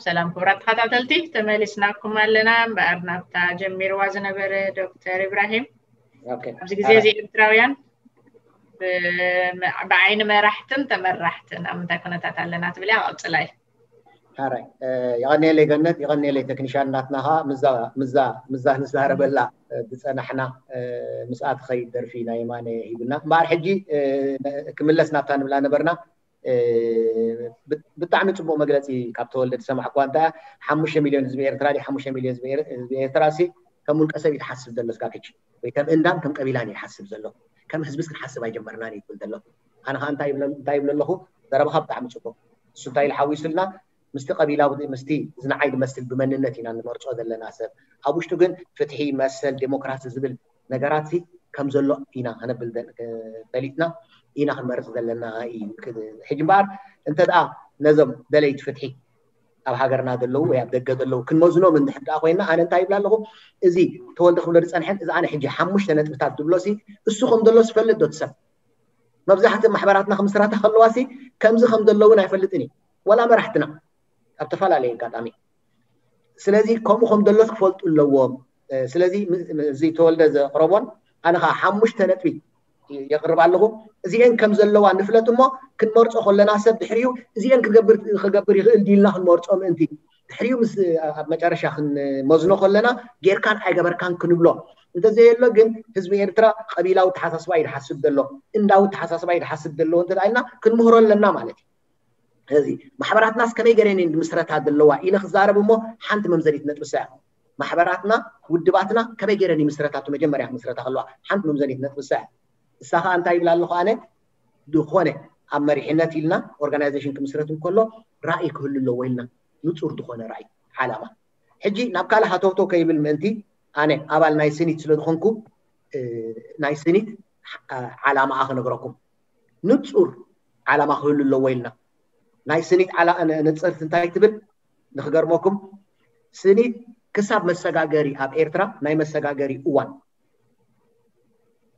ሰላም ክቡራት ተኸታተልቲ፣ ተመሊስናኩም ኣለና። እምበኣር ናብታ ጀሚርዋ ዝነበረ ዶክተር ኢብራሂም፣ ኦኬ። ኣብዚ ግዜ እዚ ኤርትራውያን ብ- ብዓይኒ መራሕትን ተመራሕትን ኣብ ምንታይ ኩነታት ኣለና ትብል እያ? ቀጽላይ። ሓራይ፣ እ፣ የቐንየለይ ገነት፣ የቐንየለይ ቴክኒሻን ናትና ኸዓ ምዛ፣ ምዛ፣ ምዛ ንዛረበላ፣ እ፣ ዝጸናሕና፣ እ፣ ምስኣ ትኸይድ ደርፊ ናይ የማነ ሂብና። እምበኣር ሕጂ፣ እ፣ ክምለስ ናብታ ንብላ ነበርና። እ፣ ብ-፣ ብጣዕሚ ጽቡቕ መግለጺ ካብ ተወልደ ዝሰማዕኩዋ። እንታይ እያ? ሓሙሽተ ሚልዮን ህዝቢ ኤርትራ ድዩ? ሓሙሽተ ሚልዮን ህዝቢ ኤር-፣ ህዝቢ ኤርትራ ሲ ከም ውልቀ ሰብ እዩ ዝሓስብ ዘሎ እስካብ ሕጂ። ወይ ከም እንዳን ከም ቀቢላን እዩ ዝሓስብ ዘሎ። ከም ህዝብስ ክንሓስብ ኣይጀመርናን እዩ ትብል ዘሎ። ኣነ ኸዓ እንታይ ይብለ-፣ እንታይ ይብለ ኣለኹ? ዘረባኻ ብጣዕሚ ጽቡቕ። እሱ እንታይ ኢሉ ሓዊሱልና? ምስቲ ቀቢላዊ፣ ምስቲ እዚ ንዓይ ዝመስል ብመንነት ኢና ንመርጾ ዘለና ሰብ። ኣብ ውሽጡ ግን ፍትሒ፣ መሰል፣ ዴሞክራሲ ዝብል ነገራት ሲ ከም ዘሎ ኢና ከነብል ዘ-፣ ፈሊጥና ኢና ክንመርጽ ዘለና እዩ። ሕጂ እምበኣር እንተ ደኣ ነዞም ደለይቲ ፍትሒ ኣብ ሃገርና ዘለዉ ወይ ኣብ ደገ ዘለዉ ክንመዝኖም እንድሕር ደኣ ኮይና፣ ኣነ እንታይ ይብላ ኣለኹ? እዚ ተወልደ ክብሎ ዝጸንሐን እዚ ኣነ ሕጂ ሓሙሽተ ነጥብታት ዝብሎ ሲ እሱ ከም ዘሎ ዝፈልጥ ዶ ትሰብ? መብዛሕትኦም ማሕበራትና ክምስራታ ከለዋ ሲ ከምዚ ከም ዘለውን ኣይፈልጥን እዩ። ወላ መራሕትና ኣብ ተፈላለየ ኣጋጣሚ። ስለዚ ከምኡ ከም ዘሎ ክፈልጡ ኣለዎም። እ፣ ስለዚ ም-፣ ም-፣ እዚ ተወልደ ዘቕረቦን ኣነ ኸዓ ሓሙሽተ ነጥቢ የቕርብ ኣለኹ። እዚኤን ከም ዘለዋ ንፍለጥ እሞ ክንመርጾ ከለና ሰብ ድሕሪኡ እዚኤን ክገብር፣ ክገብር ይኽእል ድዩ ኢልና ክንመርጾ ምእንቲ ድሕሪኡ ምስ ኣብ መጨረሻ ክንመዝኖ ከለና ጌርካን ኣይገበርካን ክንብሎ እንተዘየሎ ግን ህዝቢ ኤርትራ ቀቢላዊ ተሓሳስባ እዩ ዝሓስብ ዘሎ፣ እንዳዊ ተሓሳስባ እዩ ዝሓስብ ዘለዎ እንተ ኢልና ክንምህሮ ኣለና ማለት እዩ። ስለዚ ማሕበራትናስ ከመይ ገይረን እየን ዝምስረታ ዘለዋ ኢለ ክዛረብ እሞ ሓንቲ መምዘኒት ነጥቢ እሳ እያ። ማሕበራትና ውድባትና ከመይ ገይረን ይምስረታ? እቲ መጀመርያ ክምስረታ ከለዋ ሓንቲ መምዘኒት ነጥቢ እሳ እያ። እሳ ከዓ እንታይ ይብላ ኣለኹ ኣነ? ዝኾነ ኣብ መሪሕነት ኢልና ኦርጋናይዜሽን ክምስረት እንከሎ ራእይ ክህሉ ኣለዎ ኢልና ንጹር ዝኾነ ራእይ ዓላማ። ሕጂ ናብ ካልእ ሃተውተው ከይብል ምእንቲ ኣነ ኣባል ናይ ስኒት ስለ ዝኾንኩ፣ እ፣ ናይ ስኒት፣ እ፣ ዓላማኣ ክነግረኩም። ንጹር ዓላማ ክህሉ ኣለዎ ኢልና። ናይ ስኒት ዓላ-፣ ን-፣ ንጽርቲ እንታይ ትብል? ንክገርመኩም፣ ስኒት ክሳብ መሰጋገሪ ኣብ ኤርትራ ናይ መሰጋገሪ እዋን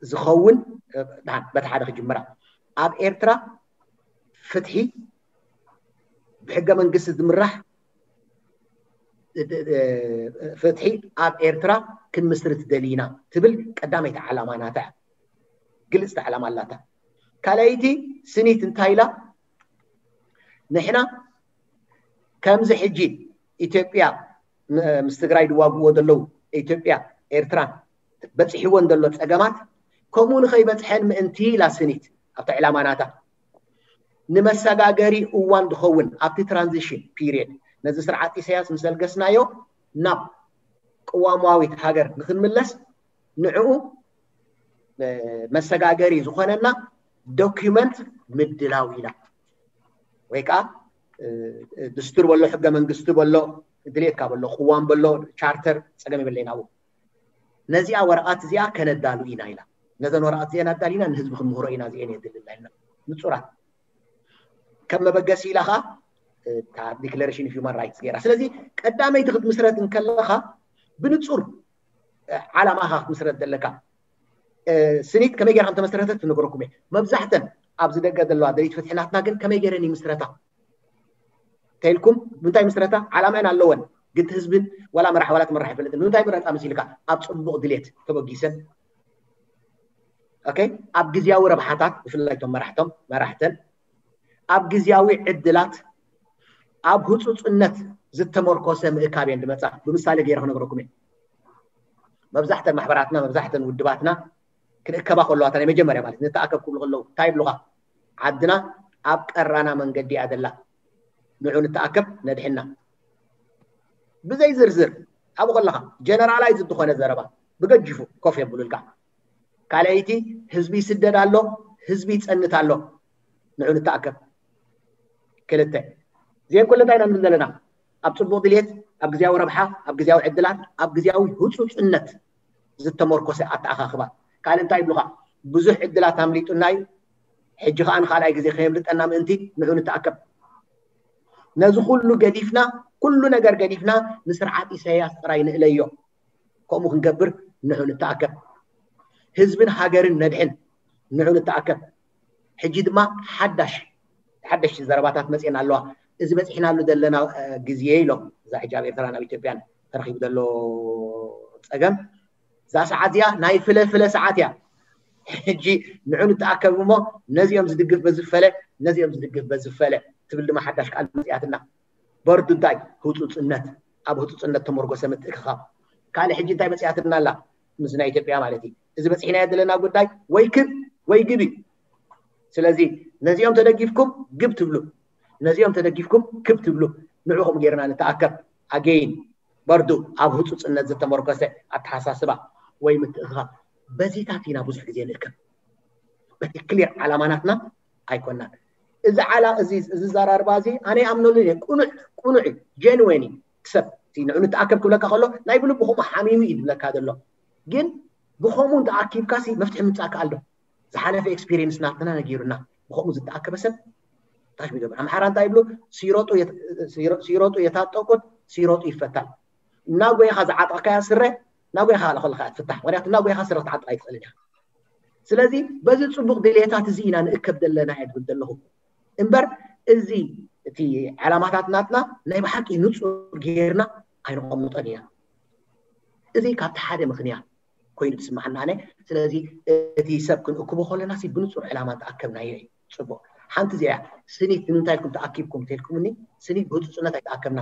ዝኸውን፣ እ፣ ደሓን በቲ ሓደ ክጅምራ። ኣብ ኤርትራ ፍትሒ ብሕገ መንግስቲ ዝምራሕ፣ እ፣ እ፣ ፍትሒ ኣብ ኤርትራ ክንምስርት ደሊና ትብል ቀዳመይቲ ዓላማ ናታ እያ። ግልጽቲ ዓላማ ኣላታ። ካልኣይቲ ስኒት እንታይ ኢላ? ንሕና ከምዚ ሕጂ ኢትዮጵያ ም-፣ ምስ ትግራይ ዝዋግእዎ ዘለዉ ኢትዮጵያ ኤርትራን በፂሕወን ዘሎ ፀገማት ከምኡ ንኸይበፅሐን ምእንቲ ኢላ ስኒት ኣብቲ ዕላማ ናታ ንመሰጋገሪ እዋን ዝኸውን ኣብቲ ትራንዚሽን ፒሪየድ ነዚ ስርዓት ኢሳያስ ምስ ኣልገስናዮ ናብ ቅዋማዊት ሃገር ንክንምለስ ንዕኡ፣ እ፣ መሰጋገሪ ዝኾነና ዶኪመንት ምድላው ኢላ። ወይ ከዓ፣ እ፣ ድስቱር በሎ፣ ሕገ መንግስቲ በሎ፣ ድሌትካ በሎ፣ ቅዋም በሎ፣ ቻርተር፣ ፀገም የብለይን ኣብኡ። ነዚኣ ወረቐት እዚኣ ከነዳሉ ኢና ኢላ። ነዘን ወረቐት እዚአን ኣዳሊና ንህዝቢ ክንምህሮ ኢና፣ እዚአን የድልና ኢልና። ንጹራት። ከም መበገሲ ኢላ ኸዓ፣ እ፣ እታ ዲክለሬሽን ኦፍ ሁማን ራይትስ ገይራ። ስለዚ ቀዳመይቲ ክትምስረት እንከለኻ ብንጹር፣ እ፣ ዓላማኻ ክትምስረት ዘለካ። እ፣ ስኒት ከመይ ገይራ ከም ተመስረተት ክነግረኩም እየ። መብዛሕተን ኣብዚ ደገ ዘለዋ ደለይቲ ፍትሒ ናትና ግን ከመይ ገይረን ይምስረታ? ተይልኩም፣ ብምንታይ ምስረታ? ዓላማን ኣለወን። ግን እቲ ህዝብን ዋላ መራሕ ዋላ ትመራሕ ይፈልጥን። ንምንታይ ምረጻ መሲልካ? ኣብ ጽቡቕ ድሌት ተበጊሰን። ኦኬ? ኣብ ግዝያዊ ረብሓታት፣ ብፍላይ እቶም መራሕቶም፣ መራሕተን፣ ኣብ ግዝያዊ ዕድላት፣ ኣብ ህጹጽነት ዝተመርኮሰ ምእካብ እየን ዝመጻ። ብምሳሌ ገይረ ክነግረኩም እየ። መብዛሕተን ማሕበራትና፣ መብዛሕተን ውድባትና ክንእከባ ከለዋ፣ እታ ናይ መጀመርያ ማለት፣ ንተኣከብ ክብሉ ከለዉ፣ እንታይ ይብሉኻ? ዓድና ኣብ ቀራና መንገዲ እያ ዘላ። ንዑ ንተኣከብ፣ ነድሕና። ብዘይ ዝርዝር፣ ኣብኡ ከለኻ፣ ጀነራላይዝ ዝኾነ ዘረባ፣ ብገጅፉ ኮፍ የብሉልካ። ካልኣይቲ፣ ህዝቢ ይስደድ ኣሎ፣ ህዝቢ ይጸንት ኣሎ። ንዑ ንተኣከብ። ክልተ፣ እዚአን ኩለን እንታይ ኢና ንብል ዘለና? ኣብ ጽቡቕ ድልየት፣ ኣብ ግዝያዊ ረብሓ፣ ኣብ ግዝያዊ ዕድላት፣ ኣብ ግዝያዊ ህጹጽነት ዝተመርኮሰ ኣተኣኻኽባ። ካልእ እንታይ ይብሉኻ? ብዙሕ ዕድላት ኣምሊጡና እዩ፣ ሕጂ ኸኣ ንኻልኣይ ግዜ ከየምልጠና ምእንቲ ንዑ ንተኣከብ። ነዚ ኩሉ ገዲፍና፣ ኩሉ ነገር ገዲፍና ንስርዓት ኢሳያስ ጥራይ ንእለዮ። ከምኡ ክንገብር ንዑ ንተኣከብ። ህዝብን ሃገርን ነድሕን፣ ንዑ ንተኣከብ። ሕጂ ድማ ሓዳሽ፣ ሓደሽቲ ዘረባታት መጽኤን ኣለዋ። እዚ በፂሕናሉ ዘለና ግዜ ኢሎም እዛ ሕጂ ኣብ ኤርትራን ኣብ ኢትዮጵያን ተረኪቡ ዘሎ ፀገም እዛ ሰዓት እዚኣ ናይ ፍለ ፍለ ሰዓት እያ። ሕጂ ንዑ ንተኣከብ እሞ ነዚኦም ዝድግፍ በዝፈለ ነዚኦም ዝድግፍ በዝፈለ ትብል ድማ ሓዳሽ ቃል መፅያትና። በርዱ እንታይ ህፁፅነት ኣብ ህፁፅነት ተመርጎሰ ምትእክኻብ ካልእ ሕጂ እንታይ መፅያትና ኣላ ምስ ናይ ኢትዮጵያ ማለት እዩ። እዚ በፂሕናዮ ዘለና ጉዳይ ወይ ክብ ወይ ግብ እዩ። ስለዚ ነዚኦም ተደጊፍኩም ግብ ትብሉ፣ ነዚኦም ተደጊፍኩም ክብ ትብሉ። ንዑ ከምኡ ጌርና ንተኣከብ። ኣገይን በርዱ ኣብ ህፁፅነት ዝተመርኮሰ ኣተሓሳስባ ወይ ምትእኽኻብ በዚታት ኢና ብዙሕ ግዜ ንእከብ። በቲ ክሊር ዓላማናትና ኣይኮናን። እዚ ዓላ እዚ እዚ ዘራርባ እዚ ኣነ ኣምነሉ እየ። ቁኑዕ ቁኑዕ ጀንዌን ሰብ ንዑ ንተኣከብ ክብለካ ከሎ ናይ ብልቡ ከምኡ ሓሚሙ እዩ ዝብለካ ዘሎ። ግን ብኸምኡ እንተኣኪብካሲ መፍትሒ ምምፃእ ከኣል ዶ? ዝሓለፈ ኤክስፒሪየንስ ናትና ነጊሩና። ብኸምኡ ዝተኣከበ ሰብ ታሽ ይገብር። ኣምሓራ እንታይ ይብሉ? ሲሮጡ የት- ሲሮ- ሲሮጡ የታጠቁት ሲሮጡ ይፈታል። እናጎይኻ ዝዓጠቕካያ ስረ እናጎይኻ ለኸልካ ትፍታሕ። ምክንያቱ እናጎይኻ ስረ ክትዓጥቕ ኣይትኽእልን ኢኻ። ስለዚ በዚ ፅቡቕ ድሌታት እዚ ኢና ንእከብ ዘለና እየ ዝብል ዘለኹ እምበር እዚ እቲ ዕላማታት ናትና ናይ ብሓቂ ንፁር ጌርና ኣይንቐምጦን ኢና። እዚ ካብቲ ሓደ ምክንያት ኮይኑ ዝስማዓና ኣነ። ስለዚ እቲ ሰብ ክንእክቦ ከለና ሲ ብንፁር ዕላማ ተኣከብናዮ እዩ ፅቡቕ። ሓንቲ እዚኣ ስኒት ንምንታይ ኢልኩም ተኣኪብኩም እንተልኩምኒ ስኒት ብህፁፅነት ኣይተኣከብና።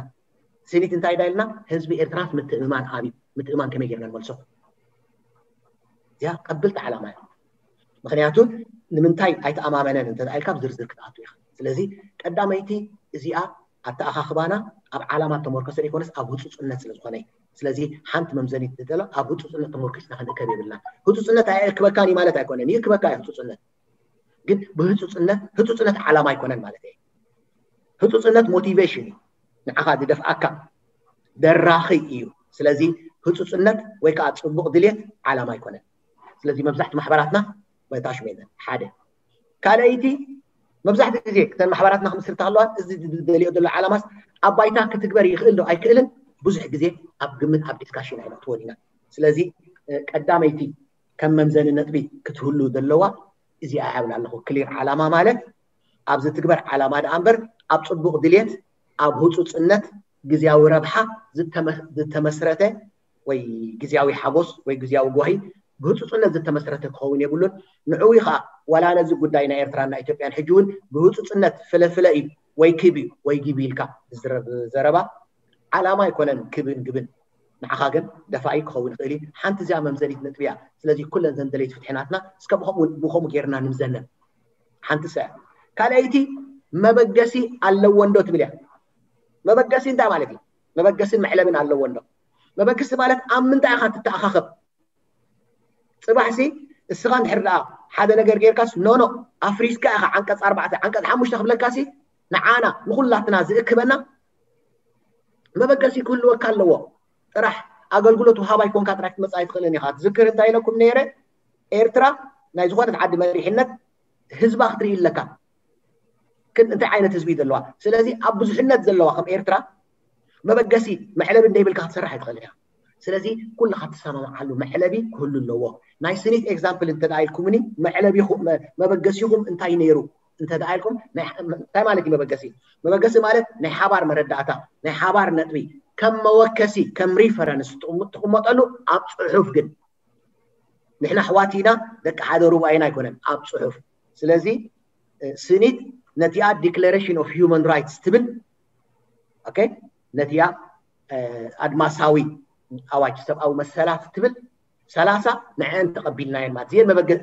ስኒት እንታይ ዳ ኢልና ህዝቢ ኤርትራስ ምትእምማን ኣብዩ። ምትእምማን ከመይ ጌርና ንመልሶ? እዚኣ ቀብልቲ ዓላማ እያ። ምክንያቱ ንምንታይ ኣይተኣማመነን እንተ ኢልካ ዝርዝር ክትኣቱ ኢኻ። ስለዚ ቀዳመይቲ እዚኣ ኣተኣኻኽባና ኣብ ዓላማ ተመርኮሰ ዘይኮነስ ኣብ ህፁፅነት ስለ ዝኾነ እዩ። ስለዚ ሓንቲ መምዘኒት ዝደሎ ኣብ ህፁፅነት ተመርኪስና ክንእከብ የብልና። ህፁፅነት ኣየእክበካን እዩ ማለት ኣይኮነን፣ ይእክበካ እዩ ህፁፅነት። ግን ብህፁፅነት ህፁፅነት ዓላማ ኣይኮነን ማለት እየ። ህፁፅነት ሞቲቬሽን እዩ፣ ንዓኻ ዝደፍኣካ ደራኺ እዩ። ስለዚ ህፁፅነት ወይ ከዓ ፅቡቕ ድሌት ዓላማ ኣይኮነን። ስለዚ መብዛሕቲ ማሕበራትና በታሽ ሜዘን ሓደ ካልኣይቲ መብዛሕትኡ ግዜ ክተን ማሕበራትና ክምስርታ ከለዋ እዚ ዝደልዮ ዘሎ ዓላማስ ኣብ ባይታ ክትግበር ይኽእል ዶ ኣይክእልን ብዙሕ ግዜ ኣብ ግምት ኣብ ዲስካሽን ኣይነእትዎን ኢና። ስለዚ ቀዳመይቲ ከም መምዘኒ ነጥቢ ክትህሉ ዘለዋ እዚኣ ይብል ኣለኹ። ክሊር ዓላማ ማለት ኣብ ዝትግበር ዓላማ ደኣ እምበር ኣብ ፅቡቕ ድሌት ኣብ ህፁፅነት ግዝያዊ ረብሓ ዝተመስረተ ወይ ግዝያዊ ሓጎስ ወይ ግዝያዊ ጓሂ ብህፁፅነት ዝተመስረተ ክኸውን የብሉን። ንዕኡ ከዓ ዋላ ነዚ ጉዳይ ናይ ኤርትራን ናይ ኢትዮጵያን ሕጂ እውን ብህፁፅነት ፍለፍለ እዩ ወይ ክብ እዩ ወይ ግብ ኢልካ ዝዝረብ ዘረባ ዓላማ ኣይኮነን። ክብን ግብን ንዓኻ ግን ደፋኢ ክኸውን ይኽእል እዩ። ሓንቲ እዚኣ መምዘኒት ነጥቢ እያ። ስለዚ ኩለን ዘን ደለይቲ ፍትሒ ናትና እስከ ብኸምኡ ጌርና ንምዘነን። ሓንቲ ሰ ካልኣይቲ መበገሲ ኣለዎ እንዶ ትብል እያ። መበገሲ እንታይ ማለት እዩ? መበገስን መዕለብን ኣለዎ እንዶ? መበገሲ ማለት ኣብ ምንታይ ኢኻ ትተኣኻኸብ? ፅባሕሲ እስኻ እንድሕር ደኣ ሓደ ነገር ጌርካስ ኖኖ ኣፍሪስካ ኢኻ ዓንቀፅ ኣርባዕተ ዓንቀፅ ሓሙሽተ ክብለካሲ ንዓና ንኩላትና ዝእክበና መበገሲ ክህልወካ ኣለዎ። ጥራሕ ኣገልግሎት ውሃባይ ኮንካ ጥራሕ ክትመፅእ ኣይትኽእልን ኢኻ። ትዝክር እንታይ ኢለኩም ነይረ? ኤርትራ ናይ ዝኾነት ዓዲ መሪሕነት ህዝባ ክትርኢ ኣለካ። ግን እንታይ ዓይነት ህዝቢ እዩ ዘለዋ? ስለዚ ኣብ ብዙሕነት ዘለዋ ከም ኤርትራ መበገሲ መዕለቢ እንደይብልካ ክትሰርሕ ኣይትኽእልን ኢኻ። ስለዚ ኩልኻ ትሰማምዓሉ መዕለቢ ክህሉ ኣለዎ። ናይ ስኒት ኤግዛምፕል እንተ ኢልኩምኒ መዕለቢኹም መበገሲኹም እንታይ ነይሩ እንተ ኢልኩም እንታይ ማለት እዩ መበገሲ? መበገሲ ማለት ናይ ሓባር መረዳእታ ናይ ሓባር ነጥቢ ከም መወከሲ ከም ሪፈረንስ ትቕመጠሉ ኣብ ፅሑፍ ግን ንሕና ኣሕዋት ኢና ደቂ ሓደ ሩባይና ኣይኮነን ኣብ ፅሑፍ። ስለዚ ስኒት ነቲኣ ዲክለሬሽን ኦፍ ሂውማን ራይትስ ትብል ነቲኣ ኣድማሳዊ ኣዋጅ ሰብኣዊ መሰላት ትብል ሰላሳ ንዐን ተቐቢልናየን ማለት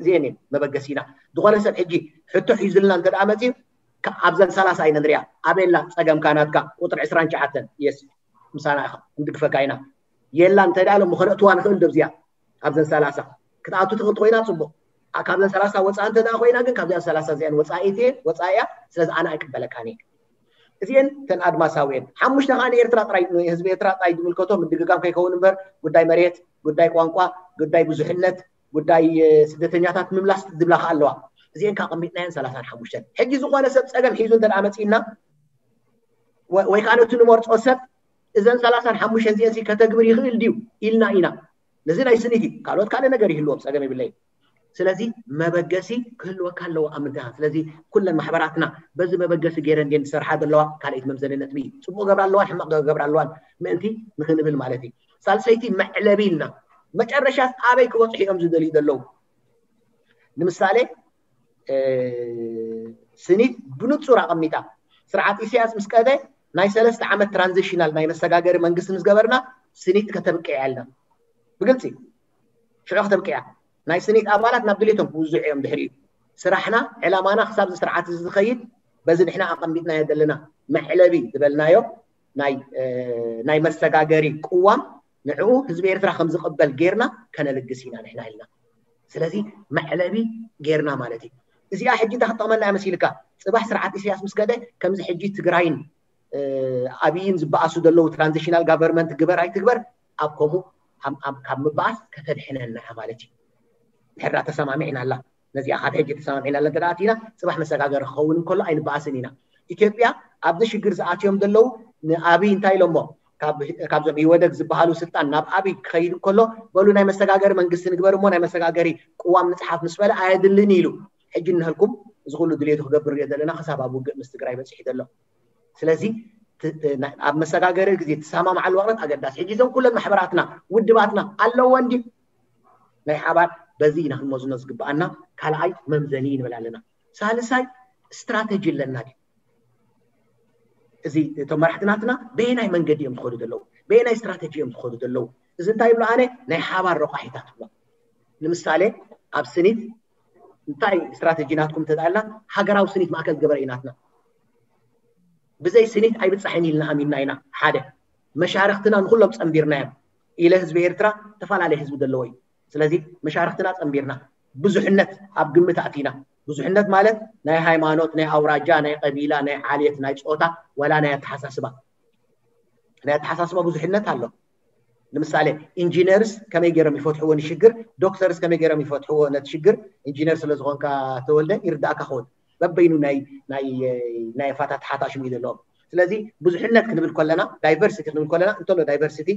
እዚአን መበገሲና ዝኾነ ሰብ ሕጂ ሕቶ ሒዙልና እንተ ደኣ መፅዩ ኣብዘን ሰላሳ ኢና ንሪኣ ኣበላ ፀገምካ ናትካ ቁፅሪ ዕስራን ትሽዓተን የስ ምሳና ኢኻ ንድግፈካ ኢና የላ እንተ ደኣ ሎሚ ከነእትዋ ንኽእል ዶ ኣብዚኣ ኣብዘን ሰላሳ ክትኣቱ ትኽእል ኮይና ፅቡቕ ካብዘን ሰላሳ ወፃኢ እንተ ደኣ ኮይና ግን ካብዚኣን ሰላሳ እዚኣን ወፃኢት እየ ወፃኢ እያ ስለዚ ኣነ ኣይቅበለካን እየ እዚአን ተን ኣድማሳዊ እየን ሓሙሽተ ከዓ ንኤርትራ ጥራይ ንህዝቢ ኤርትራ ጥራይ ዝምልከቶ ምድግጋም ከይከውን እምበር ጉዳይ መሬት ጉዳይ ቋንቋ ጉዳይ ብዙሕነት ጉዳይ ስደተኛታት ምምላስ ዝብላ ከዓ ኣለዋ እዚአን ከዓ ቀሚጥናየን ሰላሳን ሓሙሽተን ሕጂ ዝኾነ ሰብ ፀገም ሒዙ እንተ ደኣ መፂእና ወይ ከዓ ነቲ ንመርፆ ሰብ እዘን ሰላሳን ሓሙሽተን እዚአን ከተግብር ይኽእል ድዩ ኢልና ኢና ነዚ ናይ ስኒት እዩ ካልኦት ካልእ ነገር ይህልዎም ፀገም የብለይ ስለዚ መበገሲ ክህልወካ ኣለዎ ኣብ ምድኻ። ስለዚ ኩለን ማሕበራትና በዚ መበገሲ ገይረን ድየን ዝሰርሓ ዘለዋ ካልኣይቲ መምዘኒ ነጥቢ እዩ። ፅቡቕ ገብራ ኣለዋን ሕማቕ ገብራ ኣለዋን ምእንቲ ንክንብል ማለት እዩ። ሳልሰይቲ መዕለቢ ኢልና መጨረሻ ኣበይ ክበፅሑ እዮም ዝደልዩ ዘለዉ? ንምሳሌ ስኒት ብንፁር ኣቐሚጣ። ስርዓት ኢሳያስ ምስ ቀደ ናይ ሰለስተ ዓመት ትራንዚሽናል ናይ መሰጋገሪ መንግስቲ ምስ ገበርና ስኒት ከተብቅዕ እያ ኢልና ብግልፂ ሽዑ ከተብቅዕ እያ። ናይ ስኒት ኣባላት ናብ ድሌቶም ክውዝዑ እዮም ድሕሪኡ። ስራሕና ዕላማና ክሳብ እዚ ስርዓት እዚ ዝኸይድ በዚ ንሕና ኣቐሚጥናዮ ዘለና መዕለቢ ዝበልናዮ ናይ መሰጋገሪ ቅዋም ንዕኡ ህዝቢ ኤርትራ ከም ዝቕበል ጌርና ከነልግስ ኢና ንሕና ኢልና። ስለዚ መዕለቢ ጌርና ማለት እዩ። እዚኣ ሕጂ እንታይ ክጠቕመና እያ መሲልካ? ፅባሕ ስርዓት ኢሳያስ ምስ ከደ ከምዚ ሕጂ ትግራይን ኣብይን ዝበኣሱ ዘለዉ ትራንዚሽናል ጋቨርንመንት ግበር ኣይትግበር ኣብ ከምኡ ካብ ምበኣስ ከተድሕነና ማለት እዩ። ድሕርዳ ተሰማሚዕና ኣላ ነዚኣ ካብ ሕጂ ተሰማሚዕና ኣለ እንተ ኣቲና ፅባሕ መሰጋገሪ ክኸውን እንከሎ ኣይንበኣስን ኢና። ኢትዮጵያ ኣብዚ ሽግር ዝኣትዮም ዘለዉ ንኣብይ እንታይ ኢሎሞ? ካብዞም ኢወደግ ዝበሃሉ ስልጣን ናብ ኣብይ ክኸይድ እንከሎ በሉ ናይ መሰጋገሪ መንግስቲ ንግበር እሞ ናይ መሰጋገሪ ቅዋም ንፅሓፍ ምስ በለ ኣየድልን ኢሉ ሕጂ እንሀልኩም እዚ ኩሉ ድሌቱ ክገብር ንሪኦ ዘለና ክሳብ ኣብ ውግእ ምስ ትግራይ በፂሑ ዘሎ። ስለዚ ኣብ መሰጋገሪ ግዜ ትሰማምዓሉ ዋቕረት ኣገዳሲ። ሕጂ እዞም ኩለን ማሕበራትና ውድባትና ኣለዎ እንዲ ናይ ሓባር በዚ ኢና ክንመዝኖ ዝግብኣና። ካልኣይ መምዘኒ ንብል ኣለና። ሳልሳይ ስትራተጂ ኣለና ድዩ? እዚ እቶም መራሕትናትና በየናይ መንገዲ እዮም ዝኸዱ ዘለዉ? በየናይ ስትራተጂ እዮም ዝኸዱ ዘለዉ? እዚ እንታይ ይብሎ ኣነ ናይ ሓባር ረቋሒታት ይብሎ። ንምሳሌ ኣብ ስኒት እንታይ ስትራተጂ ናትኩም እንተዳልና ሃገራዊ ስኒት ማእከል ዝገበረ እዩ ናትና። ብዘይ ስኒት ኣይብፃሕን ኢልና ኣሚንና ኢና። ሓደ መሻርክትና ንኩሎም ፀንቢርናዮም ኢለ ህዝቢ ኤርትራ ተፈላለየ ህዝቢ ዘለዎ እዩ። ስለዚ መሻርክትና ፀንቢርና ብዙሕነት ኣብ ግምት ኣቲና። ብዙሕነት ማለት ናይ ሃይማኖት፣ ናይ ኣውራጃ፣ ናይ ቀቢላ፣ ናይ ዓሌት፣ ናይ ፆታ ዋላ ናይ ኣተሓሳስባ ናይ ኣተሓሳስባ ብዙሕነት ኣሎ። ንምሳሌ ኢንጂነርስ ከመይ ገይሮም ይፈትሕዎ ንሽግር፣ ዶክተርስ ከመይ ገይሮም ይፈትሕዎ ነቲ ሽግር። ኢንጂነር ስለ ዝኾንካ ተወልደ ይርዳእካ ክኸውን በበይኑ ናይ ናይ ናይ ኣፋታትሓ ሽሙ እዩ ዘለዎም። ስለዚ ብዙሕነት ክንብል ከለና ዳይቨርሲቲ ክንብል ከለና እንተሎ ዳይቨርሲቲ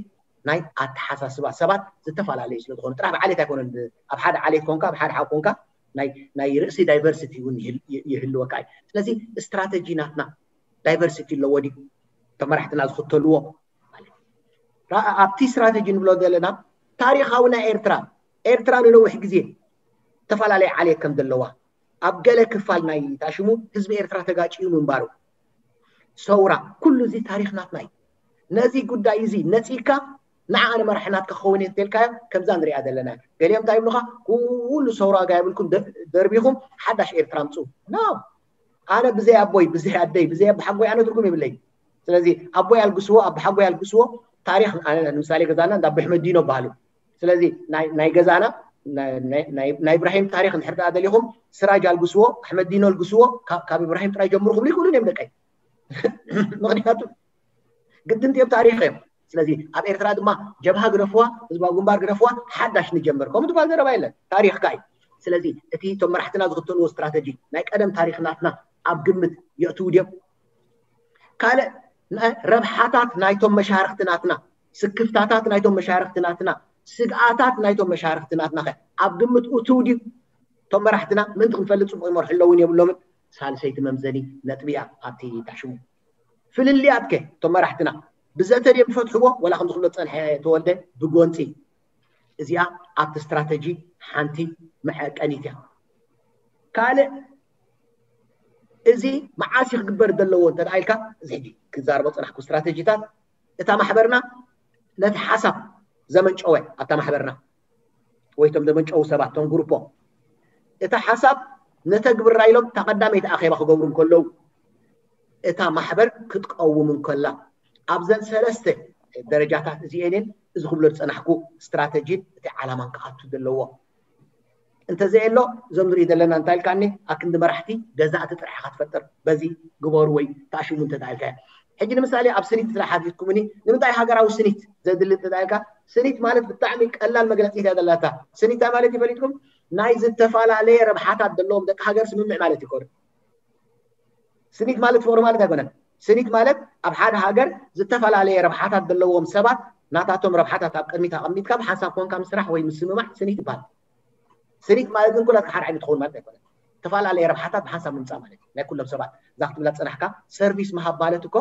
ናይ ኣተሓሳስባ ሰባት ዝተፈላለዩ ስለ ዝኾኑ ጥራሕ ብዓሌት ኣይኮነን። ኣብ ሓደ ዓሌት ኮንካ ኣብ ሓደ ሓው ኮንካ ናይ ናይ ርእሲ ዳይቨርሲቲ እውን ይህልወካ እዩ። ስለዚ ስትራተጂ ናትና ዳይቨርሲቲ ኣለዎ ድዩ? ተመራሕትና ዝኽተልዎ ኣብቲ ስትራተጂ ንብሎ ዘለና ታሪኻዊ ናይ ኤርትራ ኤርትራ ንነዊሕ ግዜ ዝተፈላለየ ዓሌት ከም ዘለዋ ኣብ ገለ ክፋል ናይ ታሽሙ ህዝቢ ኤርትራ ተጋጭዩ ምንባሩ ሰውራ ኩሉ እዚ ታሪኽ ናትና እዩ። ነዚ ጉዳይ እዚ ነፂካ ንዓ ኣነ መራሒ ናትካ ክኸውን እየ እንተልካዮ ከምዛ ንሪኣ ዘለና ገሊኦም እንታይ ይብሉካ? ኩሉ ሰውራ ጋይብልኩም ደርቢኹም ሓዳሽ ኤርትራ ምፁ። ኖ ኣነ ብዘይ ኣቦይ ብዘይ ኣደይ ብዘይ ኣቦሓጎይ ኣነ ትርጉም የብለይ። ስለዚ ኣቦይ ኣልግስዎ ኣቦሓጎይ ኣልግስዎ ታሪኽ ንምሳሌ ገዛና እንዳ ኣቦይ ኣሕመድ ዲኖ በሃሉ። ስለዚ ናይ ገዛና ናይ ኢብራሂም ታሪኽ እንድሕር ደኣ ደሊኹም ስራጅ ኣልግስዎ ኣሕመድ ዲኖ ኣልግስዎ ካብ ኢብራሂም ጥራይ ጀምሩ ክብሉ ይክእሉን እዮም ደቀይ። ምክንያቱ ግድን እዮም ታሪኽ እዮም። ስለዚ ኣብ ኤርትራ ድማ ጀብሃ ግደፍዋ ህዝባዊ ግንባር ግደፍዋ ሓዳሽ ንጀምር ከምኡ ትባል ዘረባ የለን። ታሪኽካ እዩ። ስለዚ እቲ እቶም መራሕትና ዝኽተልዎ ስትራተጂ ናይ ቀደም ታሪኽ ናትና ኣብ ግምት የእትዉ ድዮም? ካልእ ረብሓታት ናይቶም መሻርክቲ ናትና ስክፍታታት ናይቶም መሻርክቲ ናትና ስግኣታት ናይቶም መሻርክቲ ናትና ከ ኣብ ግምት እትዉ ድዩ? እቶም መራሕትና ምእንቲ ክንፈልጥ ፅቡቅ ይመርሑ ኣለውን የብሎምን። ሳልሰይቲ መምዘኒ ነጥቢ እያ ኣብቲ ታሽሙ ፍልልያት ከ እቶም መራሕትና ብዘተ ድዮም ዝፈትሕዎ ወላ ከም ዝክሎ ዝፀንሐ ተወልደ ብጎንፂ እዚኣ ኣብቲ ስትራተጂ ሓንቲ መዐቀኒት እያ። ካልእ እዚ መዓስ ክግበር ዘለዎ እንተ ኢልካ እዚ ሕጂ ክዛረቦ ፅናሕኩ ስትራተጂታት እታ ማሕበርና ነቲ ሓሳብ ዘመንጨወ ኣብታ ማሕበርና ወይ ቶም ዘመንጨው ሰባት ቶም ግሩፖ እታ ሓሳብ ነተግብራ ኢሎም እታ ቀዳመይቲ ኣኼባ ክገብሩ እንከለዉ እታ ማሕበር ክትቀውም እንከላ ኣብዘን ሰለስተ ደረጃታት እዚኤንን እዚ ክብሎ ዝፀናሕኩ ስትራተጂን እቲ ዓላማን ክኣቱ ዘለዎ እንተዘየሎ እዞም ንርኢ ዘለና እንታይ ኢልካኒ ኣክንዲ መራሕቲ ገዛእቲ ጥራሕ ኢኻ ትፈጥር በዚ ግበሩ ወይ ተኣሽሙ እንተተኣልካዮ ሕጂ ንምሳሌ ኣብ ስኒት ጥራሕ ኣትኩምኒ ንምንታይ ሃገራዊ ስኒት ዘድሊ እንተተኣልካ ስኒት ማለት ብጣዕሚ ቀላል መግለፂ እያ ዘለታ ስኒት እንታይ ማለት ይፈልጥኩም ናይ ዝተፈላለየ ረብሓታት ዘለዎም ደቂ ሃገር ስምምዕ ማለት ይኮኑ ስኒት ማለት ፍቅሪ ማለት ኣይኮነን ስኒት ማለት ኣብ ሓደ ሃገር ዝተፈላለየ ረብሓታት ዘለዎም ሰባት ናታቶም ረብሓታት ኣብ ቅድሚት ኣቐሚጥካ ብሓንሳብ ኮንካ ምስራሕ ወይ ምስምማዕ ስኒት ይበሃል ስኒት ማለት ግን ኩላትካ ሓደ ዓይነት ትኸውን ማለት ኣይኮነን። ዝተፈላለየ ረብሓታት ብሓንሳብ ምምፃእ ማለት እዩ። ናይ ኩሎም ሰባት እዛ ክትብላ ዝፀናሕካ ሰርቪስ ምሃብ ማለት እኮ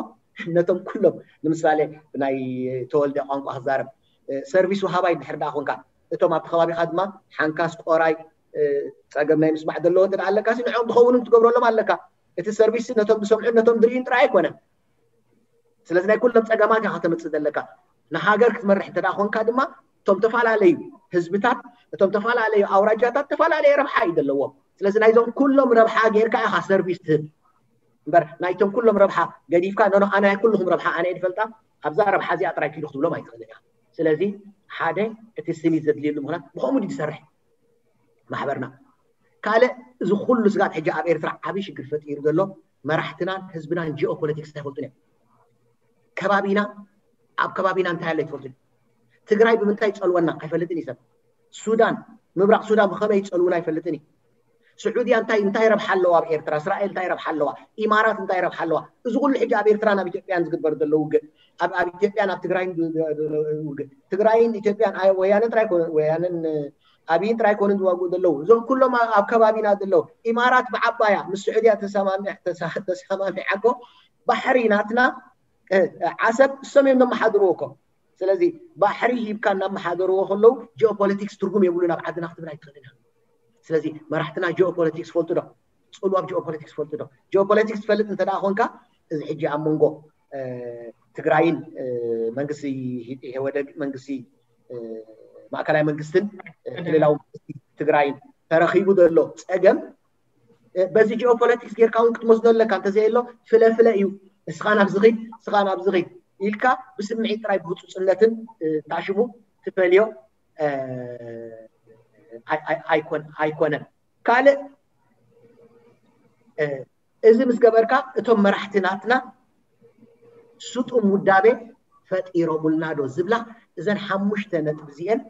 ነቶም ኩሎም ንምሳሌ ናይ ተወልደ ቋንቋ ክዛረብ ሰርቪስ ወሃባይ ድሕር ደኣ ኮንካ እቶም ኣብቲ ከባቢካ ድማ ሓንካስ ቆራይ ፀገም ናይ ምስማዕ ዘለዎ እንተ ኣለካ ንዕኦም ዝኸውን ትገብረሎም ኣለካ። እቲ ሰርቪስ ነቶም ዝሰምዑን ነቶም ዝርእዩን ጥራይ ኣይኮነን። ስለዚ ናይ ኩሎም ፀገማት ኢኻ ከተምፅእ ዘለካ። ንሃገር ክትመርሕ እንተ ኮንካ ድማ እቶም ተፈላለዩ ህዝብታት እቶም ተፈላለዩ ኣውራጃታት ተፈላለየ ረብሓ እዩ ዘለዎም። ስለዚ ናይዞም ኩሎም ረብሓ ጌርካ ኢኻ ሰርቪስ ትህብ እምበር ናይቶም ኩሎም ረብሓ ገዲፍካ ኖኖ ኣነ ናይ ኩልኹም ረብሓ ኣነ እየ ዝፈልጣ ኣብዛ ረብሓ እዚኣ ጥራይ ኪዱ ክትብሎም ኣይትኽእልን ኢኻ። ስለዚ ሓደ እቲ ስኒት ዘድልየሉ ምኽንያት ብኸምኡ ድዩ ዝሰርሕ ማሕበርና። ካልእ እዚ ኩሉ ስጋት ሕጂ ኣብ ኤርትራ ዓብዪ ሽግር ፈጢሩ ዘሎ መራሕትናን ህዝብናን ጂኦፖለቲክስ ኣይፈልጡን እዮም። ከባቢና ኣብ ከባቢና እንታይ ኣሎ ኣይትፈልጡን። ትግራይ ብምንታይ ይፀልወና ኣይፈልጥን እዩ ሰብ። ሱዳን ምብራቕ ሱዳን ብኸመይ ይፀልውና ኣይፈልጥን እዩ። ስዑድያ እንታይ እንታይ ረብሓ ኣለዋ ኣብ ኤርትራ? እስራኤል እንታይ ረብሓ ኣለዋ? ኢማራት እንታይ ረብሓ ኣለዋ? እዚ ኩሉ ሕጂ ኣብ ኤርትራን ኣብ ኢትዮጵያን ዝግበር ዘሎ ውግእ ኣብ ኣብ ኢትዮጵያን ኣብ ትግራይን ዝ- ዝ- ውግእ ትግራይን ኢትዮጵያን ኣይ- ወያነ ጥራይ ኮነ ወያነን እ፣ ኣብይን ጥራይ ኮነ ዝዋግኡ ዘለዉ እዞም ኩሎም ኣብ ኣብ ከባቢና ዘለዉ ኢማራት ብዓባያ ምስ ስዑድያ ተሰማሚዕ- ተሳ- ተሰማሚዓ እኮ ባሕሪ ናትና እ፣ ዓሰብ እሶም እዮም ዘመሓድርዎ እኮ። ስለዚ ባሕሪ ሂብካ እናመሓደርዎ ከለዉ ጂኦፖለቲክስ ትርጉም የብሉን ኣብ ዓድና ክትብል ኣይትኽእልን ኢኻ። ስለዚ መራሕትና ጂኦፖለቲክስ ፈልጡ ዶ? ፅሉ ኣብ ጂኦፖለቲክስ ፈልጡ ዶ? ጂኦፖለቲክስ ትፈልጥ እንተ ደኣ ኮንካ እዚ ሕጂ ኣብ መንጎ እ፣ ትግራይን እ፣ መንግስቲ ኢህወደግ መንግስቲ እ፣ ማእከላይ መንግስትን እ፣ ክልላዊ መንግስቲ ትግራይን ተረኺቡ ዘሎ ፀገም እ፣ በዚ ጂኦፖለቲክስ ጌርካ እውን ክትመዝኖ ኣለካ። እንተዘየሎ ፍለፍለ እዩ። እስኻ ናብዚ ኺድ፣ እስኻ ናብዚ ኺድ ኢልካ ብስምዒት ጥራይ ብህፁፅነትን እ፣ ታሽሙ ትፈልዮ እ፣ ኣይ- ኣይ- ኣይኮን- ኣይኮነን። ካልእ እ፣ እዚ ምስ ገበርካ እቶም መራሕቲ ናትና ስጡም ውዳቤ ፈጢሮምልና ዶ ዝብላ እዘን ሓሙሽተ ነጥቢ እዚአን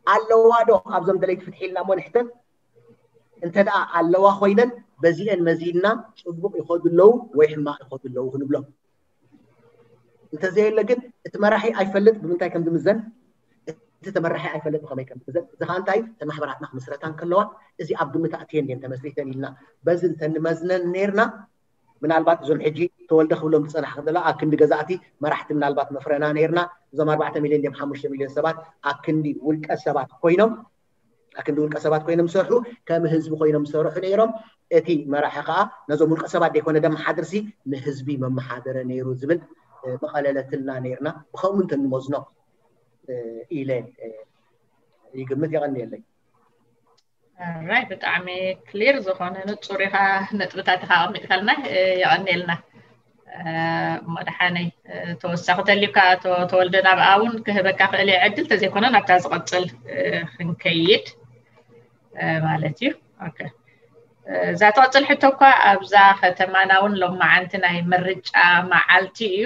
ኣለዋ ዶ ኣብዞም ደለይቲ ፍትሒ ኢልና እሞ ንሕተት እንተ ደኣ ኣለዋ ኮይነን በዚአን መዚንና ፅቡቕ ይኸዱ ኣለዉ ወይ ሕማቕ ይኸዱ ኣለዉ ክንብሎም እንተዘየለ ግን እቲ መራሒ ኣይፈልጥ ብምንታይ ከም ዝምዘን እቲ ተመራሒ ኣይፈልጥ ብኸመይ ከም ዝምዘን እዚ ከዓ እንታይ እተን ማሕበራትና ክምስረታ እንከለዋ እዚ ኣብ ግምት ኣእትየን ድየን ተመስሪተን ኢልና በዚ እንተንመዝነን ነይርና ምናልባት እዞም ሕጂ ተወልደ ክብሎም ዝፀናሕካ ዘሎ ኣብ ክንዲ ገዛእቲ መራሕቲ ምናልባት መፍረና ነይርና እዞም ኣርባዕተ ሚልዮን ድም ሓሙሽተ ሚልዮን ሰባት ኣብ ክንዲ ውልቀ ሰባት ኮይኖም ኣብ ክንዲ ውልቀ ሰባት ኮይኖም ዝሰርሑ ከም ህዝቢ ኮይኖም ዝሰርሑ ነይሮም እቲ መራሒ ከዓ ነዞም ውልቀ ሰባት ዘይኮነ ደመሓድርሲ ንህዝቢ መመሓደረ ነይሩ ዝብል መቐለለትልና ነይርና ብከምኡ እንተንመዝኖ ኢለ ይግምት የቐንየለይ ራይ ብጣዕሚ ክሊር ዝኾነ ንፁር ኢኻ ነጥብታት ኢኻ ኣቐሚጥካልና የቐንየልና እሞ ደሓነይ ተወሳኺ ተልዩካ ተወልደ ናብ እውን ክህበካ ክእል እየ ዕድል ተዘይኮነ ናብታ ዝቐፅል ክንከይድ ማለት እዩ እዛ ትቐፅል ሕቶ እኳ ኣብዛ ከተማና እውን ሎመዓንቲ ናይ ምርጫ መዓልቲ እዩ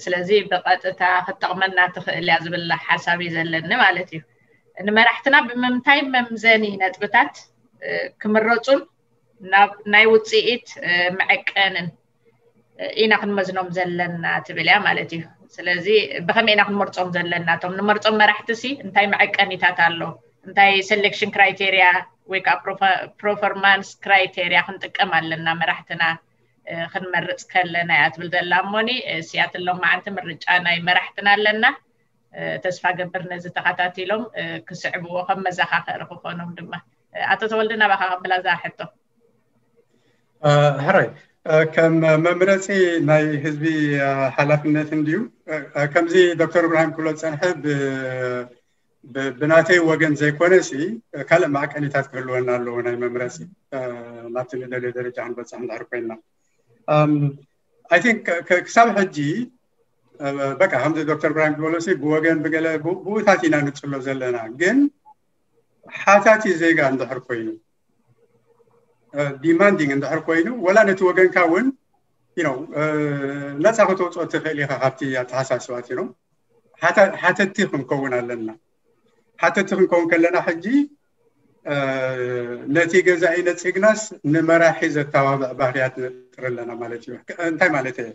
ስለዚ ብቐጥታ ክትጠቕመና ትኽእል እያ ዝብል ሓሳብ እዩ ዘለኒ ማለት እዩ ንመራሕትና ብምምታይ መምዘኒ ነጥብታት ክምረፁን ናይ ውፅኢት መዐቀንን ኢና ክንመዝኖም ዘለና ትብል እያ ማለት እዩ ስለዚ ብኸመይ ኢና ክንመርፆም ዘለና እቶም ንመርፆም መራሕቲ ሲ እንታይ መዐቀኒታት ኣሎ እንታይ selection criteria ወይ ከዓ performance criteria ክንጥቀም ኣለና መራሕትና ክንመርፅ ከለና እያ ትብል ዘላ እሞኒ ሲያትል ሎመዓንቲ ምርጫ ናይ መራሕትና ኣለና ተስፋ ገብር ነዚ ተኸታቲሎም ክስዕብዎ ከም መዘኻኸሪ ክኾኖም ድማ ኣቶ ተወልደ ናባኻ ከብላ እዛ ሕቶ ሕራይ ከም መምረፂ ናይ ህዝቢ ሓላፍነት እንድዩ ከምዚ ዶክተር እብራሂም ክብሎ ዝፀንሐ ብናተይ ወገን ዘይኮነ ሲ ካልእ ማዕቀኒታት ክህልወና ኣለዎ ናይ መምረፂ ናብቲ ንደልዮ ደረጃ ክንበፅሕ እንድሕር ኮይንና I think ክሳብ ሕጂ በቃ ከምዚ ዶክተር ብራሂም ዝበሎ ሲ ብወገን ብገለ ብኡታት ኢና ንፅሎ ዘለና ግን ሓታቲ ዜጋ እንድሕር ኮይኑ demanding እንድሕር ኮይኑ ወላ ነቲ ወገንካ እውን ነፃ ከተውፅኦ ትኽእል ኢኻ ካብቲ ኣተሓሳስባት ነው ሓተቲ ክንከውን ኣለና ሓተቲ ክንከውን ከለና ሕጂ ነቲ ገዛኢ ነፂግናስ ንመራሒ ዘተባብዕ ባህርያት ንጥር ኣለና ማለት እዩ እንታይ ማለት እየ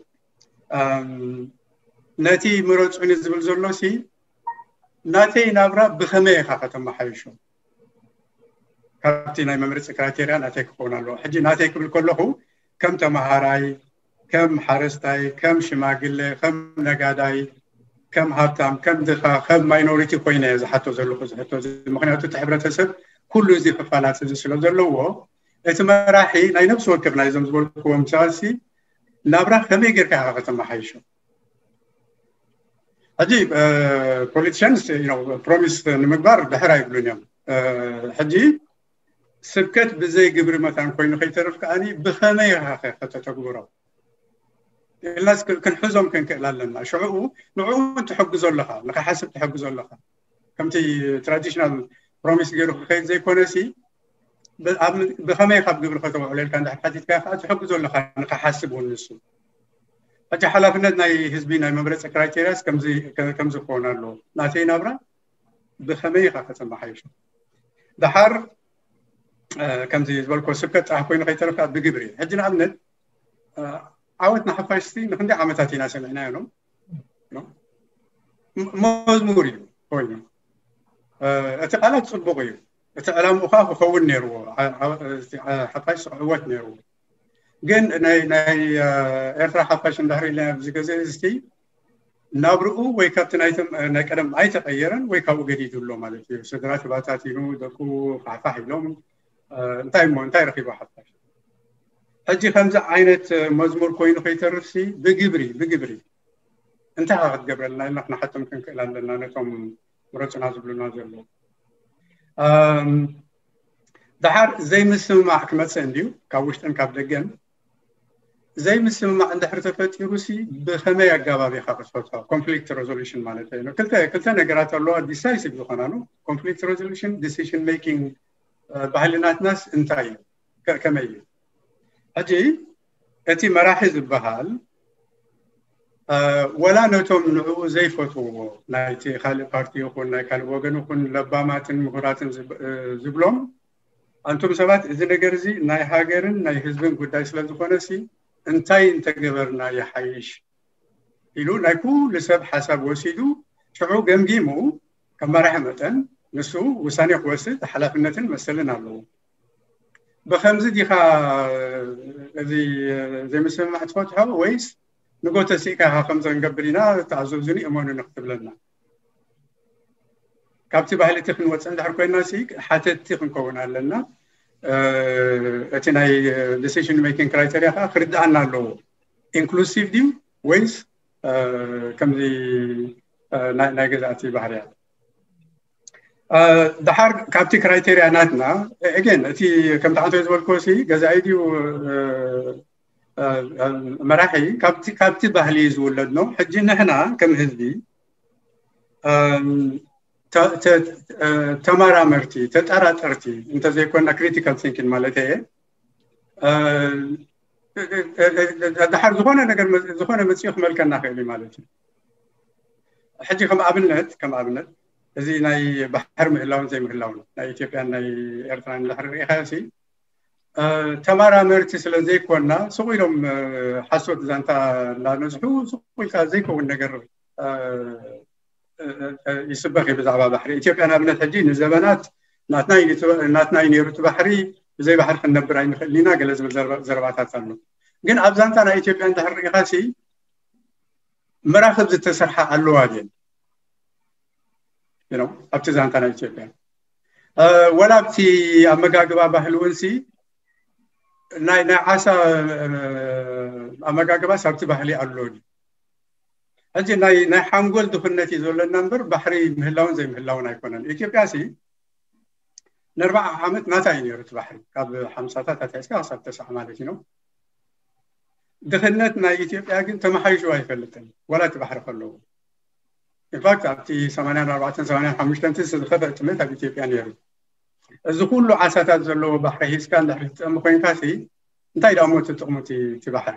ነቲ ምረፁኒ ዝብል ዘሎ ሲ ናተይ ናብራ ብኸመይ ኢኻ ከተመሓይሾ ካብቲ ናይ መምረፂ ክራይቴርያ ናተይ ክኸውን ኣለዎ። ሕጂ ናተይ ክብል ከለኹ ከም ተምሃራይ፣ ከም ሓረስታይ፣ ከም ሽማግለ፣ ከም ነጋዳይ፣ ከም ሃብታም፣ ከም ድኻ፣ ከም ማይኖሪቲ ኮይነ እየ ዝሓቶ ዘለኹ እዚ ሕቶ እዚ። ምክንያቱ እቲ ሕብረተሰብ ኩሉ እዚ ክፋላት እዚ ስለ ዘለዎ እቲ መራሒ ናይ ነፍሲ ወከፍ ናይዞም ዝበልክዎም ሰባት ናብራ ከመይ ጌርካ ኢኻ ከተመሓይሾ? ሕጂ ፖለቲሽንስ ፕሮሚስ ንምግባር ድሕር ኣይብሉን እዮም። ሕጂ ስብከት ብዘይ ግብሪ መታን ኮይኑ ከይተርፍ ከዓኒ ብኸመይ ኢኻ ከተተግብሮ ኢልና ክንሕዞም ክንክእል ኣለና። ሽዕኡ ንዕኡ እውን ትሕግዞ ኣለኻ፣ ንኸሓስብ ትሕግዞ ኣለኻ። ከምቲ ትራዲሽናል ፕሮሚስ ገይሩ ክኸይድ ዘይኮነ ሲ ብኸመይ ካብ ግብሪ ከተውዕሎ ኢልካ እንድሕር ሓቲትካ ከዓ ትሕግዞ ኣለኻ ንኸሓስብ እውን ንሱ። ሕጂ ሓላፍነት ናይ ህዝቢ ናይ መምረፂ ክራይቴሪያስ ከምዚ ክኸውን ኣለዎ። ናተይ ናብራ ብኸመይ ኢኻ ከተመሓይሾ? ደሓር ከምዚ ዝበልኮ ስብከት ጥራሕ ኮይኑ ከይተረፍካ ብግብሪ። ሕጂ ንኣብነት ዓወት ንሓፋሽቲ ንክንደይ ዓመታት ኢና ሰሚዕናዮ ነው መዝሙር እዩ ኮይኑ። እቲ ቃላት ፅቡቕ እዩ። እቲ ዕላምኡ ከዓ ክኸውን ነይርዎ። ሓፋሽ ክዕወት ነይርዎ። ግን ናይ ኤርትራ ሓፋሽ እንዳሕር ኢለ ኣብዚ ገዘ እዚ ናብርኡ ወይ ካብቲ ናይ ቀደም ኣይተቐየረን ወይ ካብኡ ገዲዱ ኣሎ ማለት እዩ። ስድራ ተባታቲኑ ደቁ ፋሕፋሕ ኢሎም እንታይ እሞ እንታይ ረኪቡ ሓፋሽ። ሕጂ ከምዚ ዓይነት መዝሙር ኮይኑ ከይተርፍሲ ብግብሪ ብግብሪ እንታይ ካ ክትገብረልና ኢልና ክነሓቶም ክንክእል ኣለና ነቶም ምረፁና ዝብሉና ዘለዉ። ደሓር ዘይምስምማዕ ክመፅእ እንድዩ ካብ ውሽጥን ካብ ደገን። ዘይምስምማዕ እንድሕር ተፈጢሩ ሲ ብኸመይ ኣጋባብ ኢኻ ክትፈትሖ? ኮንፍሊክት ሬዞሉሽን ማለት እዩ። ክልተ ክልተ ነገራት ኣለዋ ዲሳይሲቭ ዝኾና ነው። ኮንፍሊክት ሬዞሉሽን፣ ዲሲሽን ሜኪንግ ባህሊ ናትናስ እንታይ እዩ? ከመይ እዩ? ሕጂ እቲ መራሒ ዝበሃል ወላ ነቶም ንዕኡ ዘይፈትውዎ ናይቲ ካልእ ፓርቲ ይኹን ናይ ካልእ ወገን ይኹን ለባማትን ምሁራትን ዝብሎም ኣንቱም ሰባት እዚ ነገር እዚ ናይ ሃገርን ናይ ህዝብን ጉዳይ ስለ ዝኾነ ሲ እንታይ እንተገበርና ይሓይሽ ኢሉ ናይ ኩሉ ሰብ ሓሳብ ወሲዱ ሽዑ ገምጊሙ ከም መራሒ መጠን ንሱ ውሳኔ ክወስድ ሓላፍነትን መሰልን ኣለዎ። ብከምዚ ዲኻ እዚ ዘይምስምማዕ ትፈትሖ ወይስ ንጎተ ስኢካ ኢኻ ከምዚ ክንገብር ኢና ተኣዘዙኒ እመኑኒ ክትብለና? ካብቲ ባህሊ እቲ ክንወፅእ እንድሕር ኮይና ሲ ሓተትቲ ክንከውን ኣለና። እቲ ናይ ዲሲሽን ሜኪንግ ክራይተሪያ ከዓ ክርድኣና ኣለዎ። ኢንክሉሲቭ ድዩ ወይስ ከምዚ ናይ ገዛእቲ ባህርያት? ደሓር ካብቲ ክራይቴርያ ናትና ኤጌን እቲ ከምቲ ዓንተ ዝበልክዎ ሲ ገዛኢ ድዩ መራሒ ካብቲ ባህሊ እዩ ዝውለድ ነው። ሕጂ ንሕና ከም ህዝቢ ተመራመርቲ ተጠራጠርቲ እንተዘይኮና ክሪቲካል ቲንኪን ማለት እየ ደሓር ዝኾነ ነገር ዝኾነ መፅኡ ክመልከና ክእል እዩ ማለት እዩ። ሕጂ ከም ኣብነት ከም ኣብነት እዚ ናይ ባሕሪ ምህላውን ዘይምህላውን ናይ ኢትዮጵያን ናይ ኤርትራን እንድሕር ርኢኻ ሲ ተመራመርቲ ስለ ዘይኮና ስቕ ኢሎም ሓሶት ዛንታ እናነዝሑ ስቕ ኢልካ ዘይከውን ነገር ይስበኽ እዩ ብዛዕባ ባሕሪ ኢትዮጵያ። ንኣብነት ሕጂ ንዘበናት ናትና እዩ ነይሩ እቲ ባሕሪ፣ ብዘይ ባሕሪ ክንነብር ኣይንኽእልን ኢና ገለ ዝብል ዘረባታት ኣሎ። ግን ኣብ ዛንታ ናይ ኢትዮጵያ እንድሕር ርኢኻ ሲ መራኽብ ዝተሰርሓ ኣለዋ ድየን ኣብቲ ዛንታ ናይ ኢትዮጵያ? ወላ ኣብቲ ኣመጋግባ ባህሊ እውን ሲ ናይ ናይ ዓሳ ኣመጋግባስ ኣብቲ ባህሊ ኣሎ ድዩ? ሕጂ ናይ ናይ ሓንጎል ድኽነት እዩ ዘለና እምበር ባሕሪ ምህላውን ዘይምህላውን ኣይኮነን። ኢትዮጵያ ሲ ንኣርባዓ ዓመት ናታ እዩ ነይሩ እቲ ባሕሪ ካብ ሓምሳታት ኣትሒዝካ ክሳብ ተስዓ ማለት እዩ ነው። ድኽነት ናይ ኢትዮጵያ ግን ተመሓይሹ ኣይፈልጥን ዋላ እቲ ባሕሪ ከለዉ። ኢንፋክት ኣብቲ ሰማንያን ኣርባዕተን ሰማንያን ሓሙሽተን እቲ ዝኸፍአ ጥሜት ኣብ ኢትዮጵያ ነይሩ። እዚ ኩሉ ዓሳታት ዘለዎ ባሕሪ ሒዝካ እንድሕር ትጠሚ ኮይንካ ሲ እንታይ ደኣ ሞ እቲ ጥቕሙ እቲ ባሕሪ?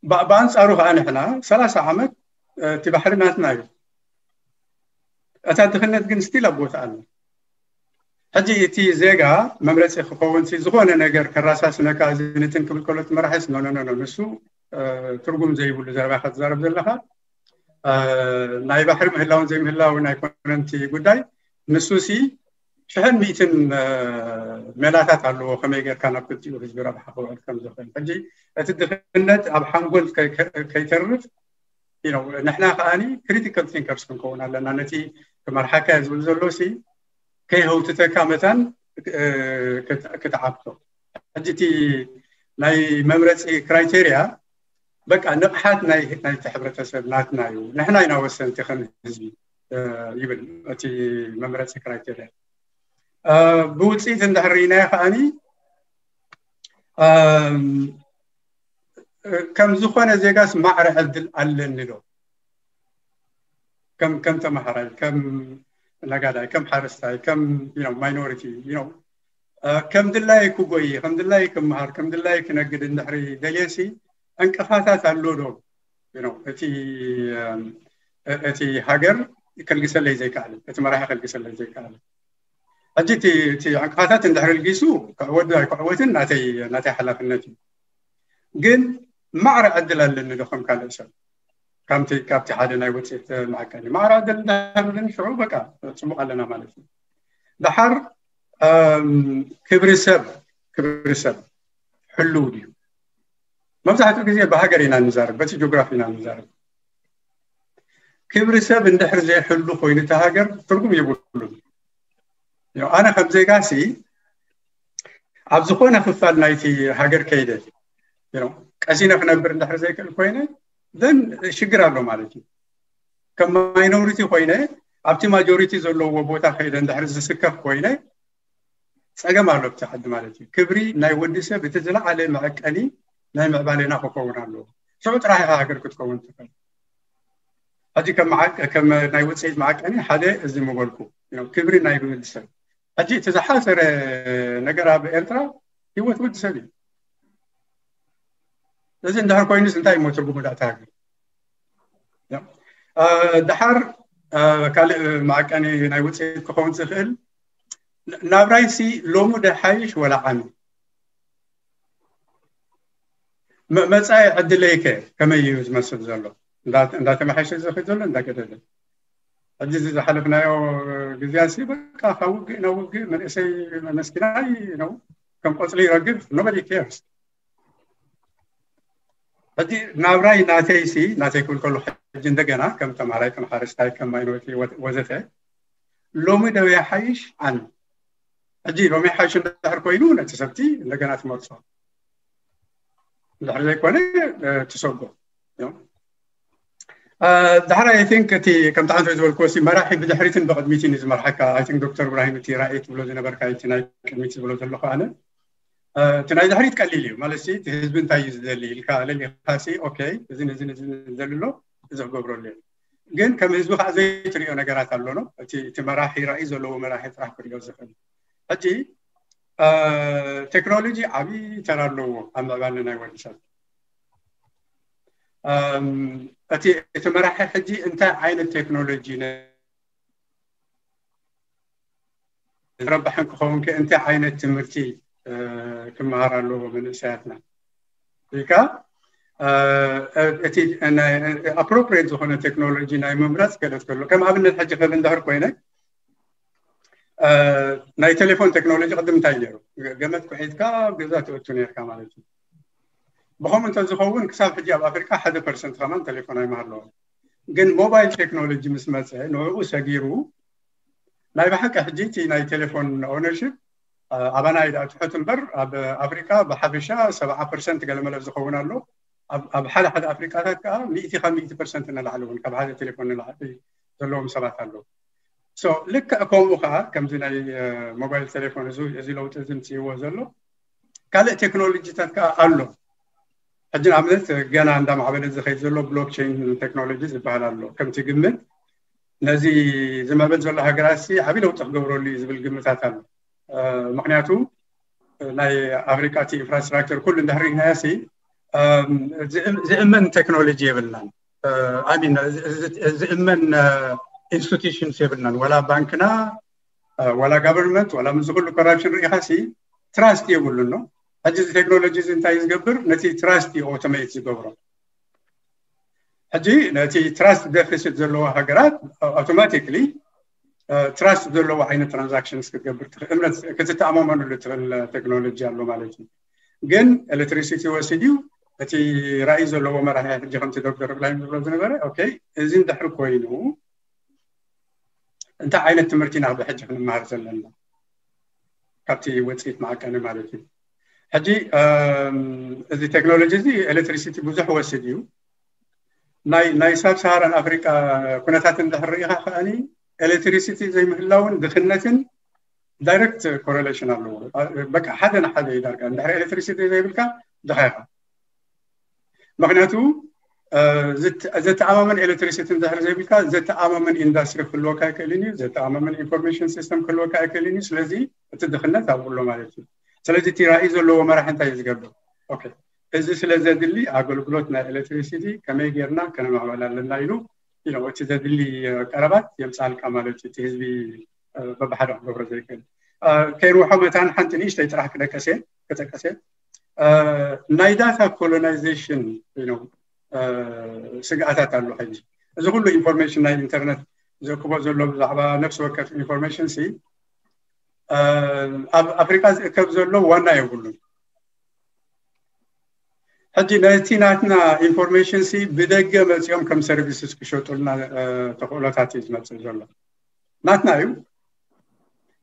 ብኣንፃሩ ከዓ ንሕና ሰላሳ ዓመት እቲ ባሕሪ ናትና እዩ። እታ ድኽነት ግን ስቲል ኣብ ቦታ ኣሎ። ሕጂ እቲ ዜጋ መምረፂ ክኸውን ሲ ዝኾነ ነገር ከራሳስነካ ዝንትን ክብል ከሎ እቲ መራሒስ ኖኖኖኖ ንሱ ትርጉም ዘይብሉ ዘረባ ኢኻ ትዛረብ ዘለኻ። ናይ ባሕሪ ምህላውን ዘይምህላውን ኣይኮነን እቲ ጉዳይ። ንሱ ሲ ሽሕን ሚእትን ሜላታት ኣለዎ ከመይ ጌርካ ናብ ክልቲኡ ህዝቢ ረብሓ ክውዕል ከም ዝኽእል። ሕጂ እቲ ድኽነት ኣብ ሓንጎል ከይተርፍ ንሕና ከዓኒ critical thinkers ክንከውን ኣለና። ነቲ ክመርሓካ ዝብል ዘሎ ሲ ከይህውትተካ መታን ክትዓብቶ። ሕጂ እቲ ናይ መምረፂ criteria በቃ ንቕሓት ናይቲ ሕብረተሰብ ናትና እዩ፣ ንሕና ኢና ወሰንቲ ከም ህዝቢ ይብል እቲ መምረፂ criteria። ብውፅኢት እንድሕር ርኢናዮ ከዓኒ ከም ዝኾነ ዜጋስ ማዕረ ዕድል ኣለኒ ዶ? ከም ከም ተማሃራይ፣ ከም ነጋዳይ፣ ከም ሓረስታይ፣ ከም minority፣ ከም ድላየ ክጎይ፣ ከም ድላየ ክመሃር፣ ከም ድላየ ክነግድ እንድሕሪ ደልየሲ ዕንቅፋታት ኣሎ ዶ? እቲ እቲ ሃገር ከልግሰለይ ዘይከኣለ፣ እቲ መራሒ ከልግሰለይ ዘይከኣለ። ሕጂ እቲ ዕንቅፋታት እንድሕሪ ልጊሱ ክዕወት ኣይክዕወትን ናተይ ናተይ ሓላፍነት እዩ። ግን ማዕረ ዕድል ኣለኒ ዶ ከም ካልእ ሰብ? ካብቲ ሓደ ናይ ውፅኢት መዐቀኒ ማዕረ ዕድል እንድሕር ኣለኒ ሽዑ በቃ ፅቡቕ ኣለና ማለት እዩ። ደሓር ክብሪ ሰብ ክብሪ ሰብ ሕልው ድዩ? መብዛሕትኡ ግዜ ብሃገር ኢና ንዛረብ፣ በቲ ጂኦግራፊ ኢና ንዛረብ። ክብሪ ሰብ እንድሕር ዘይሕሉ ኮይኑ እቲ ሃገር ትርጉም የብሉን። ኣነ ከም ዜጋ ሲ ኣብ ዝኾነ ክፋል ናይቲ ሃገር ከይደ ቀሲነ ክነብር እንድሕር ዘይክእል ኮይነ ዘን ሽግር ኣሎ ማለት እዩ። ከም minority ኮይነ ኣብቲ majority ዘለዎ ቦታ ከይደ እንድሕር ዝስከፍ ኮይነ ፀገም ኣሎ ኣብቲ ዓዲ ማለት እዩ። ክብሪ ናይ ወዲ ሰብ እቲ ዝለዓለ መዐቀኒ ናይ ምዕባሌና ክኸውን ኣለዎ። ሽዑ ጥራሕ ኢኻ ሃገር ክትከውን ትኽእል። ሕጂ ከም ናይ ውፅኢት መዐቀኒ ሓደ እዚ ምበልኩ ክብሪ ናይ ወዲ ሰብ። ሕጂ እቲ ዝሓሰረ ነገር ኣብ ኤርትራ ህይወት ወዲ ሰብ እዩ። እዚ እንድሕር ኮይኑስ እንታይ እሞ ትርጉሙ ዳእታ ሃገር? ደሓር ካልእ መዐቀኒ ናይ ውፅኢት ክኸውን ዝኽእል ናብራይሲ ሎሚ ዶ ይሓይሽ ወላ ዓሚ? መፃኢ ዕድለይከ ከመይ እዩ ዝመስል ዘሎ? እንዳተመሓሸ ዝኽእል ዘሎ እንዳገደለ። ሕጂ እዚ ዝሓለፍናዮ ግዜያሲ በቃ ካብ ውግእ ናብ ውግእ መንእሰይ መስኪናይ ነው ከም ቆፅሊ ይረግፍ። Nobody cares። ሕጂ ናብራይ ናተይሲ ናተይ ክብል ከሉ ሕጂ እንደገና ከም ተማሃራይ ከም ሓረስታይ ከም minority ወዘተ ሎሚ ዶ ይሓይሽ ዓሚ? ሕጂ ሎሚ ይሓይሽ እንድሕር ኮይኑ ነቲ ሰብቲ እንደገና ትመርፆ፣ እንድሕር ዘይኮነ ትሰጎ። ዳሕራይ I think እቲ ከምቲ ሓንቲ ዝበልክዎ ሲ መራሒ ብድሕሪትን ብቕድሚትን እዩ ዝመርሓካ። I think ዶክተር እብራሂም እቲ ራእይ ትብሎ ዝነበርካ እቲ ናይ ቅድሚት ዝብሎ ዘለኹ ኣነ እቲ ናይ ድሕሪት ቀሊል እዩ ማለት እቲ ህዝቢ እንታይ እዩ ዝደሊ ኢልካ ለሊኻሲ okay እዚን እዚን እዚን ዝደሊ ኣሎ እዚ ክገብረሉ እዩ። ግን ከም ህዝቢ ከዓ ዘይትሪኦ ነገራት ኣሎ ነው። እቲ መራሒ ራእይ ዘለዎ መራሒ ጥራሕ ክሪኦ ዝኽእል። ሕጂ ቴክኖሎጂ ዓብዪ ተራ ኣለዎ ኣብ ምዕባለ ናይ ወዲ ሰብ። እቲ መራሒ ሕጂ እንታይ ዓይነት ቴክኖሎጂ ረባሕን ክኸውን ከ እንታይ ዓይነት ትምህርቲ ክመሃር ኣለዎ መንእሰያትና ኢልካ እቲ appropriate ዝኾነ ቴክኖሎጂ ናይ ምምራፅ ክእለት ከሎ ከም ኣብነት ሕጂ ክብል እንድሕር ኮይነ ናይ ቴሌፎን ቴክኖሎጂ ቅድም እንታይ ነይሩ? ገመድ ኩሒትካ ኣብ ገዛ ትእቱ ነርካ ማለት እዩ። ብኸምኡ እንተዝኸውን ክሳብ ሕጂ ኣብ ኣፍሪካ ሓደ ፐርሰንት ከማን ቴሌፎን ኣይምሃለዎም። ግን ሞባይል ቴክኖሎጂ ምስ መፀ ንዕኡ ሰጊሩ ናይ ብሓቂ ሕጂ እቲ ናይ ቴሌፎን ኦነርሽፕ ኣባና ይድኣ ትሑት እምበር ኣብ ኣፍሪካ ብሓፈሻ ሰብዓ ፐርሰንት ገለመለ ዝኸውን ኣሎ። ኣብ ሓደ ሓደ ኣፍሪካታት ከዓ ሚእቲ ካብ ሚእቲ ፐርሰንት እናላዕለ እውን ካብ ሓደ ቴሌፎን ንላዕሊ ዘለዎም ሰባት ኣለዉ። ልክዕ ከምኡ ከዓ ከምዚ ናይ ሞባይል ቴሌፎን እዚ ለውጢ እዚ ምፅእዎ ዘሎ ካልእ ቴክኖሎጂታት ከዓ ኣሎ። ሕጂ ንኣብነት ገና እንዳማዕበለ ዝኸይድ ዘሎ ብሎክቸይን ቴክኖሎጂ ዝበሃል ኣሎ። ከምቲ ግምት ነዚ ዝምዕብል ዘሎ ሃገራት ዓብዪ ለውጢ ክገብረሉ እዩ ዝብል ግምታት ኣሎ። ምክንያቱ ናይ ኣፍሪካ እቲ ኢንፍራስትራክቸር ኩሉ እንድሕር ርኢናዮ ሲ ዝእመን ቴክኖሎጂ የብልናን። ዝእመን ኢንስቲቱሽንስ የብልናን። ዋላ ባንክና ዋላ ጋቨርንመንት ዋላ ምስ ኩሉ ኮራፕሽን ርኢኻ ሲ ትራስት የብሉን ነው። ሕጂ እዚ ቴክኖሎጂ እዚ እንታይ ዝገብር ነቲ ትራስት እዩ ኦቶሜት ዝገብሮ። ሕጂ ነቲ ትራስት ደፊሲት ዘለዎ ሃገራት ኣውቶማቲክሊ ትራስት ዘለዎ ዓይነት ትራንዛክሽንስ ክትገብር ትኽእል፣ እምነት ክትተኣማመኑሉ ትኽእል ቴክኖሎጂ ኣሎ ማለት እዩ። ግን ኤሌክትሪሲቲ ወሲድዩ እቲ ራእይ ዘለዎ መራሒ ሕጂ ከምቲ ዶክተር እብራሂም ዝብሎ ዝነበረ ኦኬ፣ እዚ እንድሕር ኮይኑ እንታይ ዓይነት ትምህርቲ ኢና ብሕጂ ክንመሃር ዘለና ካብቲ ውፅኢት መዓቀኒ ማለት እዩ። ሕጂ እዚ ቴክኖሎጂ እዚ ኤሌክትሪሲቲ ብዙሕ ወስድ እዩ። ናይ ሳብ ሰሃራን ኣፍሪቃ ኩነታት እንድሕር ርኢኻ ከኣኒ ኤሌክትሪሲቲ ዘይምህላውን ድኽነትን ዳይረክት ኮረሌሽን ኣለዎ። በቃ ሓደ ንሓደ እዩ ዳርጋ። እንድሕር ኤሌክትሪሲቲ ዘይብልካ ድኻ ኢኻ። ምክንያቱ ዘተኣማመን ኤሌክትሪሲቲ እንድሕር ዘይብልካ ዘተኣማመን ኢንዳስትሪ ክህልወካ ኣይክእልን እዩ። ዘተኣማመን ኢንፎርሜሽን ሲስተም ክህልወካ ኣይክእልን እዩ። ስለዚ እቲ ድኽነት ኣብኡ ኣሎ ማለት እዩ። ስለዚ እቲ ራእይ ዘለዎ መራሒ እንታይ እዩ ዝገብር? ኦኬ፣ እዚ ስለ ዘድሊ ኣገልግሎት ናይ ኤሌክትሪሲቲ ከመይ ጌርና ከነማዕበል ኣለና ኢሉ እቲ ዘድሊ ቀረባት የምፃልካ ማለት እዩ። እቲ ህዝቢ በብሓደ ክገብሮ ዘይክእል ከይርውሖ መታን ሓንቲ ንእሽተይ ጥራሕ ክደቀሰ ክጠቀሰ ናይ ዳታ ኮሎናይዜሽን ስግኣታት ኣሎ። ሕጂ እዚ ኩሉ ኢንፎርሜሽን ናይ ኢንተርነት ዘክቦ ዘሎ ብዛዕባ ነፍሲ ወከፍ ኢንፎርሜሽን ሲ ኣብ ኣፍሪካ ዝእከብ ዘሎ ዋና የብሉን። ሕጂ ነቲ ናትና ኢንፎርሜሽን ሲ ብደገ መፂኦም ከም ሰርቪስስ ክሸጡልና ተኽእሎታት እዩ ዝመፅእ ዘሎ። ናትና እዩ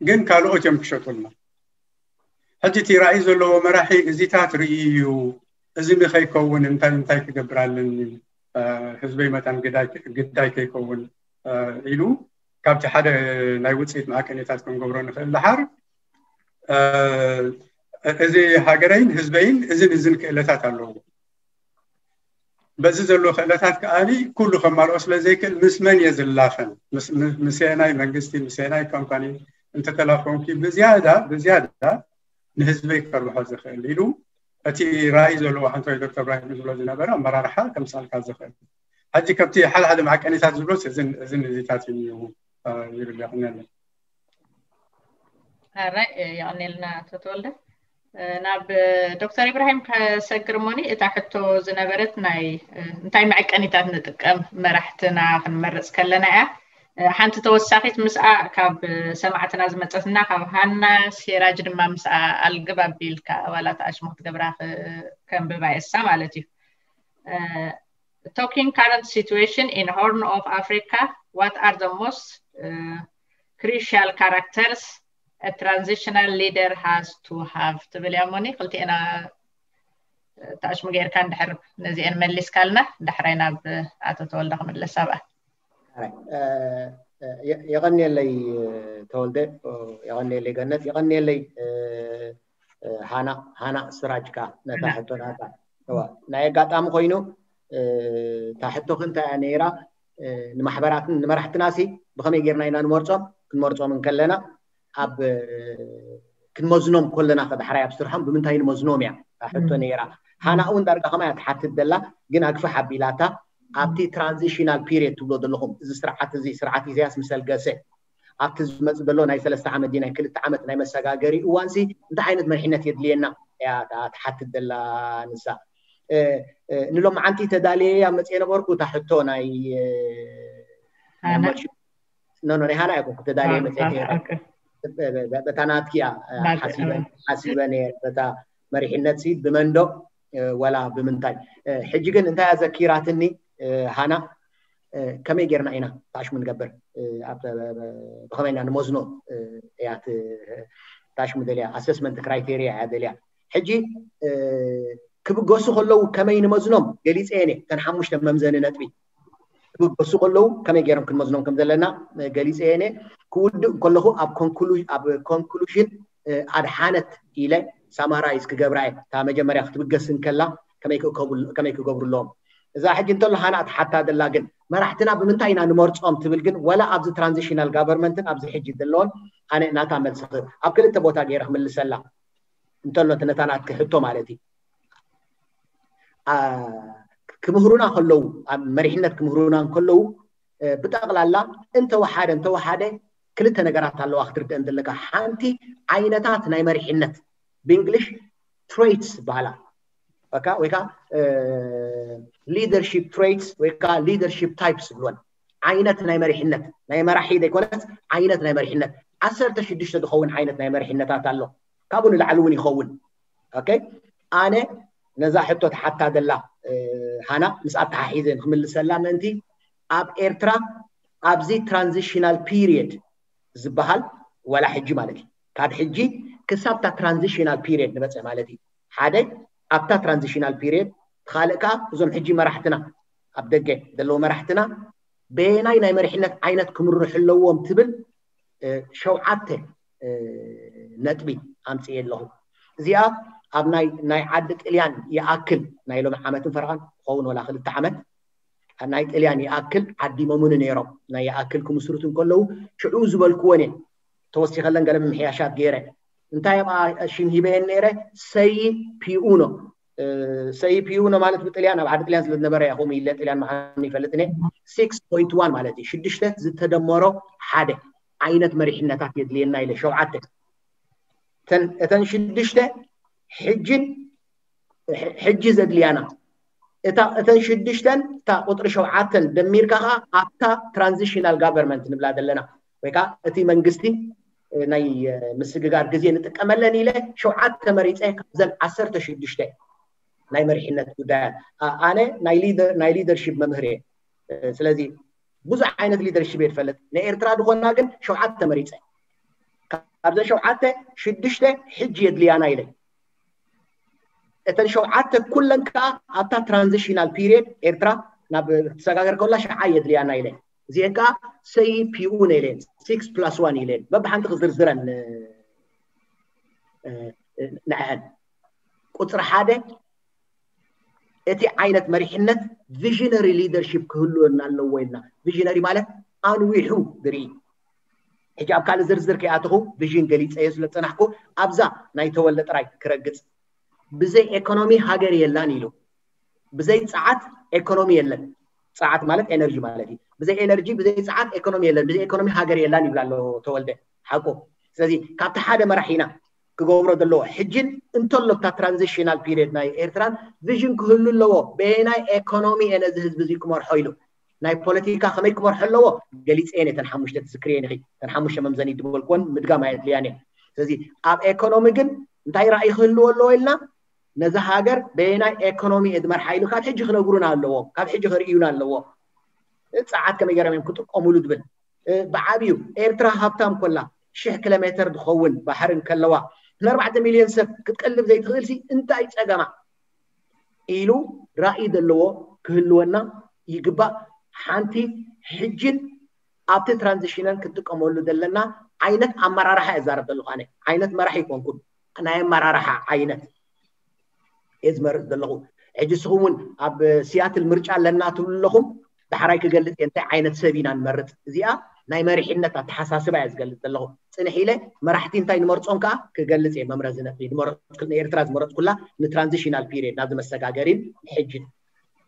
ግን ካልኦት እዮም ክሸጡልና። ሕጂ እቲ ራእይ ዘለዎ መራሒ እዚታት ርኢ እዩ፣ እዚ ንኸይከውን እንታይ እንታይ ክገብር ኣለኒ ህዝበይ መታን ግዳይ ከይከውን ኢሉ ካብቲ ሓደ ናይ ውፅኢት መዓቀኒታት ክንገብሮ ንኽእል ደሓር እዚ ሃገረይን ህዝበይን እዝን እዝን ክእለታት ኣለዎ። በዚ ዘሎ ክእለታት ከኣኒ ኩሉ ከማልኦ ስለ ዘይክእል ምስ መን እየ ዝላፈን? ምስ የናይ መንግስቲ ምስ የናይ ካምፓኒ እንተተላፈንኩ ብዝያዳ ብዝያዳ ንህዝበይ ከርብሖ ዝኽእል ኢሉ እቲ ራእይ ዘለዎ ሓንቶ ዶክተር እብራሂም ዝብሎ ዝነበረ ኣመራርሓ ከምሳልካ ዝኽእል ሕጂ ከብቲ ሓደ ሓደ መዓቀኒታት ዝብሎስ እዝን እዝን እዚታት እዩ ይብል። የቕንየለይ። ኣራይ የቐንየልና ኣቶ ተወልደ። ናብ ዶክተር ኢብራሂም ከሰግር እሞኒ እታ ሕቶ ዝነበረት ናይ እንታይ መዐቀኒታት ንጥቀም መራሕትና ክንመርፅ ከለና እያ። ሓንቲ ተወሳኺት ምስኣ ካብ ሰማዕትና ዝመፀትና ካብ ሃና ሴራጅ ድማ ምስኣ ኣልግብ ኣቢልካ ዋላ ተኣሽሙ ክትገብራ ከንብባ የሳ ማለት እዩ። Talking current situation in Horn of Africa, what are the most uh, crucial characters a transitional leader has to have ትብል እያ። ሞኒ ክልቲኤና ተኣሽሙ ጌርካ እንድሕር ነዚአን መሊስካልና ዳሕራይ ናብ ኣቶ ተወልደ ክምለስ ኣብኣ። የቐንየለይ ተወልደ፣ የቐንየለይ ገነት፣ የቐንየለይ ሃና ሃና ስራጅካ ነታ ሕቶ ናታ ናይ ኣጋጣሚ ኮይኑ እታ ሕቶኺ እንታይ እያ ነይራ? ንማሕበራትን ንመራሕትና ሲ ብኸመይ ጌርና ኢና ንመርጾም? ክንመርጾም እንከለና ኣብ ክንመዝኖም ከለና ከዳሕራይ ኣብ ስርሖም ብምንታይ ንመዝኖም እያ እታ ሕቶ ነይራ። ሃና እውን ዳርጋ ከማይ እያ ትሓትት ዘላ፣ ግን ኣግፍሕ ኣቢላታ ኣብቲ ትራንዚሽናል ፒሪየድ ትብሎ ዘለኹም እዚ ስርዓት እዚ ስርዓት ኢሳያስ ምስ ኣልገሰ ኣብቲ ዝመፅእ ዘሎ ናይ ሰለስተ ዓመት ድዩ ናይ ክልተ ዓመት ናይ መሰጋገሪ እዋንሲ እንታይ ዓይነት መሪሕነት የድልየና እያ ትሓትት ዘላ ንሳ። ንሎማዓንቲ ተዳልየ እያ መፅየ ነበርኩ እታ ሕቶ ናይ ናይ ሃና እኮ ተዳልየ መፅየ በታ ናትኪ እያ ሓሲበ ነየ በታ መሪሕነት ሲ ብመንዶ ወላ ብምንታይ። ሕጂ ግን እንታይ ኣዘኪራትኒ ሃና ከመይ ጌርና ኢና ታሽሙ ንገብር ብኸመይ ኢና ንመዝኖ እያ ታሽሙ ደልያ ኣሰስመንት ክራይቴሪያ እያ ደልያ። ሕጂ ክብገሱ ከለዉ ከመይ ንመዝኖም ገሊፀ እየ ተን ሓሙሽተ መምዘኒ ነጥቢ ክብገሱ ከለዉ ከመይ ገይሮም ክንመዝኖም ከም ዘለና ገሊፀ እየ። ክውድእ ከለኹ ኣብ ኮንክሉዥን ኣድሓነት ኢለ ሳማራይዝ ክገብራ እየ እታ መጀመርያ ክትብገስ እንከላ ከመይ ክገብሩ ኣለዎም። እዛ ሕጂ እንተሎ ሃና ትሓታ ዘላ ግን መራሕትና ብምንታይ ኢና ንመርፆም ትብል ግን ወላ ኣብዚ ትራንዚሽናል ጋቨርንመንትን ኣብዚ ሕጂ ዘለዎን ኣነ ናታ መልሲ ኣብ ክልተ ቦታ ገይረ ክምልሰላ እንተሎ እቲ ነታ ናትኪ ሕቶ ማለት እዩ። ክምህሩና ከለዉ ኣብ መሪሕነት ክምህሩና እንከለዉ ብጠቕላላ እንተወሓደ እንተወሓደ ክልተ ነገራት ኣለዋ ክትርድአን ዘለካ። ሓንቲ ዓይነታት ናይ መሪሕነት ብእንግሊሽ ትሬትስ ይበሃላ ወይ ከዓ ሊደርሺፕ ትሬትስ ወይ ከዓ ሊደርሺፕ ታይፕስ ይብልወን። ዓይነት ናይ መሪሕነት ናይ መራሒ ዘይኮነስ ዓይነት ናይ መሪሕነት ዓሰርተ ሽዱሽተ ዝኸውን ዓይነት ናይ መሪሕነታት ኣሎ። ካብኡ ንላዕሊ እውን ይኸውን። ኦኬ፣ ኣነ ነዛ ሕቶ ተሓታ ዘላ ሃና ምስ ኣተሓሒዘ ንክምልሰላ ምእንቲ ኣብ ኤርትራ ኣብዚ ትራንዚሽናል ፒሪየድ ዝበሃል ዋላ ሕጂ ማለት እዩ፣ ካብ ሕጂ ክሳብታ ትራንዚሽናል ፒሪየድ ንበፅሕ ማለት እዩ። ሓደ ኣብታ ትራንዚሽናል ፒሪየድ፣ ካልእ ከዓ እዞም ሕጂ መራሕትና ኣብ ደገ ዘለዉ መራሕትና በየናይ ናይ መሪሕነት ዓይነት ክምርሑ ኣለዎም ትብል ሸውዓተ ነጥቢ ኣምፅየ ኣለኹ። እዚኣ ኣብ ናይ ዓዲ ጥልያን ይኣክል ናይ ሎሚ ዓመትን ፈረቓን ክኸውን ወላ ክልተ ዓመት ናይ ጥልያን ይኣክል ዓዲሞምኒ ነይሮም። ናይ ይኣክል ክምስርቱ እንከለዉ ሽዑ ዝበልክወን እየን ተወሲኸለን ገለ ምምሕያሻት ገይረ። እንታይ ኣብኣ ሽም ሂበየን ነይረ? ሰይ ፒኡኖ። ሰይ ፒኡኖ ማለት ብጥልያን ኣብ ዓዲ ጥልያን ስለ ዝነበረ እያ ከምኡ ኢለ ጥልያን ምዃኑ ይፈልጥ እየ። ሲክስ ፖይንት ዋን ማለት እዩ ሽዱሽተ ዝተደመሮ ሓደ ዓይነት መሪሕነታት የድልየና ኢለ ሸውዓተ እተን ሽዱሽተ ሕጅን ሕጂ ዘድልያና እተን ሽዱሽተን እታ ቁፅሪ ሸውዓተን ደሚርካ ከዓ ኣብታ ትራንዚሽናል ጋቨርንመንት ንብላ ዘለና ወይ ከዓ እቲ መንግስቲ ናይ ምስግጋር ግዜ ንጥቀመለን ኢለ ሸውዓተ መሪፀ ካብዘን ዓሰርተ ሽዱሽተ ናይ መሪሕነት ጉዳያት ኣነ ናይ ሊደርሺፕ መምህር እየ። ስለዚ ብዙሕ ዓይነት ሊደርሺፕ እየ ዝፈልጥ። ንኤርትራ ዝኾና ግን ሸውዓተ መሪፀ። ካብዘን ሸውዓተ ሽዱሽተ ሕጂ የድልያና ኢለ እተን ሸውዓተ ኩለን ከዓ ኣብታ ትራንዚሽናል ፒሪየድ ኤርትራ ናብ ትሰጋገር ከላ ሸዓ የድልያና ኢለን እዚአን ከዓ ሰይ ፒኡ ኢለን ሲክስ ፕላስ ዋን ኢለን በብሓንቲ ክዝርዝረን ንዐን ቁፅሪ ሓደ እቲ ዓይነት መሪሕነት ቪዥነሪ ሊደርሺፕ ክህልወና ኣለዎ ኢልና። ቪዥነሪ ማለት ኣንዊሑ ዝርኢ። ሕጂ ኣብ ካልእ ዝርዝር ከይኣተኹ ቪዥን ገሊፀዮ ስለ ዝፀናሕኩ ኣብዛ ናይ ተወልደ ጥራይ ክረግፅ። ብዘይ ኤኮኖሚ ሃገር የላን ኢሉ። ብዘይ ፀዓት ኤኮኖሚ የለን። ፀዓት ማለት ኤነርጂ ማለት እዩ። ብዘይ ኤነርጂ ብዘይ ፀዓት ኤኮኖሚ የለን። ብዘይ ኤኮኖሚ ሃገር የላን ይብል ኣሎ ተወልደ። ሓቁ። ስለዚ ካብቲ ሓደ መራሒና ክገብሮ ዘለዎ ሕጅን እንተሎ ኣብታ ትራንዚሽናል ፒሪየድ ናይ ኤርትራን ቪዥን ክህሉ ኣለዎ። በየናይ ኤኮኖሚ እየ ነዚ ህዝቢ እዚ ክመርሖ ኢሉ ናይ ፖለቲካ ከመይ ክመርሖ ኣለዎ ገሊፀ እየን እተን ሓሙሽተ ትዝክርየን ኢኺ። እተን ሓሙሽተ መምዘኒ ዝበልክወን ምድጋም ኣየድልያን እየ። ስለዚ ኣብ ኤኮኖሚ ግን እንታይ ራእይ ክህልዎ ኣለዎ ኢልና ነዚ ሃገር በየናይ ኤኮኖሚ እየ ዝመርሓ ኢሉ ካብ ሕጂ ክነግሩና ኣለዎም። ካብ ሕጂ ከርእዩና ኣለዎም። ፀዓት ከመይ ገይሮም እዮም ክጥቀሙሉ ዝብል ብዓብዩ ኤርትራ ሃብታም ኮላ ሽሕ ኪሎ ሜትር ዝኸውን ባሕሪ እንከለዋ ንኣርባዕተ ሚልዮን ሰብ ክትቀልብ ዘይትኽእል ሲ እንታይ ፀገማ ኢሉ ራእይ ዘለዎ ክህልወና ይግባእ። ሓንቲ ሕጅን ኣብቲ ትራንዚሽንን ክንጥቀመሉ ዘለና ዓይነት ኣመራርሓ እዛረብ ዘለኹ ኣነ ዓይነት መራሒ ይኮንኩን ናይ ኣመራርሓ ዓይነት እየ ዝመርፅ ዘለኹ። ሕጂ ንስኹም እውን ኣብ ሲያትል ምርጫ ኣለና ትብሉ ኣለኹም። ዳሕራይ ክገልፅ እየ እንታይ ዓይነት ሰብ ኢና ንመርፅ። እዚኣ ናይ መሪሕነት ኣተሓሳስባ እየ ዝገልፅ ዘለኹ። ፅንሕ ኢለ መራሕቲ እንታይ ንመርፆም ከዓ ክገልፅ እየ። መምረዚ ነጥቢ ንኤርትራ ዝመረፅኩላ ንትራንዚሽናል ፒሪየድ ናብዚ መሰጋገሪን ሕጅን።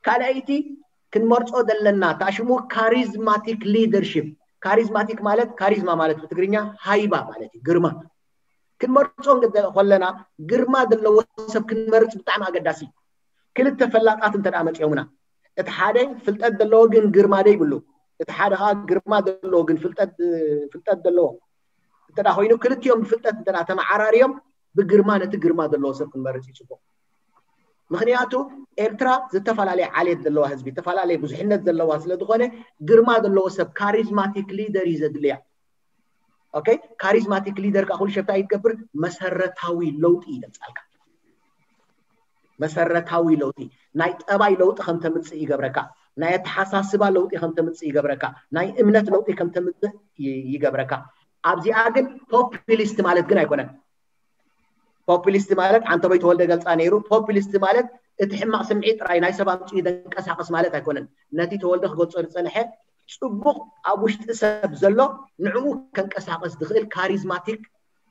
ካልኣይቲ ክንመርፆ ዘለና ታሽሙ ካሪዝማቲክ ሊደርሺፕ። ካሪዝማቲክ ማለት ካሪዝማ ማለት ብትግርኛ ሃይባ ማለት እዩ፣ ግርማ። ክንመርፆ ከለና ግርማ ዘለዎ ሰብ ክንመርፅ ብጣዕሚ ኣገዳሲ። ክልተ ፈላጣት እንተ መፂኦምና እቲ ሓደ ፍልጠት ዘለዎ ግን ግርማ ዘይብሉ፣ እቲ ሓደ ከዓ ግርማ ዘለዎ ግን ፍልጠት ዘለዎ እንተ ኮይኑ ክልቲኦም ብፍልጠት እንተ ተመዓራርዮም ብግርማ ነቲ ግርማ ዘለዎ ሰብ ክንመርፅ ይፅቡቅ። ምክንያቱ ኤርትራ ዝተፈላለየ ዓሌት ዘለዋ ህዝቢ ዝተፈላለየ ብዙሕነት ዘለዋ ስለዝኮነ ግርማ ዘለዎ ሰብ ካሪዝማቲክ ሊደር እዩ ዘድልያ። ኦኬ፣ ካሪዝማቲክ ሊደር ከዓ ኩሉ ሸፍታ ይገብር መሰረታዊ ለውጢ ይደምፃልካ። መሰረታዊ ለውጢ ናይ ጠባይ ለውጢ ከም ተምፅእ ይገብረካ። ናይ ኣተሓሳስባ ለውጢ ከም ተምፅእ ይገብረካ። ናይ እምነት ለውጢ ከም ተምፅእ ይገብረካ። ኣብዚኣ ግን ፖፕሊስት ማለት ግን ኣይኮነን። ፖፕሊስት ማለት ዓንተቦይ ተወልደ ገልፃ ነይሩ። ፖፕሊስት ማለት እቲ ሕማቅ ስምዒት ጥራይ ናይ ሰብ ኣምፅኡ ደንቀሳቀስ ማለት ኣይኮነን። ነቲ ተወልደ ክገልፆ ዝፀንሐ ፅቡቅ ኣብ ውሽጢ ሰብ ዘሎ ንዕኡ ከንቀሳቀስ ዝኽእል ካሪዝማቲክ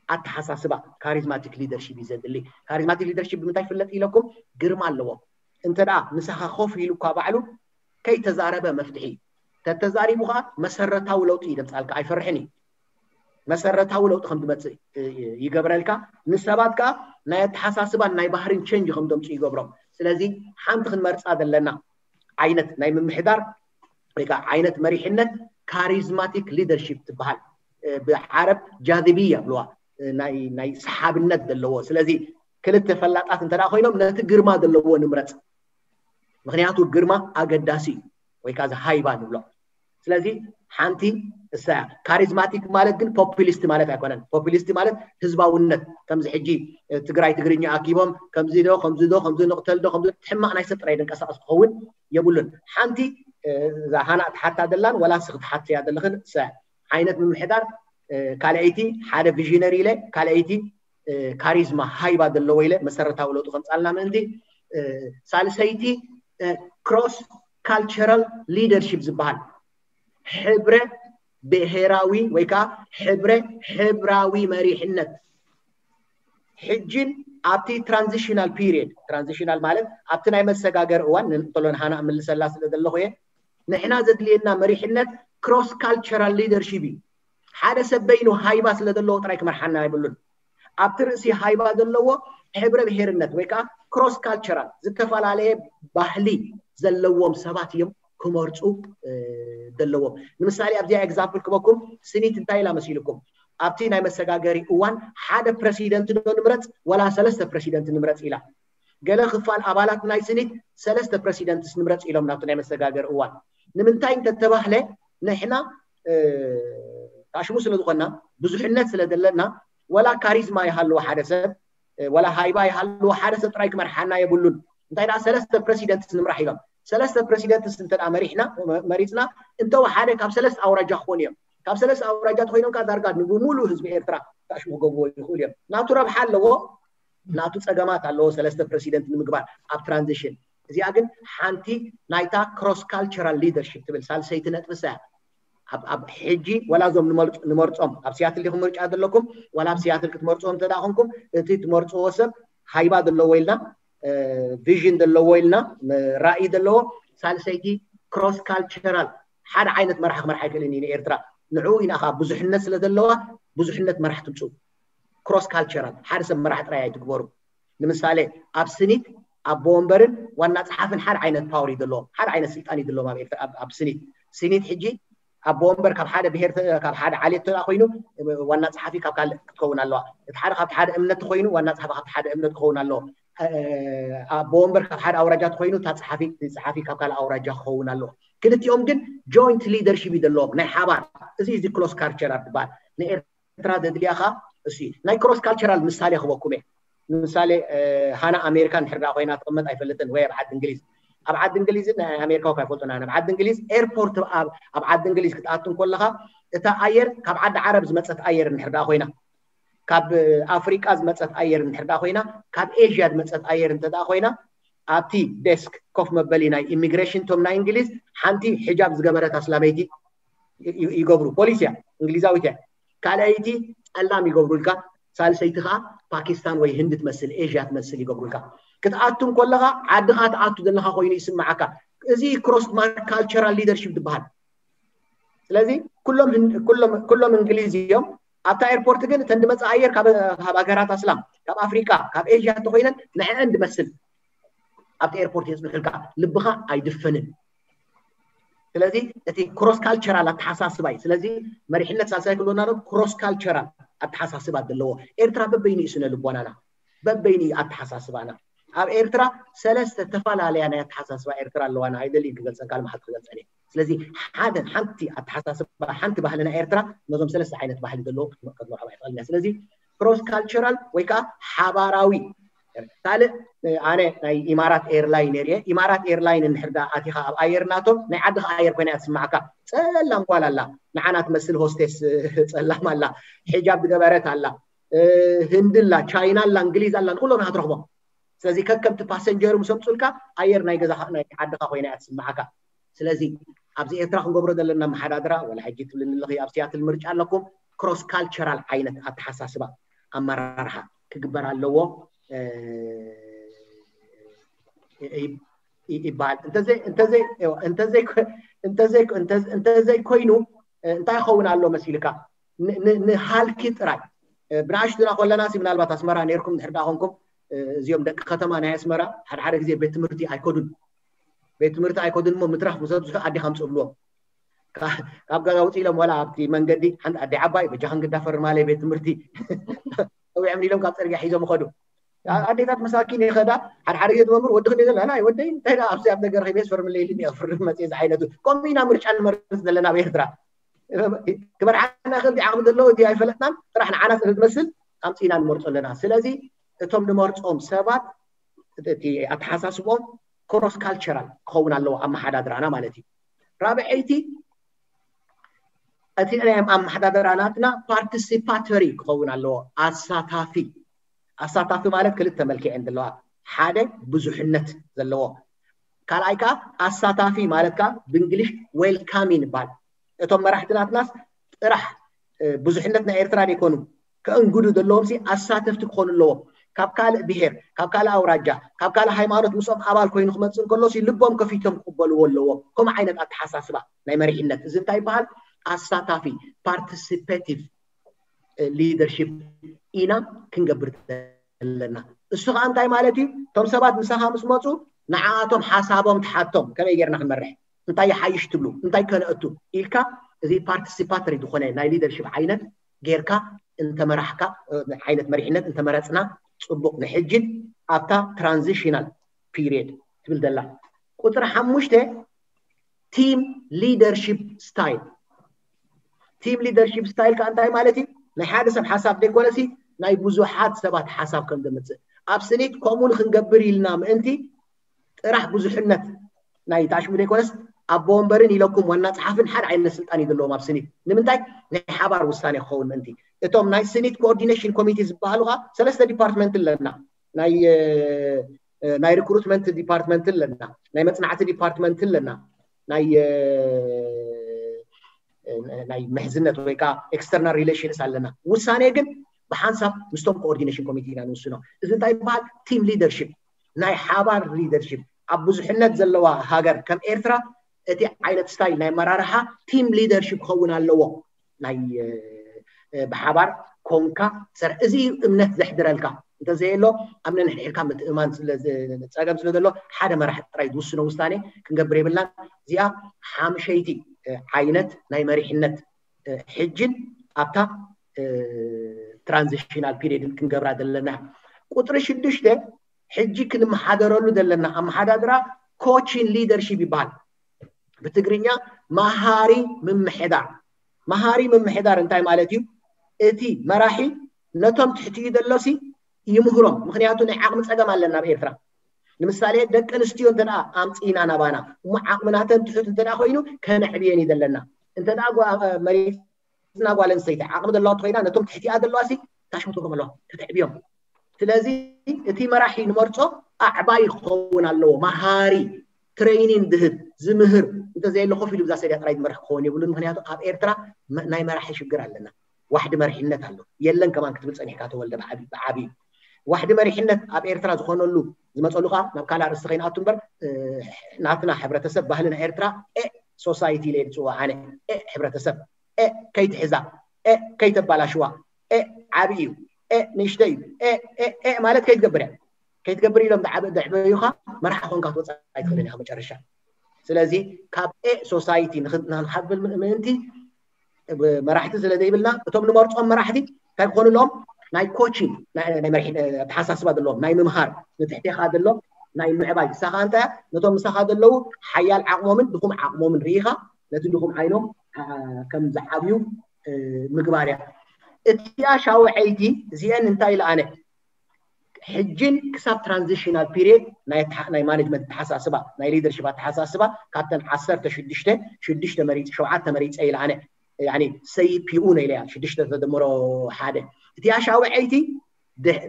ኣተሓሳስባ ካሪዝማቲክ ሊደርሺፕ እዩ ዘድሊ። ካሪዝማቲክ ሊደርሺፕ ብምንታይ ይፍለጥ ኢለኩም? ግርማ ኣለዎ። እንተ ደኣ ምሳኻ ኮፍ ኢሉ እኳ ባዕሉ ከይተዛረበ መፍትሒ ተተዛሪቡ ከዓ መሰረታዊ ለውጢ ይደምፃልካ ኣይፈርሕን እዩ። መሰረታዊ ለውጢ ከም ዝመፅእ ይገብረልካ። ንሰባት ከዓ ናይ ኣተሓሳስባን ናይ ባህርን ቸንጅ ከም ዘምፁ ይገብሮም። ስለዚ ሓንቲ ክንመርፃ ዘለና ዓይነት ናይ ምምሕዳር ወይ ከዓ ዓይነት መሪሕነት ካሪዝማቲክ ሊደርሺፕ ትበሃል። ብዓረብ ጃዝብያ ይብልዋ፣ ናይ ናይ ሰሓብነት ዘለዎ። ስለዚ ክልተ ፈላጣት እንተ ኮይኖም ነቲ ግርማ ዘለዎ ንምረፅ። ምክንያቱ ግርማ ኣገዳሲ እዩ፣ ወይ ከዓ ሃይባ ንብሎ። ስለዚ ሓንቲ እሳ ካሪዝማቲክ ማለት ግን ፖፑሊስት ማለት ኣይኮነን። ፖፑሊስት ማለት ህዝባውነት፣ ከምዚ ሕጂ ትግራይ ትግርኛ ኣኪቦም ከምዚ ዶ ከምዚ ዶ ከምዚ ንቅተል ዶ ከምዚ ሕማቕ ናይ ሰብ ጥራይ ድንቀሳቀስ ክኸውን የብሉን። ሓንቲ እዛ ሃና ትሓታ ደላን ወላ ስኽ ትሓትያ ዘለኽን እሳ ዓይነት ምምሕዳር፣ ካልኣይቲ ሓደ ቪዥነሪ ኢለ፣ ካልኣይቲ ካሪዝማ ሃይባ ዘለዎ ኢለ መሰረታዊ ለውጢ ከምፃልና ምእንቲ፣ ሳልሰይቲ ክሮስ ካልቸራል ሊደርሺፕ ዝበሃል ሕብረ ብሔራዊ ወይ ከዓ ሕብረ ሕብራዊ መሪሕነት ሕጅን ኣብቲ ትራንዚሽናል ፒሪየድ፣ ትራንዚሽናል ማለት ኣብቲ ናይ መሰጋገር እዋን ንንጥሎን ሃና እምልሰላ ስለ ዘለኹ እየ። ንሕና ዘድልየና መሪሕነት ክሮስ ካልቸራል ሊደርሺፕ እዩ። ሓደ ሰብ በይኑ ሃይባ ስለ ዘለዎ ጥራይ ክመርሓና ኣይብሉን። ኣብቲ ርእሲ ሃይባ ዘለዎ ሕብረ ብሔርነት ወይ ከዓ ክሮስ ካልቸራል ዝተፈላለየ ባህሊ ዘለዎም ሰባት እዮም ክመርፁ ዘለዎም። ንምሳሌ ኣብዚኣ ኤግዛምፕል ክበኩም፣ ስኒት እንታይ ኢላ መሲልኩም? ኣብቲ ናይ መሰጋገሪ እዋን ሓደ ፕረሲደንት ዶ ንምረፅ ወላ ሰለስተ ፕረሲደንት ንምረፅ ኢላ። ገለ ክፋል ኣባላት ናይ ስኒት ሰለስተ ፕረሲደንትስ ንምረፅ ኢሎም ናብቲ ናይ መሰጋገሪ እዋን። ንምንታይ እንተተባህለ ንሕና ታሽሙ ስለ ዝኾንና፣ ብዙሕነት ስለ ዘለና፣ ወላ ካሪዝማ ይሃልዎ ሓደ ሰብ፣ ወላ ሃይባ ይሃልዎ ሓደ ሰብ ጥራይ ክመርሓና የብሉን። እንታይ ደኣ ሰለስተ ፕረሲደንትስ ንምራሕ ኢሎም። ሰለስተ ፕረሲደንትስ እንተ መሪሕና መሪፅና፣ እንተወሓደ ካብ ሰለስተ ኣውራጃ ክኾኑ እዮም። ካብ ሰለስተ ኣውራጃ ተኮይኖም ከዓ ዳርጋ ብሙሉ ህዝቢ ኤርትራ ታሽሙ ክገብርዎ ይኽእሉ እዮም። ናቱ ረብሓ ኣለዎ፣ ናቱ ፀገማት ኣለዎ። ሰለስተ ፕረሲደንት ንምግባር ኣብ ትራንዚሽን፣ እዚኣ ግን ሓንቲ ናይታ ክሮስ ካልቸራል ሊደርሺፕ ትብል ሳልሰይቲ ነጥቢ እሳ እያ። ኣብ ሕጂ ወላ እዞም ንመርፆም ኣብ ሲያትል ዲኹም ምርጫ ዘለኩም፣ ዋላ ኣብ ሲያትል ክትመርፅዎ እንተ ኮንኩም፣ እቲ ትመርፅዎ ሰብ ሃይባ ዘለዎ ኢልና፣ ቪዥን ዘለዎ ኢልና፣ ራእይ ዘለዎ፣ ሳልሰይቲ ክሮስ ካልቸራል ሓደ ዓይነት መራሕ ክመርሓ ኣይክእልን እዩ ንኤርትራ። ንዕኡ ኢና ከዓ ብዙሕነት ስለ ዘለዋ ብዙሕነት መራሕ ትምፅኡ። ክሮስ ካልቸራል ሓደ ሰብ መራሕ ጥራይ ኣይትግበሩ። ንምሳሌ ኣብ ስኒት ኣቦ ወንበርን ዋና ፀሓፍን ሓደ ዓይነት ፓወር እዩ ዘለዎም፣ ሓደ ዓይነት ስልጣን እዩ ዘለዎም ኣብ ኤርትራ። ኣብ ስኒት ስኒት ሕጂ ኣቦ ወንበር ካብ ሓደ ብሄር ካብ ሓደ ዓሌት ተዳ ኮይኑ ዋና ፀሓፊ ካብ ካልእ ክትከውን ኣለዋ። እቲ ሓደ ካብቲ ሓደ እምነት ኮይኑ ዋና ፀሓፊ ካብቲ ሓደ እምነት ክኸውን ኣለዎ። ኣቦ ወንበር ካብ ሓደ ኣውራጃ ተኮይኑ እታ ፀሓፊ ፀሓፊ ካብ ካልእ ኣውራጃ ክኸውን ኣለዎ። ክልቲኦም ግን ጆይንት ሊደርሺፕ እዩ ዘለዎም ናይ ሓባር። እዚ እዚ ክሎስ ካልቸር ኣብ ትበሃል ንኤርትራ ዘድልያ ከዓ እሱ እዩ። ናይ ክሮስ ካልቸራል ምሳሌ ክበኩም እየ። ንምሳሌ ሃና ኣሜሪካ እንድሕር ኮይና ትቕመጥ ኣይፈልጥን ወይ ኣብ ዓዲ እንግሊዝ፣ ኣብ ዓዲ እንግሊዝን ናይ ኣሜሪካ እኳ ኣይፈልጡና። ኣብ ዓዲ እንግሊዝ ኤርፖርት ኣብ ዓዲ እንግሊዝ ክትኣቱ እንከለካ እታ ኣየር ካብ ዓዲ ዓረብ ዝመፀት ኣየር እንድሕር ኮይና፣ ካብ ኣፍሪቃ ዝመፀት ኣየር እንድሕር ኮይና፣ ካብ ኤዥያ ዝመፀት ኣየር እንተ ኮይና፣ ኣብቲ ዴስክ ኮፍ መበሊ ናይ ኢሚግሬሽን ቶም ናይ እንግሊዝ ሓንቲ ሕጃብ ዝገበረት ኣስላመይቲ ይገብሩ። ፖሊስ እያ፣ እንግሊዛዊት እያ። ካልኣይቲ ፀላም ይገብሩልካ፣ ሳልሰይቲ ከዓ ፓኪስታን ወይ ህንዲ ትመስል፣ ኤዥያ ትመስል ይገብሩልካ። ክትኣቱ እንከለካ ዓድካ ትኣቱ ዘለካ ኮይኑ ይስምዓካ። እዚ ክሮስ ካልቸራል ሊደርሺፕ ትበሃል። ስለዚ ኩሎም እንግሊዝ እዮም። ኣብታ ኤርፖርት ግን እተን ድመፃ ኣየር ካብ ሃገራት ኣስላም፣ ካብ ኣፍሪቃ፣ ካብ ኤዥያ እንተኮይነን ንዕአን ድመስል ኣብቲ ኤርፖርት የፅንሑልካ፣ ልብኻ ኣይድፈንን። ስለዚ እቲ ክሮስ ካልቸራል ኣተሓሳስባ እዩ። ስለዚ መሪሕነት ሳልሳይ ክህልወና ዶ ክሮስ ካልቸራል ኣተሓሳስባ ዘለዎ። ኤርትራ በበይኑ እዩ ስነ ልቦናና፣ በበይኑ እዩ ኣተሓሳስባና። ኣብ ኤርትራ ሰለስተ ተፈላለያ ናይ ኣተሓሳስባ ኤርትራ ኣለዋና። ኣይደልይን ክገልፀን፣ ካልእ መዓልቲ ክገልፀን እየ። ስለዚ ሓደ ሓንቲ ኣተሓሳስባ፣ ሓንቲ ባህልና ኤርትራ ነዞም ሰለስተ ዓይነት ባህሊ ዘለዎ ክትመርሖ ኣይኽእልን እያ። ስለዚ ክሮስ ካልቸራል ወይ ከዓ ሓባራዊ ካልእ ኣነ ናይ ኢማራት ኤርላይን እየ። ኢማራት ኤርላይን እንድሕር ዳ ኣቲኻ ኣብ ኣየር ናቶም ናይ ዓድኻ ኣየር ኮይና እያ ትስማዓካ። ፀላም ጓል ኣላ፣ ንዓና ትመስል ሆስቴስ ፀላም ኣላ፣ ሒጃብ ዝገበረት ኣላ፣ ህንዲ ኣላ፣ ቻይና ኣላ፣ እንግሊዝ ኣላ፣ ንኩሎም ኢኻ ትረኽቦም። ስለዚ ከከምቲ ፓሰንጀሩ ምስ ኣምፁልካ ኣየር ናይ ገዛኻ ናይ ዓድኻ ኮይና እያ ትስማዓካ። ስለዚ ኣብዚ ኤርትራ ክንገብሮ ዘለና ኣመሓዳድራ፣ ወላ ሕጂ ትብልኒ ኣለኺ ኣብ ሲያትል ምርጫ ኣለኩም፣ ክሮስ ካልቸራል ዓይነት ኣተሓሳስባ ኣመራርሓ ክግበር ኣለዎ ይበሃል። እንተዘይ እንተዘይ እንተዘይ እንተዘይ እንተዘይ ኮይኑ እንታይ ይኸውን ኣሎ መሲልካ? ንሃልኪ ጥራይ። ብንኣሽቱና ከለና ምናልባት ኣስመራ ነርኩም ድሕር ዳ ኮንኩም፣ እዚኦም ደቂ ከተማ ናይ ኣስመራ ሓደ ሓደ ግዜ ቤት ትምህርቲ ኣይከዱን። ቤት ትምህርቲ ኣይከዱን እሞ ምትራፍ ምስ ኣብዝሑ ኣዴኻ ምፅእ ብልዎም። ካብ ገዛ ውፅእ ኢሎም ዋላ ኣብቲ መንገዲ ሓንቲ ኣደ ዓባይ በጃ ክንግዳ ፈርማለይ ቤት ትምህርቲ እውዕም ኢሎም ካብ ፅርግያ ሒዞም ይኸዱ። ኣዴታት መሳኪን ይኸዳ ሓደ ሓደ ግዜ ትመምር ወዲ ክንደ ዘለና ናይ ወደይ እንታይ ኣብዚ ኣብ ነገር ከይቤስ ፈርምለይ ኢልኒ ፍርም መፅእ ዝዓይነቱ ከምኡ ኢና ምርጫ ንመርፅ ዘለና ኣብ ኤርትራ። ክመርሓና ክእል ዓቕሚ ዘለዎ እቲ ኣይፈለጥናን ጥራሕ ንዓና ስለ ዝመስል ኣምፅእና ንመርፆ ኣለና። ስለዚ እቶም ንመርፆም ሰባት እቲ ኣተሓሳስቦም cross cultural ክኸውን ኣለዎ ኣመሓዳድራና ማለት እዩ። ራብዐይቲ እቲ ናይ ኣመሓዳድራ ናትና participatory ክኸውን ኣለዎ፣ ኣሳታፊ። ኣሳታፊ ማለት ክልተ መልክዕ ዘለዋ፣ ሓደ ብዙሕነት ዘለዎ፣ ካልኣይ ከዓ ኣሳታፊ ማለት ከዓ ብእንግሊሽ welcoming ይባል። እቶም መራሕቲ ናትናስ ጥራሕ ብዙሕነት ናይ ኤርትራ ዘይኮኑ ከእንግዱ ዘለዎም ሲ ኣሳተፍቲ ክኾኑ ኣለዎም። ካብ ካልእ ብሄር፣ ካብ ካልእ ኣውራጃ፣ ካብ ካልእ ሃይማኖት ምስኦም ኣባል ኮይኑ ክመፅእ እንከሎ ሲ ልቦም ከፊቶም ክቕበልዎ ኣለዎም። ከምኡ ዓይነት ኣተሓሳስባ ናይ መሪሕነት እዚ እንታይ ይበሃል? ኣሳታፊ participatory leadership ኢና ክንገብር ዘለና። እሱ ከዓ እንታይ ማለት እዩ? እቶም ሰባት ምሳኻ ምስ መፁ ንዓኣቶም ሓሳቦም ትሓቶም፣ ከመይ ጌርና ክንመርሕ፣ እንታይ ይሓይሽ ትብሉ፣ እንታይ ከነእቱ ኢልካ እዚ participatory ዝኾነ ናይ leadership ዓይነት ጌርካ እንተመራሕካ ዓይነት መሪሕነት እንተመረፅና ፅቡቕ። ንሕጅን ኣብታ transitional period ትብል ዘላ ቁፅሪ ሓሙሽተ team leadership style። Team leadership style ከዓ እንታይ ማለት እዩ? ናይ ሓደ ሰብ ሓሳብ ዘይኮነሲ ናይ ብዙሓት ሰባት ሓሳብ ከም ዘምፅእ ኣብ ስኒት ከምኡ ንክንገብር ኢልና ምእንቲ ጥራሕ ብዙሕነት ናይ ታሽሙ ዘይኮነስ ኣቦ ወንበርን ኢለኩም ዋና ፀሓፍን ሓደ ዓይነት ስልጣን እዩ ዘለዎም ኣብ ስኒት። ንምንታይ? ናይ ሓባር ውሳኔ ክኸውን ምእንቲ። እቶም ናይ ስኒት coordination committee ዝበሃሉ ከዓ ሰለስተ ዲፓርትመንት ኣለና። ናይ ናይ recruitment department ኣለና፣ ናይ መፅናዕቲ department ኣለና፣ ናይ ናይ ምሕዝነት ወይ ከዓ external relations ኣለና። ውሳኔ ግን ብሓንሳብ ምስቶም coordination committee ኢና ንውስኖ። እዚ እንታይ ይበሃል? Team leadership፣ ናይ ሓባር leadership። ኣብ ብዙሕነት ዘለዋ ሃገር ከም ኤርትራ እቲ ዓይነት style ናይ ኣመራርሓ team leadership ክኸውን ኣለዎ። ናይ ብሓባር ኮንካ ትሰርሕ። እዚ እዩ እምነት ዘሕድረልካ። እንተዘየሎ ኣብ ነንሕድሕድካ ምትእማን ጸገም ስለ ዘሎ ሓደ መራሒ ጥራይ ዝውስኖ ውሳኔ ክንገብር የብልናን። እዚኣ ሓምሸይቲ ዓይነት ናይ መሪሕነት ሕጅን ኣብታ transitional period ን ክንገብራ ዘለና። ቁፅሪ ሽዱሽተ ሕጂ ክንመሓደረሉ ዘለና ኣመሓዳድራ coaching leadership ይበሃል። ብትግርኛ መሃሪ ምምሕዳር። መሃሪ ምምሕዳር እንታይ ማለት እዩ? እቲ መራሒ ነቶም ትሕቲኡ ዘሎሲ ይምህሮም። ምክንያቱ ናይ ዓቕሚ ፀገም ኣለና ኣብ ኤርትራ። ንምሳሌ ደቂ ኣንስትዮ እንተ ኣምፅእና ናባና እሞ ዓቕሚ ናተን ትሑት እንተ ኮይኑ ከነዕብየን እዩ ዘለና። እንተ መሪፅና ጓል ኣንስተይቲ ዓቕሚ ዘለዋ እንተኮይና ነቶም ትሕቲኣ ዘለዋሲ ታሽሙ ትገብሮም ኣለዋ ከተዕብዮም። ስለዚ እቲ መራሒ ንመርፆ ኣዕባይ ክኸውን ኣለዎ። መሃሪ ትሬኒን ዝህብ ዝምህር እንተዘየለ ኮፍ ኢሉ ብዛ ሰድያ ጥራይ ዝመርሕ ክኸውን የብሉን። ምክንያቱ ኣብ ኤርትራ ናይ መራሒ ሽግር ኣለና። ዋሕዲ መሪሕነት ኣሎ የለን ከማን ክትብል ፀኒሕካ ተወልደ ብዓብዩ። ዋሕዲ መሪሕነት ኣብ ኤርትራ ዝኾነሉ ዝመፀሉ ከዓ ናብ ካልእ ኣርእስቲ ከይንኣቱ እምበር ናትና ሕብረተሰብ ባህሊ ናይ ኤርትራ ኤ society ኢለ ዝፅውዖ ኣነ። ኤ ሕብረተሰብ ኤ ከይትሕዛ ኤ ከይተባላሽዋ ኤ ዓብዪ እዩ ኤ ንእሽተይ እዩ ኤ ማለት ከይትገብር እያ። ከይትገብር ኢሎም ዘዕበዩኻ መራሒ ኮንካ ክትወፅእ ኣይትኽእልን ኢኻ መጨረሻ። ስለዚ ካብ ኤ society ንክንሓብል ምእንቲ መራሕቲ ስለ ዘይብልና እቶም ንመርፆም መራሕቲ እንታይ ክኾኑ ኣለዎም? ናይ coaching ኣተሓሳስባ ዘለዎም ናይ ምምሃር ንትሕቴኻ ዘሎ ናይ ምዕባይ ንሳኻ እንታይ ነቶም ምሳኻ ዘለዉ ሓያል ዓቕሞምን ድኹም ዓቕሞምን ርኢኻ ነቲ ድኹም ዓይኖም ከም ዝዓብዩ ምግባር እያ። እቲኣ ሻውዐይቲ እዚአን እንታይ ኢለ ኣነ ሕጅን ክሳብ transitional period ናይ management ኣተሓሳስባ ናይ leadership ኣተሓሳስባ ካብተን ዓሰርተ ሽዱሽተ ሽዱሽተ መሪፀ ሸውዓተ መሪፀ ኢለ ኣነ ሰይፒኡ ነ ኢለያ ሽዱሽተ ተደምሮ ሓደ እቲኣ ሻውዐይቲ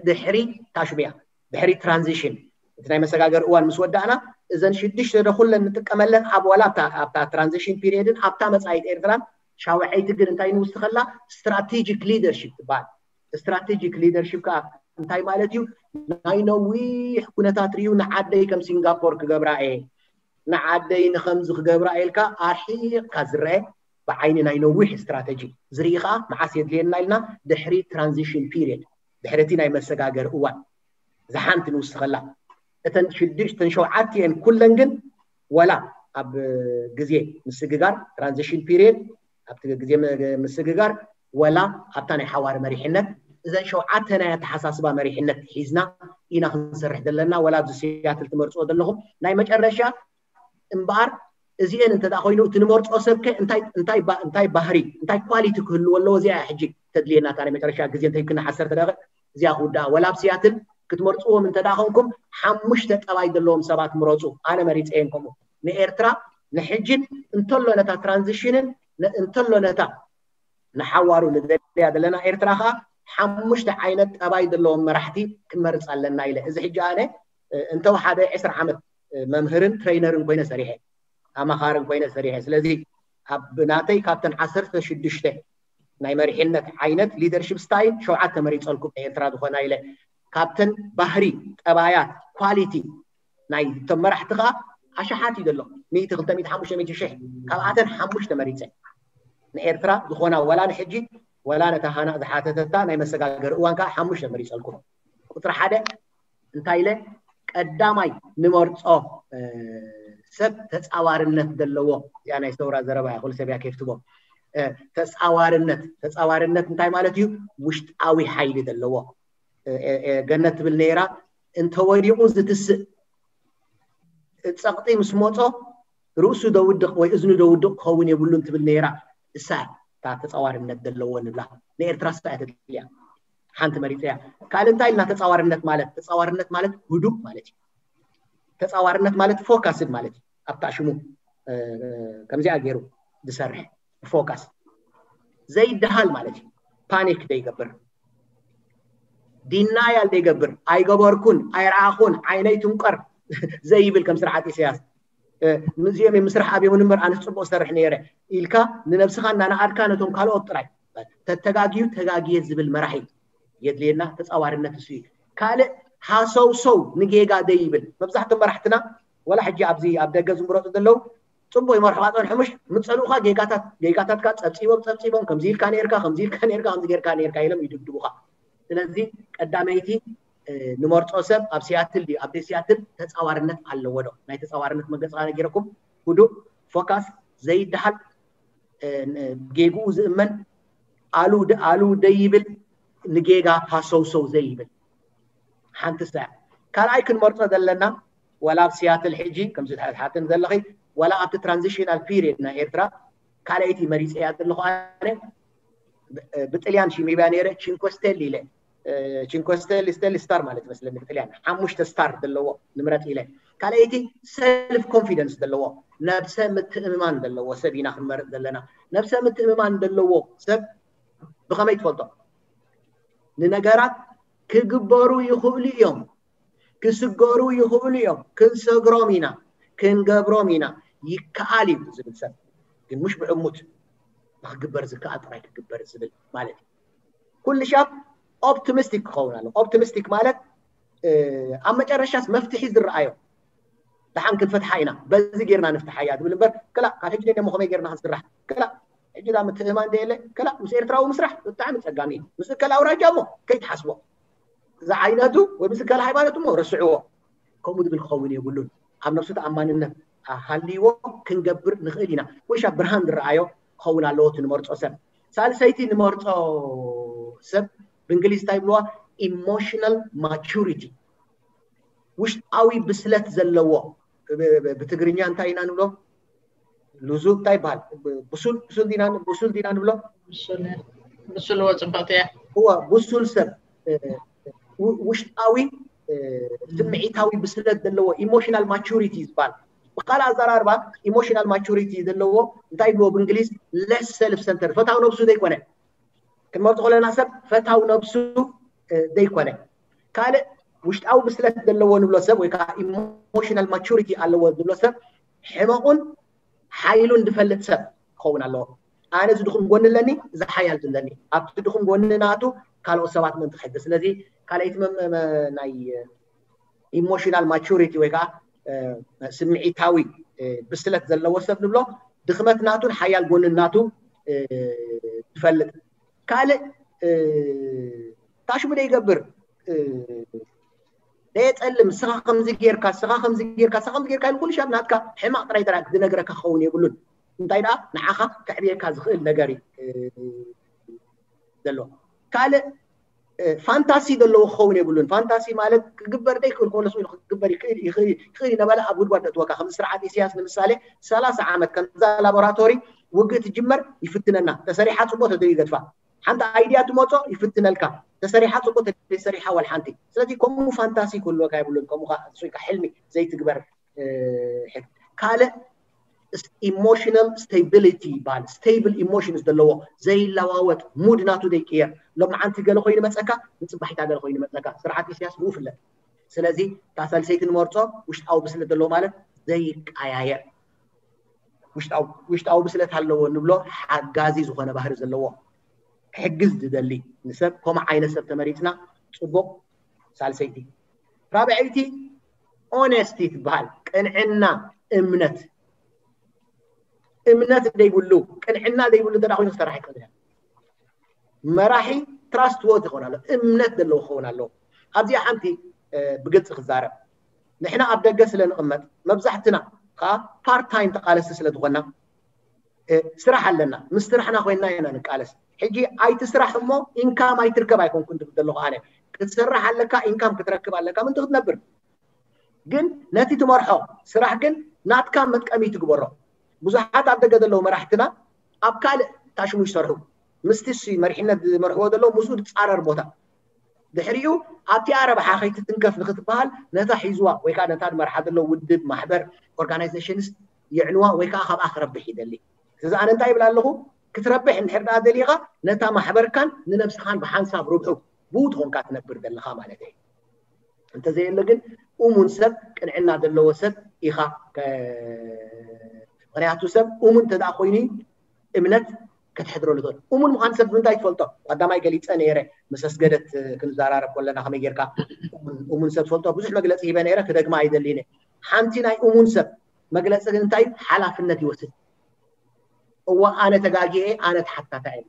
ድሕሪ ታሽሙያ ድሕሪ transition እቲ ናይ መሰጋገር እዋን ምስ ወዳእና እዘን ሽዱሽተ ዶ ኩለን ንጥቀመለን ኣብ ዋላ ኣብታ transition period ን ኣብታ መፃኢት ኤርትራን ሻውዐይቲ ግን እንታይ ንውስኸላ strategic leadership ትበሃል። Strategic leadership ከዓ እንታይ ማለት እዩ? ናይ ነዊሕ ኩነታት ርዩ ንዓደይ ከም ሲንጋፖር ክገብራ እየ ንዓደይ ንከምዚ ክገብራ ኢልካ ኣርሒቕካ ዝረአ ብዓይኒ ናይ ነዊሕ strategy ዝርኢ ከዓ መዓስ የድልየና ኢልና ድሕሪ transition period ድሕሪ እቲ ናይ መሰጋገር እዋን ዝሓንቲ ንውስኸላ እተን ሽዱሽተን ሸውዓቲኤን ኩለን ግን ወላ ኣብ ግዜ ምስግጋር፣ transition period፣ ኣብቲ ግዜ ም- ምስግጋር፣ ወላ ኣብታ ናይ ሓዋሪ መሪሕነት፣ እዘን ሸውዓተ ናይ ኣተሓሳስባ መሪሕነት ሒዝና ኢና ክንሰርሕ ዘለና። ወላ ኣብዚ ሲያትል ትመርፅዎ ዘለኹም ናይ መጨረሻ እምበኣር፣ እዚኤን እንተ ደኣ ኮይኑ፣ እቲ ንመርፆ ሰብከ እንታይ እንታይ ባ- እንታይ ባህሪ፣ እንታይ ኳሊቲ ክህልዎ ኣለዎ? እዚኣ ሕጂ ተድልየና። እታ ናይ መጨረሻ ግዜ እንተይክና ዓሰርተ ደቂቕ እዚኣ ክውድኣ። ወላ ኣብ ሲያትል ክትመርፅዎም እንተ ደኣ ኮንኩም፣ ሓሙሽተ ጠባይ ዘለዎም ሰባት ምረፁ። ኣነ መሪፀየን ከምኡ። ንኤርትራ ንሕጅን እንተሎ ነታ ትራንዚሽንን ን- እንተሎ ነታ ንሓዋሩ ንደልያ ዘለና ኤርትራ ከኣ ሓሙሽተ ዓይነት ጠባይ ዘለዎም መራሕቲ ክንመርፅ ኣለና ኢለ። እዚ ሕጂ ኣነ እንተወሓደ ዕስራ ዓመት መምህርን ትሬይነርን ኮይነ ሰሪሐ፣ ኣማኻርን ኮይነ ሰሪሐ። ስለዚ ኣብ ናተይ ካብተን ዓሰርተ ሽዱሽተ ናይ መሪሕነት ዓይነት ሊደርሽፕ ስታይል ሸውዓተ መሪፀልኩም ንኤርትራ ዝኾና ኢለ። ካብተን ባህሪ፣ ጠባያት፣ ኳሊቲ ናይ እቶም መራሕቲ ከኣ ኣሽሓት እዩ ዘሎ። ሚእቲ፣ ክልተ ሚእቲ፣ ሓሙሽተ ሚእቲ ሽሕ። ካብኣተን ሓሙሽተ መሪፀ ንኤርትራ ዝኾና፣ ወላ ንሕጂ ወላ ነታ ሃና ዝሓተተታ ናይ መሰጋገሪ እዋን ከኣ ሓሙሽተ መሪፀልኩም። ቁፅሪ ሓደ እንታይ ኢለ ቀዳማይ ንመርፆ ሰብ ተፃዋርነት ዘለዎ። እዚኣ ናይ ሰውራ ዘረባ እያ፣ ኩሉ ሰብ እያ ኬፍትቦ። ተፃዋርነት፣ ተፃዋርነት እንታይ ማለት እዩ? ውሽጣዊ ሓይሊ ዘለዎ። ገነት ትብል ነይራ፣ እንተወዲቑ ዝትስእ ጸቕጢ ምስ መጾ ርእሱ ደውድቕ ወይ እዝኑ ደውድቕ ክኸውን የብሉን ትብል ነይራ። እሳ እታ ተጻዋርነት ዘለዎ ንብላ ንኤርትራ እሳ እያ ተድልያ። ሓንቲ መሪጸ እያ። ካልእ እንታይ ኢልና ተጻዋርነት ማለት? ተጻዋርነት ማለት ህዱእ ማለት እዩ። ተጻዋርነት ማለት ፎካስድ ማለት እዩ። ኣብታ ሽሙ ከምዚኣ ገይሩ ዝሰርሕ ፎካስ ዘይደሃል ማለት እዩ። ፓኒክ ዘይገብር፣ ዲናያል ዘይገብር፣ ኣይገበርኩን፣ ኣይረኣኹን፣ ዓይነይ ትንቀር ዘይብል ከም ስርዓት ኢሳያስ። ምስዚኦም ምስራሕ ኣብዮም እምበር ኣነስ ፅቡቅ ሰርሕ ነይረ ኢልካ ንነብስኻ እናነኣድካ ነቶም ካልኦት ጥራይ ተተጋግዩ ተጋግየ ዝብል መራሒ የድልየና። ተፃዋርነት እሱ እዩ። ካልእ ሃሰውሰው ንጌጋ ዘይብል። መብዛሕቶም መራሕትና ወላ ሕጂ ኣብዚ ኣብ ደገ ዝምረፁ ዘለዉ ፅቡቅ ይመርሑኻ ፀንሑ ምሽ ምፀልኡኻ ጌጋታት ጌጋታትካ ፀብፂቦም ፀብፂቦም ከምዚ ኢልካ ነርካ ከምዚ ኢልካ ነርካ ከምዚ ጌርካ ነርካ ኢሎም ይድብድቡኻ። ስለዚ ቀዳመይቲ ንመርፆ ሰብ ኣብ ሲያትል ድዩ ኣብ ደይ ሲያትል ተፃዋርነት ኣለዎ ዶ? ናይ ተፃዋርነት መገፅካ ነጊረኩም። ህዱእ፣ ፎካስ፣ ዘይደሃል፣ ጌግኡ ዝእመን፣ ኣሉ ኣሉ ደይብል፣ ንጌጋ ሃሰውሰው ዘይብል። ሓንቲ እሳ ካልኣይ ክንመርፆ ዘለና ወላ ኣብ ሲያትል ሕጂ ከምዚ ትሓትኒ ዘለኺ ወላ ኣብቲ ትራንዚሽናል ፒሪየድ ናይ ኤርትራ ካልኣይቲ መሪፀያ ዘለኹ ኣነ ብጥልያን ሽም ሂበያ ነይረ ቺንኮ ስቴሊ ኢለ። ቺንኮ ስቴሊ ስቴሊ ስታር ማለት ይመስለኒ ብጥልያን ሓሙሽተ ስታር ዘለዎ ንምረጥ ኢለ። ካልኣይቲ ሰልፍ ኮንፊደንስ ዘለዎ ነብሰ ምትእምማን ዘለዎ ሰብ ኢና ክንመርጥ ዘለና። ነብሰ ምትእምማን ዘለዎ ሰብ ብኸመይ ትፈልጦ? ንነገራት ክግበሩ ይኽእሉ እዮም፣ ክስገሩ ይኽእሉ እዮም፣ ክንሰግሮም ኢና፣ ክንገብሮም ኢና፣ ይከኣል እዩ ዝብል ሰብ ግን ምሽ ብዕሙት ንክግበር ዝከኣል ጥራይ ክግበር ዝብል ማለት እዩ። ኩሉ ሻብ ኦፕቲሚስቲክ ክኸውን ኣሎ። ኦፕቲሚስቲክ ማለት ኣብ መጨረሻስ መፍትሒ ዝረኣዮ ደሓን ክንፈትሓ ኢና፣ በዚ ጌርና ንፍትሓ እያ ዝብል እምበር ክላ ካብ ሕጂ ደሞ ከመይ ጌርና ክንስራሕ ክላ ሕጂ ዳ ምትእማን ደየለ ክላ ምስ ኤርትራዊ ምስራሕ ብጣዕሚ ጸጋሚ እዩ። ምስ እከል ኣውራጃ እሞ ከይትሓስቦ ዝዓይነቱ ወይ ምስ እከል ሃይማኖት እሞ ረስዕዎ። ከምኡ ዝብል ክኸውን የብሉን። ኣብ ነብሱ ተኣማንነት ሃልይዎ ክንገብር ንኽእል ኢና። ኩልሻ ብርሃን ዝረኣዮ ክኸውን ኣለዎ እቲ ንመርጾ ሰብ። ሳልሰይቲ ንመርጾ ሰብ ብእንግሊዝ እንታይ ይብልዋ? ኢሞሽናል ማቹሪቲ፣ ውሽጣዊ ብስለት ዘለዎ። ብትግርኛ እንታይ ኢና ንብሎ? ልዙብ እንታይ ይበሃል? ብሱል ብሱል ዲና ብሱል ዲና ንብሎ? ብሱል ብሱል እዎ፣ ጽብቕቲ እያ። እዋ ብሱል ሰብ ውሽጣዊ ስምዒታዊ ብስለት ዘለዎ ኢሞሽናል ማቹሪቲ ዝበሃል። ብካልእ ኣዘራርባ ኢሞሽናል ማቹሪቲ ዘለዎ እንታይ ይብልዎ ብእንግሊዝ? ለስ ሰልፍ ሰንተር፣ ፈታው ነብሱ ዘይኮነ። ክንመርጦ ከለና ሰብ ፈታው ነብሱ ዘይኮነ፣ ካልእ ውሽጣዊ ብስለት ዘለዎ ንብሎ ሰብ ወይ ከዓ ኢሞሽናል ማቹሪቲ ኣለዎ ንብሎ ሰብ ሕመቑን ሓይሉን ዝፈልጥ ሰብ ክኸውን ኣለዎ። ኣነ እዚ ድኹም ጎኒ ኣለኒ፣ እዚ ሓያል ኣለኒ፣ ኣብቲ ድኹም ጎኒ ናቱ ካልኦት ሰባት ምእንቲ ክሕግዝ። ስለዚ ካልኣይቲ ናይ ኢሞሽናል ማቹሪቲ ወይ ከዓ ስምዒታዊ ብስለት ዘለዎ ሰብ ንብሎ ድኽመት ናቱን ሓያል ጎኒ ናቱ ዝፈልጥ። ካልእ ታሽሙ ዘይገብር ደየጸልም፣ ስኻ ከምዚ ጌርካ፣ ስኻ ከምዚ ጌርካ፣ ስኻ ከምዚ ጌርካ ኢሉ ኩሉ ሻብ ናትካ ሕማቕ ጥራይ ጥራይ ክዝነግረካ ክኸውን የብሉን። እንታይ ደኣ ንዓኻ ከዕብየካ ዝኽእል ነገር እዩ ዘሎ። ካልእ ፋንታሲ ዘለዎ ክኸውን የብሉን። ፋንታሲ ማለት ክግበር ደይክእል ኮለስ ኢሉ ክግበር ይኽእል ይኽእል ይኽእል ይነበለ ኣብ ጉድጓድ ደእትወካ። ከምዚ ስርዓት ኢሳያስ ንምሳሌ ሰላሳ ዓመት ከምዛ ላቦራቶሪ ውግእ ትጅመር ይፍትነና። ተሰሪሓ ጽቡቅ ተደዩ ይገድፋ። ሓንቲ ኣይድያ ትመጾ ይፍትነልካ። ተሰሪሓ ጽቡቅ ተደዩ ሰሪሓ ዋል ሓንቲ። ስለዚ ከምኡ ፋንታሲ ክህልወካ የብሉን። ከምኡ ሱይካ ሕልሚ ዘይትግበር። ካልእ ኢሞሽናል ስቴቢሊቲ ይበሃል። ስቴብል ኢሞሽንስ ዘለዎ ዘይለዋወጥ ሙድ ናቱ ዘይቅየር። ሎማዓንቲ ገለ ኮይኑ መፀካ፣ ንፅባሒታ ገለ ኮይኑ መፀካ። ስርዓት ኢሳያስ ብኡ ፍለጥ። ስለዚ እታ ሳልሰይቲ ንመርፆ ውሽጣዊ ብስለት ዘለዎ ማለት ዘይቀያየር። ውሽጣዊ ብስለት ኣለዎ ንብሎ ሓጋዚ ዝኾነ ባህሪ ዘለዎ፣ ክሕግዝ ዝደሊ ንሰብ። ከምኡ ዓይነት ሰብ ተመሪፅና ፅቡቕ። ሳልሰይቲ። ራብዐይቲ ኦነስቲ ትበሃል። ቅንዕና፣ እምነት። እምነት ዘይብሉ፣ ቅንዕና ዘይብሉ እንተ ኮይኑ ክሰርሕ ኣይክእልን። መራሒ ትራስት ወርዚ ክኸውን ኣሎ፣ እምነት ዘለዎ ክኸውን ኣለዎ። ኣብዚኣ ሓንቲ ብግልፂ ክዛረብ፣ ንሕና ኣብ ደገ ስለ ንቕመጥ መብዛሕትና ከዓ ፓርት ታይም ተቃለስቲ ስለ ዝኾንና ስራሕ ኣለና። ምስ ስራሕና ኮይንና ኢና ንቃለስ። ሕጂ ኣይትስራሕ እሞ ኢንካም ኣይትርከብ ኣይኮንኩን ትብል ዘለኹ ኣነ። ክትሰርሕ ኣለካ፣ ኢንካም ክትረክብ ኣለካ፣ ምንቲ ክትነብር። ግን ነቲ ትመርሖ ስራሕ ግን ናትካ መጥቀሚ ትግበሮ። ብዙሓት ኣብ ደገ ዘለዉ መራሕትና ኣብ ካልእ ታሽሙ ይሰርሑ። ምስቲ እሱ መሪሕነት ዝመርሕዎ ዘለዉ ምስኡ ዝፃረር ቦታ። ድሕሪኡ ኣብቲኣ ረብሓ ከይትትንከፍ ንክትበሃል ነታ ሒዝዋ ወይ ከዓ ነታ ዝመርሓ ዘለዉ ውድብ፣ ማሕበር፣ ኦርጋናይዜሽንስ የዕንዋ ወይ ከዓ ካብኣ ክረብሕ ይደሊ። ስለዚ ኣነ እንታይ ይብል ኣለኹ? ክትረብሕ እንድሕር ደኣ ደሊኻ ነታ ማሕበርካን ንነብስኻን ብሓንሳብ ርብሑ ብኡ ትኾንካ ትነብር ዘለኻ ማለት እዩ። እንተዘየለ ግን እሙን ሰብ፣ ቅንዕና ዘለዎ ሰብ ኢኻ። ምክንያቱ ሰብ እሙን እንተ ደኣ ኮይኑ እምነት ከተሕድረሉ ትኽእል። እሙን ምዃን ሰብ ብምንታይ ትፈልጦ? ቀዳማይ ገሊፀ ነይረ፣ ምስ ኣስገደት ክንዘራረብ ከለና ከመይ ጌርካ እሙን ሰብ ትፈልጦ? ብዙሕ መግለፂ ሂበ ነይረ፣ ክደግማ ኣይደልይን እየ። ሓንቲ ናይ እሙን ሰብ መግለፂ ግን እንታይ እዩ? ሓላፍነት ይወስድ። እዋ ኣነ ተጋጊኤ፣ ኣነ ተሓታታ እየ።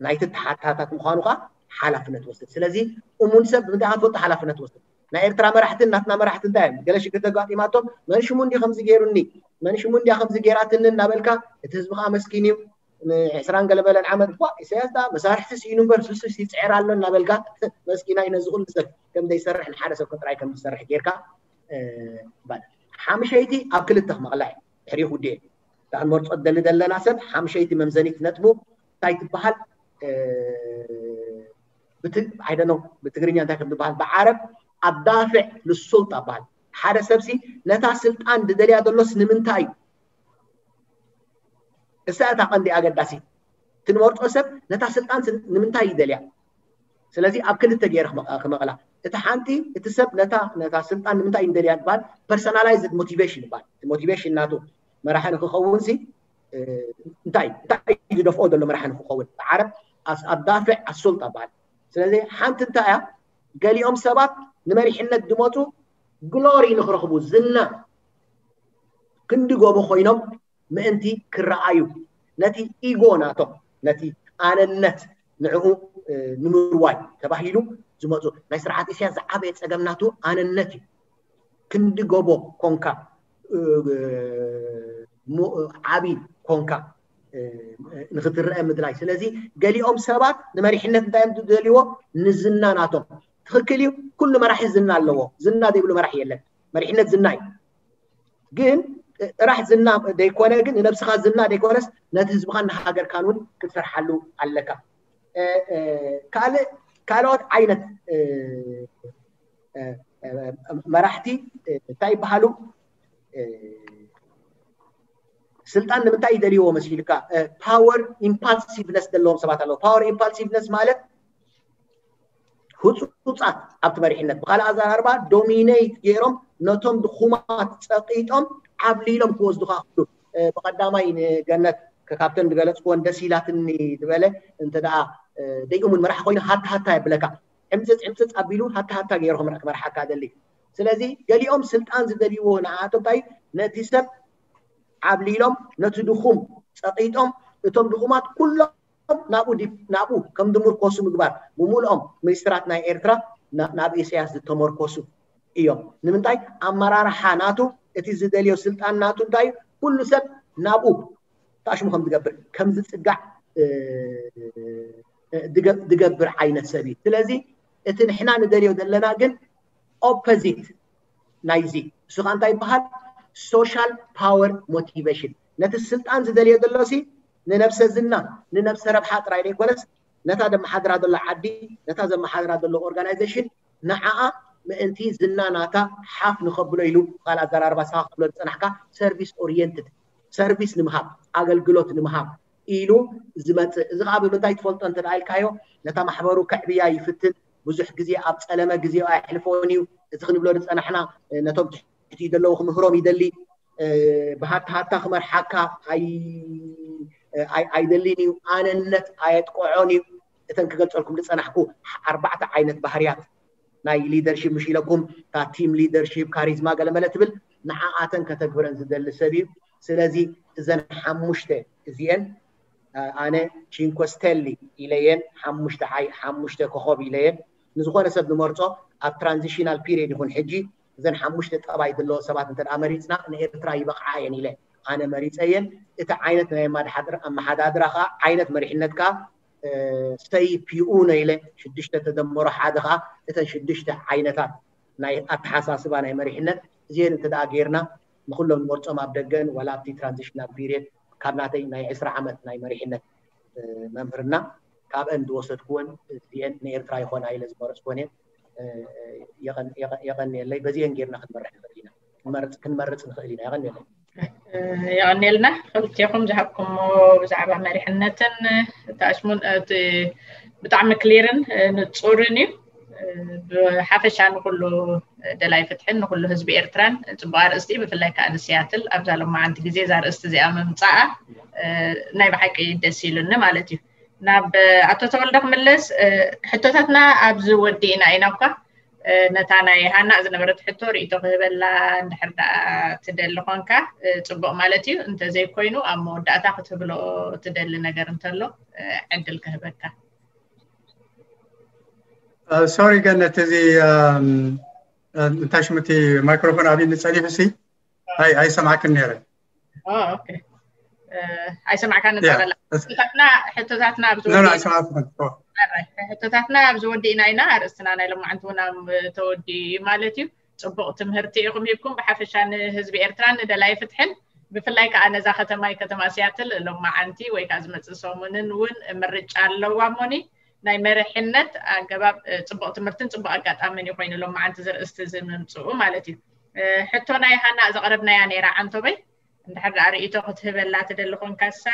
ናይቲ ተሓታታት ምዃኑ ከዓ ሓላፍነት ወስድ። ስለዚ እሙን ሰብ ብምንታይ ትፈልጦ? ሓላፍነት ወስድ። ናይ ኤርትራ መራሕትን ናትና መራሕቲ እንታይ እዮም? ገለ ሽግር ተጋጢማቶም፣ መን ሽሙ እንዲ ከምዚ ገይሩኒ፣ መን ሽሙ እንዲያ ከምዚ ገይራትኒ እናበልካ፣ እቲ ህዝቢ ከዓ መስኪን እዩ። ንዕስራን ገለ በለን ዓመት እኳ ኢሳያስ ዳ መሳርሕቲ ስኢኑ እምበር ንሱ ይፅዕር ኣሎ እናበልካ መስኪና እዩ ነዚ ኩሉ ሰብ ከም ዘይሰርሕ ንሓደ ሰብ ጥራይ ከም ዝሰርሕ ጌርካ። ሓምሸይቲ ኣብ ክልተ ክመቕላ እዩ ድሕሪኡ ክውድእ እየ። እታ ክንመርፆ ደሊ ዘለና ሰብ ሓምሸይቲ መምዘኒት ነጥቡ እንታይ ትበሃል? ብትግርኛ እንታይ ከም ትበሃል ብዓረብ ኣዳፍዕ ልሱልጣ በሃል። ሓደ ሰብሲ ነታ ስልጣን ዝደልያ ዘሎስ ንምንታይ እዩ? እሳ እታ ቀንዲ ኣገዳሲ ትንመርጦ ሰብ ነታ ስልጣን ንምንታይ ይደልያ? ስለዚ ኣብ ክልተ ገይረ ክመቕላ። እቲ ሓንቲ እቲ ሰብ ነታ ነታ ስልጣን ንምንታይ ይደልያ ዝበሃል ፐርሰናላይዝድ ሞቲቬሽን ይበሃል። ሞቲቬሽን ናቱ መራሒ ንክኸውን ሲ እንታይ እንታይ እዩ ዝደፍኦ ዘሎ መራሒ ንክኸውን? ብዓረብ ኣዳፍዕ ኣሱልጣ በሃል። ስለዚ ሓንቲ እንታይ እያ? ገሊኦም ሰባት ንመሪሕነት ዝመፁ ግሎሪ ንክረኽቡ ዝና ክንዲ ጎቦ ኮይኖም ምእንቲ ክረኣዩ ነቲ ኢጎ ናቶም ነቲ ኣነነት ንዕኡ ንምርዋይ ተባሂሉ ዝመፁ ናይ ስርዓት ኢሳያስ ዝዓበየ ፀገም ናቱ ኣነነት እዩ። ክንዲ ጎቦ ኮንካ ዓቢ ኮንካ ንክትረአ ምድላይ። ስለዚ ገሊኦም ሰባት ንመሪሕነት እንታይ እዮም ዝደልይዎ? ንዝና ናቶም። ትኽክል እዩ፣ ኩሉ መራሒ ዝና ኣለዎ። ዝና ዘይብሉ መራሒ የለን። መሪሕነት ዝና እዩ። ግን ጥራሕ ዝና ዘይኮነ ግን ንነብስኻ ዝና ዘይኮነስ ነቲ ህዝብኻን ንሃገርካን እውን ክትሰርሓሉ ኣለካ። ካልእ ካልኦት ዓይነት መራሕቲ እንታይ ይበሃሉ? ስልጣን ንምንታይ ይደልይዎ መሲልካ? ፓወር ኢምፓልሲቭነስ ዘለዎም ሰባት ኣለዉ። ፓወር ኢምፓልሲቭነስ ማለት ህፁፃት ኣብቲ መሪሕነት ብካልእ ኣዘራርባ ዶሚነይት ገይሮም ነቶም ድኹማት ፀቂጦም ዓብሊሎም ክወስዱካ ክሉ ብቀዳማይ ንገነት ካብተን ዝገለፅክወን ደስ ኢላትኒ ዝበለ እንተ ደኣ ደይእሙን መራሕ ኮይኑ ሃታ ሃታ የብለካ ዕምፅፅ ዕምፅፅ ኣቢሉ ሃታ ሃታ ገይሩ ክመርሓካ ደሊ። ስለዚ ገሊኦም ስልጣን ዝደልይዎ ንዓቶም እንታይ ነቲ ሰብ ዓብሊሎም ነቲ ድኹም ፀቂጦም እቶም ድኹማት ኩሎም ናብኡ ናብኡ ከም ዝምርኮሱ ምግባር ብምልኦም ሚኒስትራት ናይ ኤርትራ ናብ ኢሳያስ ዝተመርኮሱ እዮም። ንምንታይ? ኣመራርሓ ናቱ፣ እቲ ዝደልዮ ስልጣን ናቱ እንታይ እዩ? ኩሉ ሰብ ናብኡ ተኣሽሙ ከም ዝገብር፣ ከም ዝፅጋዕ ዝገብር ዓይነት ሰብ እዩ። ስለዚ እቲ ንሕና ንደልዮ ዘለና ግን ኦፖዚት ናይዚ፣ እሱ ከዓ እንታይ ይበሃል? ሶሻል ፓወር ሞቲቬሽን። ነቲ ስልጣን ዝደልዮ ዘሎ ሲ ንነብሰ ዝና፣ ንነብሰ ረብሓ ጥራይ ዘይኮነስ፣ ነታ ዘመሓድራ ዘሎ ዓዲ፣ ነታ ዘመሓድራ ዘሎ ኦርጋናይዜሽን፣ ንዓኣ ምእንቲ ዝና ናታ ሓፍ ንኸብሎ ኢሉ፣ ብኻል ኣዘራርባ ስኻ ክትብሎ ዝፀናሕካ፣ ሰርቪስ ኦሪየንትድ፣ ሰርቪስ ንምሃብ፣ ኣገልግሎት ንምሃብ ኢሉ ዝመፅእ። እዚ ከዓ ብምንታይ ትፈልጦ እንተ ኢልካዮ፣ ነታ ማሕበሩ ከዕብያ ይፍትን። ብዙሕ ግዜ ኣብ ፀለመ ግዜኡ ኣየሕልፎን እዩ። እዚ ክንብሎ ዝፀናሕና፣ ነቶም ትሕቲ ዘለዉ ክምህሮም ይደሊ። ብሃታ ሃታ ክመርሓካ ኣይደልን እዩ። ኣነነት ኣየጥቆዖን እዩ። እተን ክገልፀልኩም ዝፀናሕኩ ኣርባዕተ ዓይነት ባህርያት ናይ ሊደርሽፕ፣ ምሽ ኢለኩም፣ እታ ቲም ሊደርሽፕ፣ ካሪዝማ፣ ገለመለ ትብል፣ ንዓኣተን ከተግብረን ዝደሊ ሰብ እዩ። ስለዚ እዘን ሓሙሽተ እዚአን፣ ኣነ ቺንኮ ስቴሊ ኢለየን፣ ሓሙሽተ ዓይ ሓሙሽተ ኮኸብ ኢለየን። ንዝኾነ ሰብ ንመርጾ፣ ኣብ ትራንዚሽናል ፒሪየድ ይኹን ሕጂ፣ እዘን ሓሙሽተ ጠባይ ዘለዎ ሰባት እንተ መሪፅና፣ ንኤርትራ ይበቕዓ እየን ኢለ ኣነ መሪፀየን። እቲ ዓይነት ናይ ኣመሓዳድራ ከዓ ዓይነት መሪሕነት ከዓ ሰይ ፒኡ ነ ኢለ፣ ሽዱሽተ ተደመሮ ሓደ ከዓ እተን ሽዱሽተ ዓይነታት ናይ ኣተሓሳስባ ናይ መሪሕነት እዚአን እንተ ጌርና፣ ንኩሎም ንመርፆም ኣብ ደገን ዋላ ኣብቲ ትራንዚሽናል ፒሪየድ ካብ ናተይ ናይ ዕስራ ዓመት ናይ መሪሕነት መምህርና ካብአን ዝወሰድኩወን እዚአን ንኤርትራ ይኾና ኢለ ዝመረፅኩወን እየን። የቐንየለይ። በዚአን ጌርና ክንመርሕ ንኽእል ኢና፣ ክንመርፅ ንኽእል ኢና። የቐንየለይ። የቐንየልና ክልቴኹም ዝሃብኩሞ ብዛዕባ መሪሕነትን ተኣሽሙን፣ እቲ ብጣዕሚ ክሊርን ንፁርን እዩ። ብሓፈሻ ንኩሉ ደላይ ፍትሕን ንኩሉ ህዝቢ ኤርትራን ፅቡቅ ኣርእስቲ እዩ። ብፍላይ ከዓ ንሲያትል ኣብዛ ሎማዓንቲ ግዜ እዛ ኣርእስቲ እዚኣ ምምፃኣ ናይ ብሓቂ ደስ ኢሉኒ ማለት እዩ። ናብ ኣቶ ተወልደ ክምለስ። ሕቶታትና ኣብዚ ወዲእና ኢና እኳ፣ ነታ ናይ ሃና ዝነበረት ሕቶ ርእይቶ ክህበላ እንድሕር ደኣ ትደሊ ኮንካ ፅቡቅ ማለት እዩ። እንተዘይኮይኑ ኣብ መወዳእታ ክትህብሎ ትደሊ ነገር እንተሎ ዕድል ክህበካ። ሶሪ ገነት፣ እዚ እንታይ ሽሙ እቲ ማይክሮፎን ኣብኒ ጸኒሑ ሲ ኣይሰማዕክን ነይረ። ኣይሰማዕካን እንተበላ ሕቶታትና ሕቶታትና ኣብዚ ሕቶታትና ኣብዚ ወዲእና ኢና። ኣርእስትና ናይ ሎማዓንቲ እውን ተወዲኡ ማለት እዩ። ፅቡቅ ትምህርቲ ኢኹም ሂብኩም፣ ብሓፈሻ ንህዝቢ ኤርትራን ንደላይ ፍትሕን ብፍላይ ከዓ ነዛ ከተማይ ከተማ ሲያትል ሎማዓንቲ ወይ ከዓ ዝመፅእ ሰሙንን እውን ምርጫ ኣለዋ እሞኒ ናይ መሪሕነት ኣገባብ ፅቡቅ ትምህርትን ፅቡቅ ኣጋጣምን እዩ ኮይኑ ሎማዓንቲ ዝርእስቲ እዚ ምምፅኡ ማለት እዩ። ሕቶ ናይ ሃና ዘቕረብናያ ነይራ ዓንቶበይ፣ እንድሕር ደኣ ርእይቶ ክትህበላ ትደሊ ኮንካሳ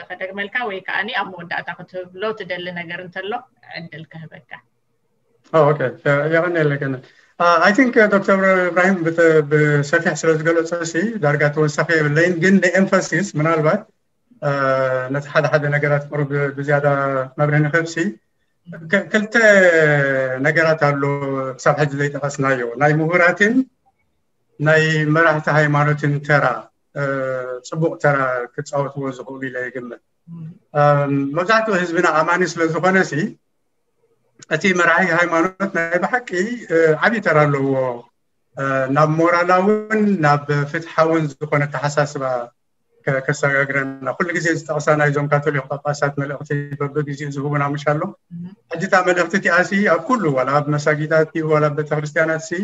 ከደግመልካ ወይ ከዓኒ ኣብ መወዳእታ ክትብሎ ትደሊ ነገር እንተሎ ዕድል ክህበካ። ኦኬ፣ የቐንየለይ ገነት። ኣይ ቲንክ ዶክተር እብራሂም ብሰፊሕ ስለ ዝገለጸ ሲ ዳርጋ ተወሳኺ የብለይን፣ ግን ንኤምፋሲስ ምናልባት ነቲ ሓደ ሓደ ነገራት ቅሩብ ብዝያዳ መብርሂ ንክህብ ሲ ክልተ ነገራት ኣሎ ክሳብ ሕጂ ዘይጠቐስናዮ፣ ናይ ምሁራትን ናይ መራሕቲ ሃይማኖትን ተራ፣ ፅቡቕ ተራ ክፃወትዎ ዝኽእሉ ኢለ ይግምት። መብዛሕትኡ ህዝብና ኣማኒ ስለ ዝኾነ ሲ እቲ መራሒ ሃይማኖት ናይ ብሓቂ ዓብዪ ተራ ኣለዎ ናብ ሞራላውን ናብ ፍትሓውን ዝኾነ ኣተሓሳስባ ከሰጋግረና። ኩሉ ግዜ ዝጠቕሳ ናይዞም ካቶሊክ ጳጳሳት መልእኽቲ በብግዜኡ ዝህቡና ምሽ ኣሎ። ሕጂ እታ መልእኽቲ እቲኣ ሲ ኣብ ኩሉ ዋላ ኣብ መሳጊዳት ዋላ ኣብ ቤተክርስትያናት ሲ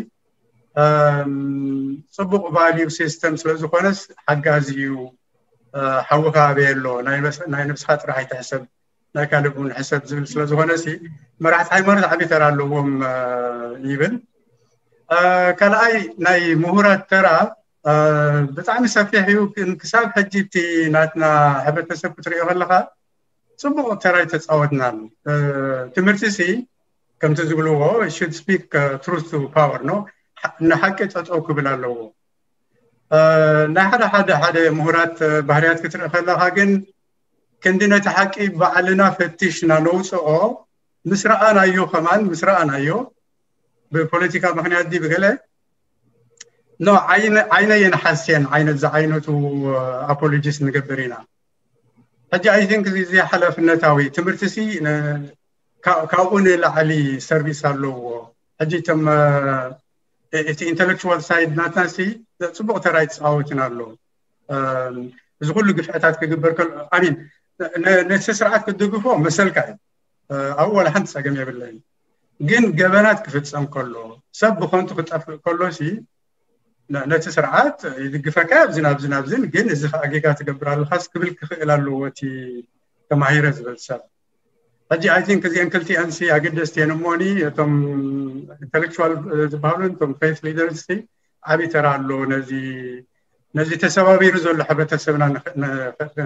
ፅቡቕ ቫልዩ ሲስተም ስለ ዝኾነስ ሓጋዚ እዩ። ሓውኻ ኣበይ ኣሎ፣ ናይ ነብስኻ ጥራሕ ኣይትሕሰብ፣ ናይ ካልእ እውን ሕሰብ ዝብል ስለ ዝኾነ ሲ መራሕቲ ሃይማኖት ዓብዪ ተራ ኣለዎም ይብል። ካልኣይ ናይ ምሁራት ተራ ብጣዕሚ ሰፊሕ እዩ። ግን ክሳብ ሕጂ እቲ ናትና ሕብረተሰብ ክትሪኦ ከለካ ፅቡቕ ተራ ኣይተፃወትናን። ትምህርቲ ሲ ከምቲ ዝብልዎ should speak truth to power ነው፣ ንሓቂ ጠጠው ክብል ኣለዎ። ናይ ሓደ ሓደ ሓደ ምሁራት ባህርያት ክትርኢ ከለካ ግን ክንዲ ነቲ ሓቂ ባዕልና ፈቲሽና ነውፅኦ ምስ ረኣናዮ ከማን ምስ ረኣናዮ ብፖለቲካ ምክንያት ዲ ብገለ ኖ ዓይነ የንሓስየን ዓይነት ዝዓይነቱ ኣፖሎጂስ ንገብር ኢና። ሕጂ ኣይ ቲንክ እዚ ሓላፍነታዊ ትምህርቲ ሲ ካብኡ ንላዕሊ ሰርቪስ ኣለዎ። ሕጂ እቶም እቲ intellectual side ናትና ሲ ጽቡቕ ተራ ይጻወትን ኣሎ። እዚ ኩሉ ግፍዕታት ክግበር ከሎ ኣሚን ነቲ ስርዓት ክትድግፎ መሰልካ እዩ። ኣብኡ ዋላ ሓንቲ ጸገም የብለይን። ግን ገበናት ክፍጸም ከሎ ሰብ ብኸንቱ ክጠፍእ ከሎ ሲ ነቲ ስርዓት ይድግፈካ ኣብዚ ናብዚ ናብዝን ግን እዚ ከዓ ጌጋ ትገብር ኣለኻስ ክብል ክኽእል ኣለዎ እቲ ተማሂረ ዝብል ሰብ። ሕጂ I think እዚአን ክልቲአን ሲ ኣገደስቲ እየን እሞኒ እቶም intellectual ዝበሃሉ እቶም faith leaders ሲ ዓብዪ ተራ ኣለዎ ነዚ ነዚ ተሰባቢሩ ዘሎ ሕብረተሰብና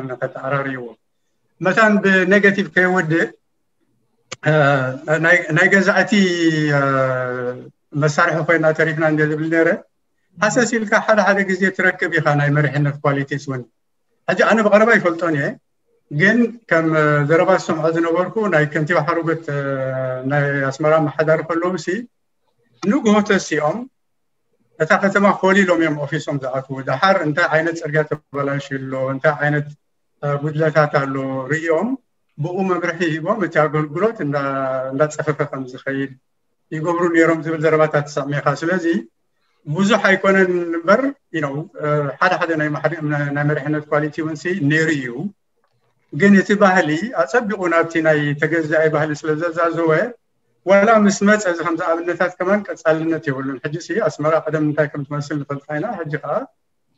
ንኸተዓራርይዎ። መታን ብኔጋቲቭ ከይወድእ ናይ ገዛእቲ መሳርሒ ኮይና ተሪፍና እንደ ዝብል ነረ ሃሰስ ኢልካ ሓደ ሓደ ግዜ ትረክብ ኢኻ ናይ መሪሕነት qualities እውን። ሕጂ ኣነ ብቐረባ ይፈልጦን እየ፣ ግን ከም ዘረባ ዝሰምዖ ዝነበርኩ ናይ ከንቲባ ሓሩገት ናይ ኣስመራ መሓዳሪ ከለዉ ሲ ንግሆ ተሲኦም እታ ከተማ ኮሊሎም እዮም ኦፊሶም ዝኣትዉ። ደሓር እንታይ ዓይነት ፅርግያ ተበላሽዩ ኣሎ፣ እንታይ ዓይነት ጉድለታት ኣሎ ርእዮም ብኡ መምርሒ ሂቦም እቲ ኣገልግሎት እንዳፀፈፈ ከም ዝኸይድ ይገብሩ ነይሮም ዝብል ዘረባታት ትሰምዕ ኢኻ። ስለዚ ብዙሕ ኣይኮነን እምበር you know ሓደ ሓደ ናይ መሪሕነት quality እውን ነይሩ እዩ። ግን እቲ ባህሊ ኣፀቢቑ ናብቲ ናይ ተገዛኢ ባህሊ ስለ ዘዛዘወ ዋላ ምስ መፀ እዚ ከምዚ ኣብነታት ከማን ቀፃልነት የብሉን። ሕጂ ሲ ኣስመራ ቀደም እንታይ ከም ትመስል ንፈልጣ ኢና። ሕጂ ከዓ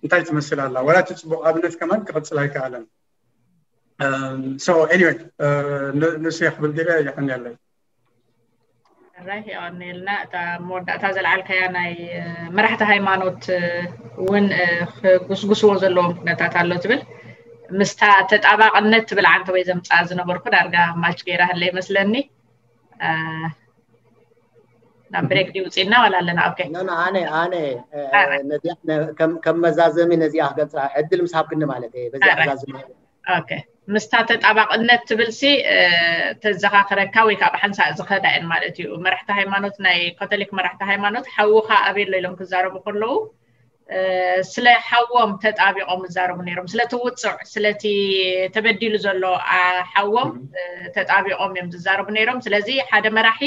እንታይ ትመስል ኣላ? ዋላ እቲ ፅቡቕ ኣብነት ከማን ክቕፅል ኣይከኣለን። So anyway ንሱ ክብል ድለ የቀንየለይ። ራይ የቀንየልና። እታ መወዳእታ ዘልዓልካያ ናይ መራሕቲ ሃይማኖት እውን ክጉስጉስዎ ዘለዎም ኩነታት ኣሎ ትብል ምስታ ተጣባቕነት ትብል ዓንተ ወይ ዘምፃ ዝነበርኩ ዳርጋ ማች ገይራ ህለ ይመስለኒ። ናብ ብሬክ ድዩ ውፅእና ዋላ ኣለና? ኦኬ ኣነ ኣነ ነዚኣ ከም መዛዘሚ ነዚኣ ክገልፃ ዕድል ምስ ሃብክኒ ማለት እየ። በዚኣ ክዛዝም ኦኬ ምስታ ተጣባቕነት ትብልሲ ተዘኻኽረካ ወይ ከዓ ብሓንሳእ ዝኸዳ እየን ማለት እዩ። መራሕቲ ሃይማኖት ናይ ካቶሊክ መራሕቲ ሃይማኖት ሓውኻ ኣበይ ኣሎ ኢሎም ክዛረቡ ከለዉ ስለ ሓዎም ተጣቢቖም ይዛረቡ ነይሮም። ስለቲ ውፅዕ ስለቲ ተበዲሉ ዘሎ ሓዎም ተጣቢቖም እዮም ዝዛረቡ ነይሮም። ስለዚ ሓደ መራሒ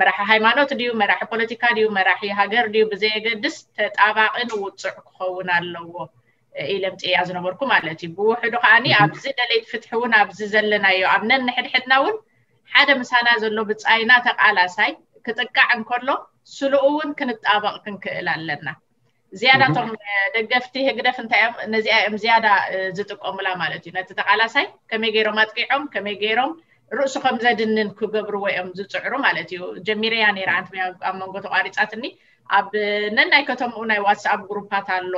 መራሒ ሃይማኖት ድዩ መራሒ ፖለቲካ ድዩ መራሒ ሃገር ድዩ ብዘየገድስ ተጣባቒ ንውፅዕ ክኸውን ኣለዎ ኢለ ምፅእያ ዝነበርኩ ማለት እዩ። ብውሕዱ ከዓኒ ኣብዚ ደለይቲ ፍትሒ እውን ኣብዚ ዘለናዮ ኣብ ነንሕድሕድና እውን ሓደ ምሳና ዘሎ ብፃይና ተቃላሳይ ክጥቃዕ እንከሎ ስልኡ እውን ክንጣበቕ ክንክእል ኣለና። ዝያዳ እቶም ደገፍቲ ህግደፍ እንታይ እዮም ነዚኣ እዮም ዝያዳ ዝጥቀሙላ ማለት እዩ። ነቲ ተቃላሳይ ከመይ ገይሮም ኣጥቂዖም ከመይ ገይሮም ርእሱ ከም ዘድንን ክገብርዎ እዮም ዝፅዕሩ ማለት እዩ። ጀሚረያ ነይረ ኣንቲ ኣብ መንጎ ተቋሪፃትኒ ኣብ ነናይ ከተምኡ ናይ ዋትስኣፕ ግሩፓት ኣሎ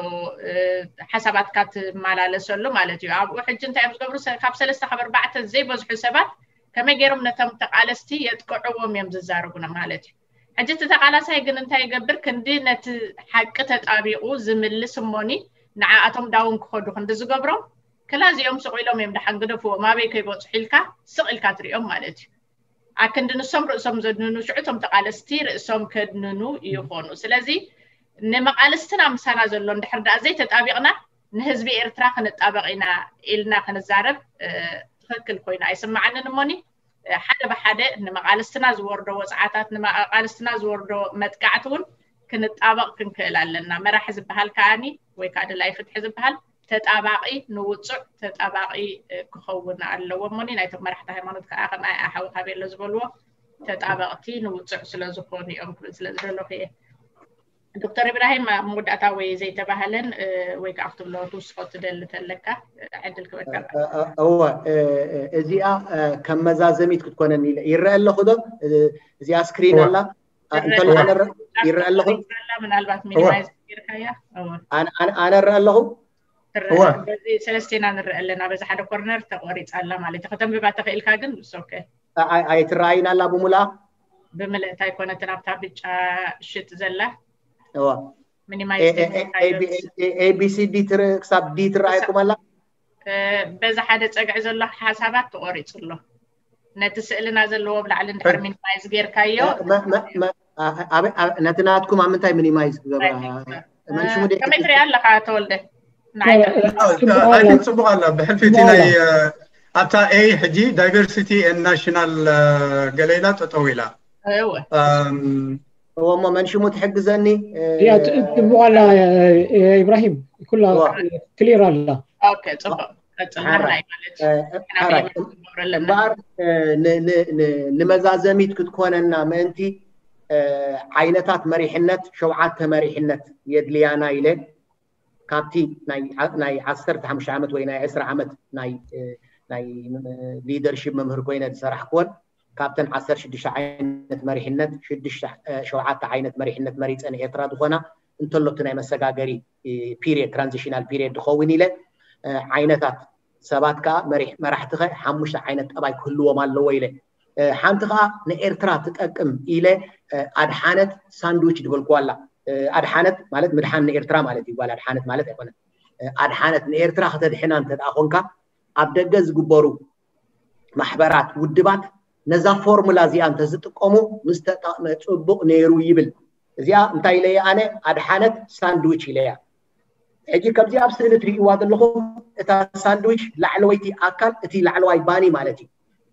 ሓሳባትካ ትመላለሰሉ ማለት እዩ። ኣብኡ ሕጂ እንታይ እዮም ዝገብሩ ካብ ሰለስተ ካብ ኣርባዕተ ዘይበዝሑ ሰባት ከመይ ገይሮም ነቶም ተቃለስቲ የጥቅዕዎም እዮም ዝዛረቡና ማለት እዩ። ሕጂ እቲ ተቃላሳይ ግን እንታይ ይገብር ክንዲ ነቲ ሓቂ ተጣቢቁ ዝምልስ እሞኒ ንዓኣቶም ዳውን ክኸዱ ክንዲ ዝገብሮም ክላ እዚኦም ስቕ ኢሎም እዮም ደሓን ግደፍዎም ኣበይ ከይበፅሑ ኢልካ ስቕ ኢልካ ትሪኦም ማለት እዩ። ኣክንዲ ንሶም ርእሶም ዘድንኑ ሽዑ እቶም ተቃለስቲ ርእሶም ከድንኑ ይኾኑ። ስለዚ ንመቃልስትና ምሳና ዘሎ እንድሕር ደኣ ዘይተጣቢቕና ንህዝቢ ኤርትራ ክንጣበቕ ኢና ኢልና ክንዛረብ ትኽክል ኮይኑ ኣይስማዓንን እሞኒ ሓደ ብሓደ ንመቃልስትና ዝወርዶ ወፅዓታት ንመቃልስትና ዝወርዶ መጥቃዕቲ እውን ክንጣበቕ ክንክእል ኣለና። መራሒ ዝበሃል ከዓኒ ወይ ከዓ ደላይ ፍትሒ ዝበሃል ተጣባቒ ንውፁዕ ተጣባቒ ክኸውን ኣለዎ። እሞኒ ናይቶም መራሕቲ ሃይማኖት ከዓ ከም ኣይ ኣሓዊ ካቤሎ ዝበልዎ ተጣበቕቲ ንውፁዕ ስለዝኾኑ እዮም ክብል ስለዝደለኹ እየ። ዶክተር ኢብራሂም ኣብ መወዳእታ ወይ ዘይተባህለን ወይ ከዓ ክትብሎ ትውስኾ ትደሊ ተለካ ዕድል ክበካ። እወ እዚኣ ከም መዛዘሚት ክትኮነኒ ኢለ ይረአ ኣለኹ ዶ? እዚኣ ስክሪን ኣላ እንተልኾነ ይረአ ኣለኹ። ምናልባት ሚኒማይዝ ጌርካያ ኣነ ረአ ኣለኹ። በዚ ሰለስቴና ንረአ ኣለና። በዚ ሓደ ኮርነር ተቆሪፃ ኣላ ማለት እዩ። ከተንብባ ተኽእልካ ግን ኦኬ ኣይትረኣይን ኣላ ብሙላ ብምልእታ ኣይኮነትን ኣብታ ብጫ ሽጥ ዘላ እዋ ሚኒማይዝ ኤቢሲዲ ክሳብ ዲ ትረኣየኩም ኣላ በዛ ሓደ ፀግዒ ዘሎ ሓሳባት ተቆሪፁ ኣሎ። ነቲ ስእልና ዘለዎ ብላዕሊ እንድሕር ሚኒማይዝ ጌርካዮ ነቲ ናትኩም ኣብ ምንታይ ሚኒማይዝ ክገብራ ከመይ ትሪኣ ኣለኻ ተወልደ? ጽቡቕ ኣላ ብሕልፊ እቲ ናይ ኣብታ ኤ ሕጂ ዳይቨርሲቲ ናሽናል ገለ ኢላ ጠጠው ኢላ እሞ መን ሽሙ ትሕግዘኒ? እያ ትጥብቕ ኣላ። ኢብራሂም፣ ኩላ ክሊር ኣላ። ጽቡቅ። እምበኣር ንመዛዘሚት ክትኮነና ምእንቲ ዓይነታት መሪሕነት፣ ሸውዓተ መሪሕነት የድልያና ኢለ ካብቲ ናይ ዓሰርተ ሓሙሽተ ዓመት ወይ ናይ ዕስራ ዓመት ናይ ሊደርሺፕ መምህር ኮይነ ዝሰራሕክዎን ካብተን ዓሰርተ ሽዱሽተ ዓይነት መሪሕነት ሸውዓተ ዓይነት መሪሕነት መሪፀ ንኤርትራ ዝኾና እንተሎ እቲ ናይ መሰጋገሪ ፒሪየድ ትራንዚሽናል ፒሪየድ ዝኸውን ኢለ ዓይነታት ሰባት ከዓ መራሕቲ ከ ሓሙሽተ ዓይነት ጠባይ ክህልዎም ኣለዎ ኢለ ሓንቲ ከዓ ንኤርትራ ትጠቅም ኢለ ኣድሓነት ሳንድዊች ዝበልኩዋ ኣላ። ኣድሓነት ማለት ምድሓን ንኤርትራ ማለት እዩ። ጓል ኣድሓነት ማለት ኣይኮነን። ኣድሓነት ንኤርትራ ከተድሕና እንተደኣ ኮንካ ኣብ ደገ ዝግበሩ ማሕበራት፣ ውድባት ነዛ ፎርሙላ እዚኣ እንተዝጥቀሙ ምስ ተጠቕመ ጽቡቕ ነይሩ ይብል። እዚኣ እንታይ ኢለያ ኣነ? ኣድሓነት ሳንድዊች ኢለያ። ሕጂ ከምዚ ኣብ ስእሊ ትርእይዋ ዘለኹም እታ ሳንድዊች ላዕለወይቲ ኣካል እቲ ላዕለዋይ ባኒ ማለት እዩ።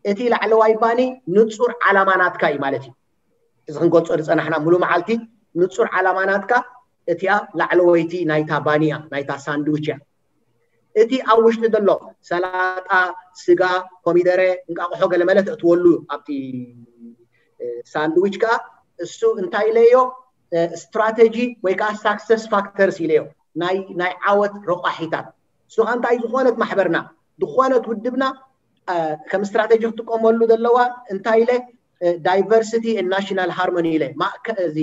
እቲ ላዕለዋይ ባኒ ንጹር ዓላማ ናትካ እዩ ማለት እዩ። እዚ ክንገልጾ ዝጸናሕና ሙሉ መዓልቲ ንጹር ዓላማ ናትካ እቲኣ ላዕለወይቲ ናይታ ባኒ እያ፣ ናይታ ሳንድዊች እያ። እቲ ኣብ ውሽጢ ዘሎ ሰላጣ፣ ስጋ፣ ኮሚደረ፣ እንቃቑሖ ገለመለ ተእትወሉ ኣብቲ ሳንድዊች ከኣ እሱ እንታይ ኢለዮ ስትራተጂ ወይ ከዓ ሳክሰስ ፋክተርስ ኢለዮ ናይ ናይ ዓወት ረቋሒታት። እሱ ከዓ እንታይ ዝኾነት ማሕበርና ዝኾነት ውድብና ከም ስትራተጂ ክትጥቀመሉ ዘለዋ እንታይ ኢለ ዳይቨርሲቲ ናሽናል ሃርሞኒ ኢለ እዚ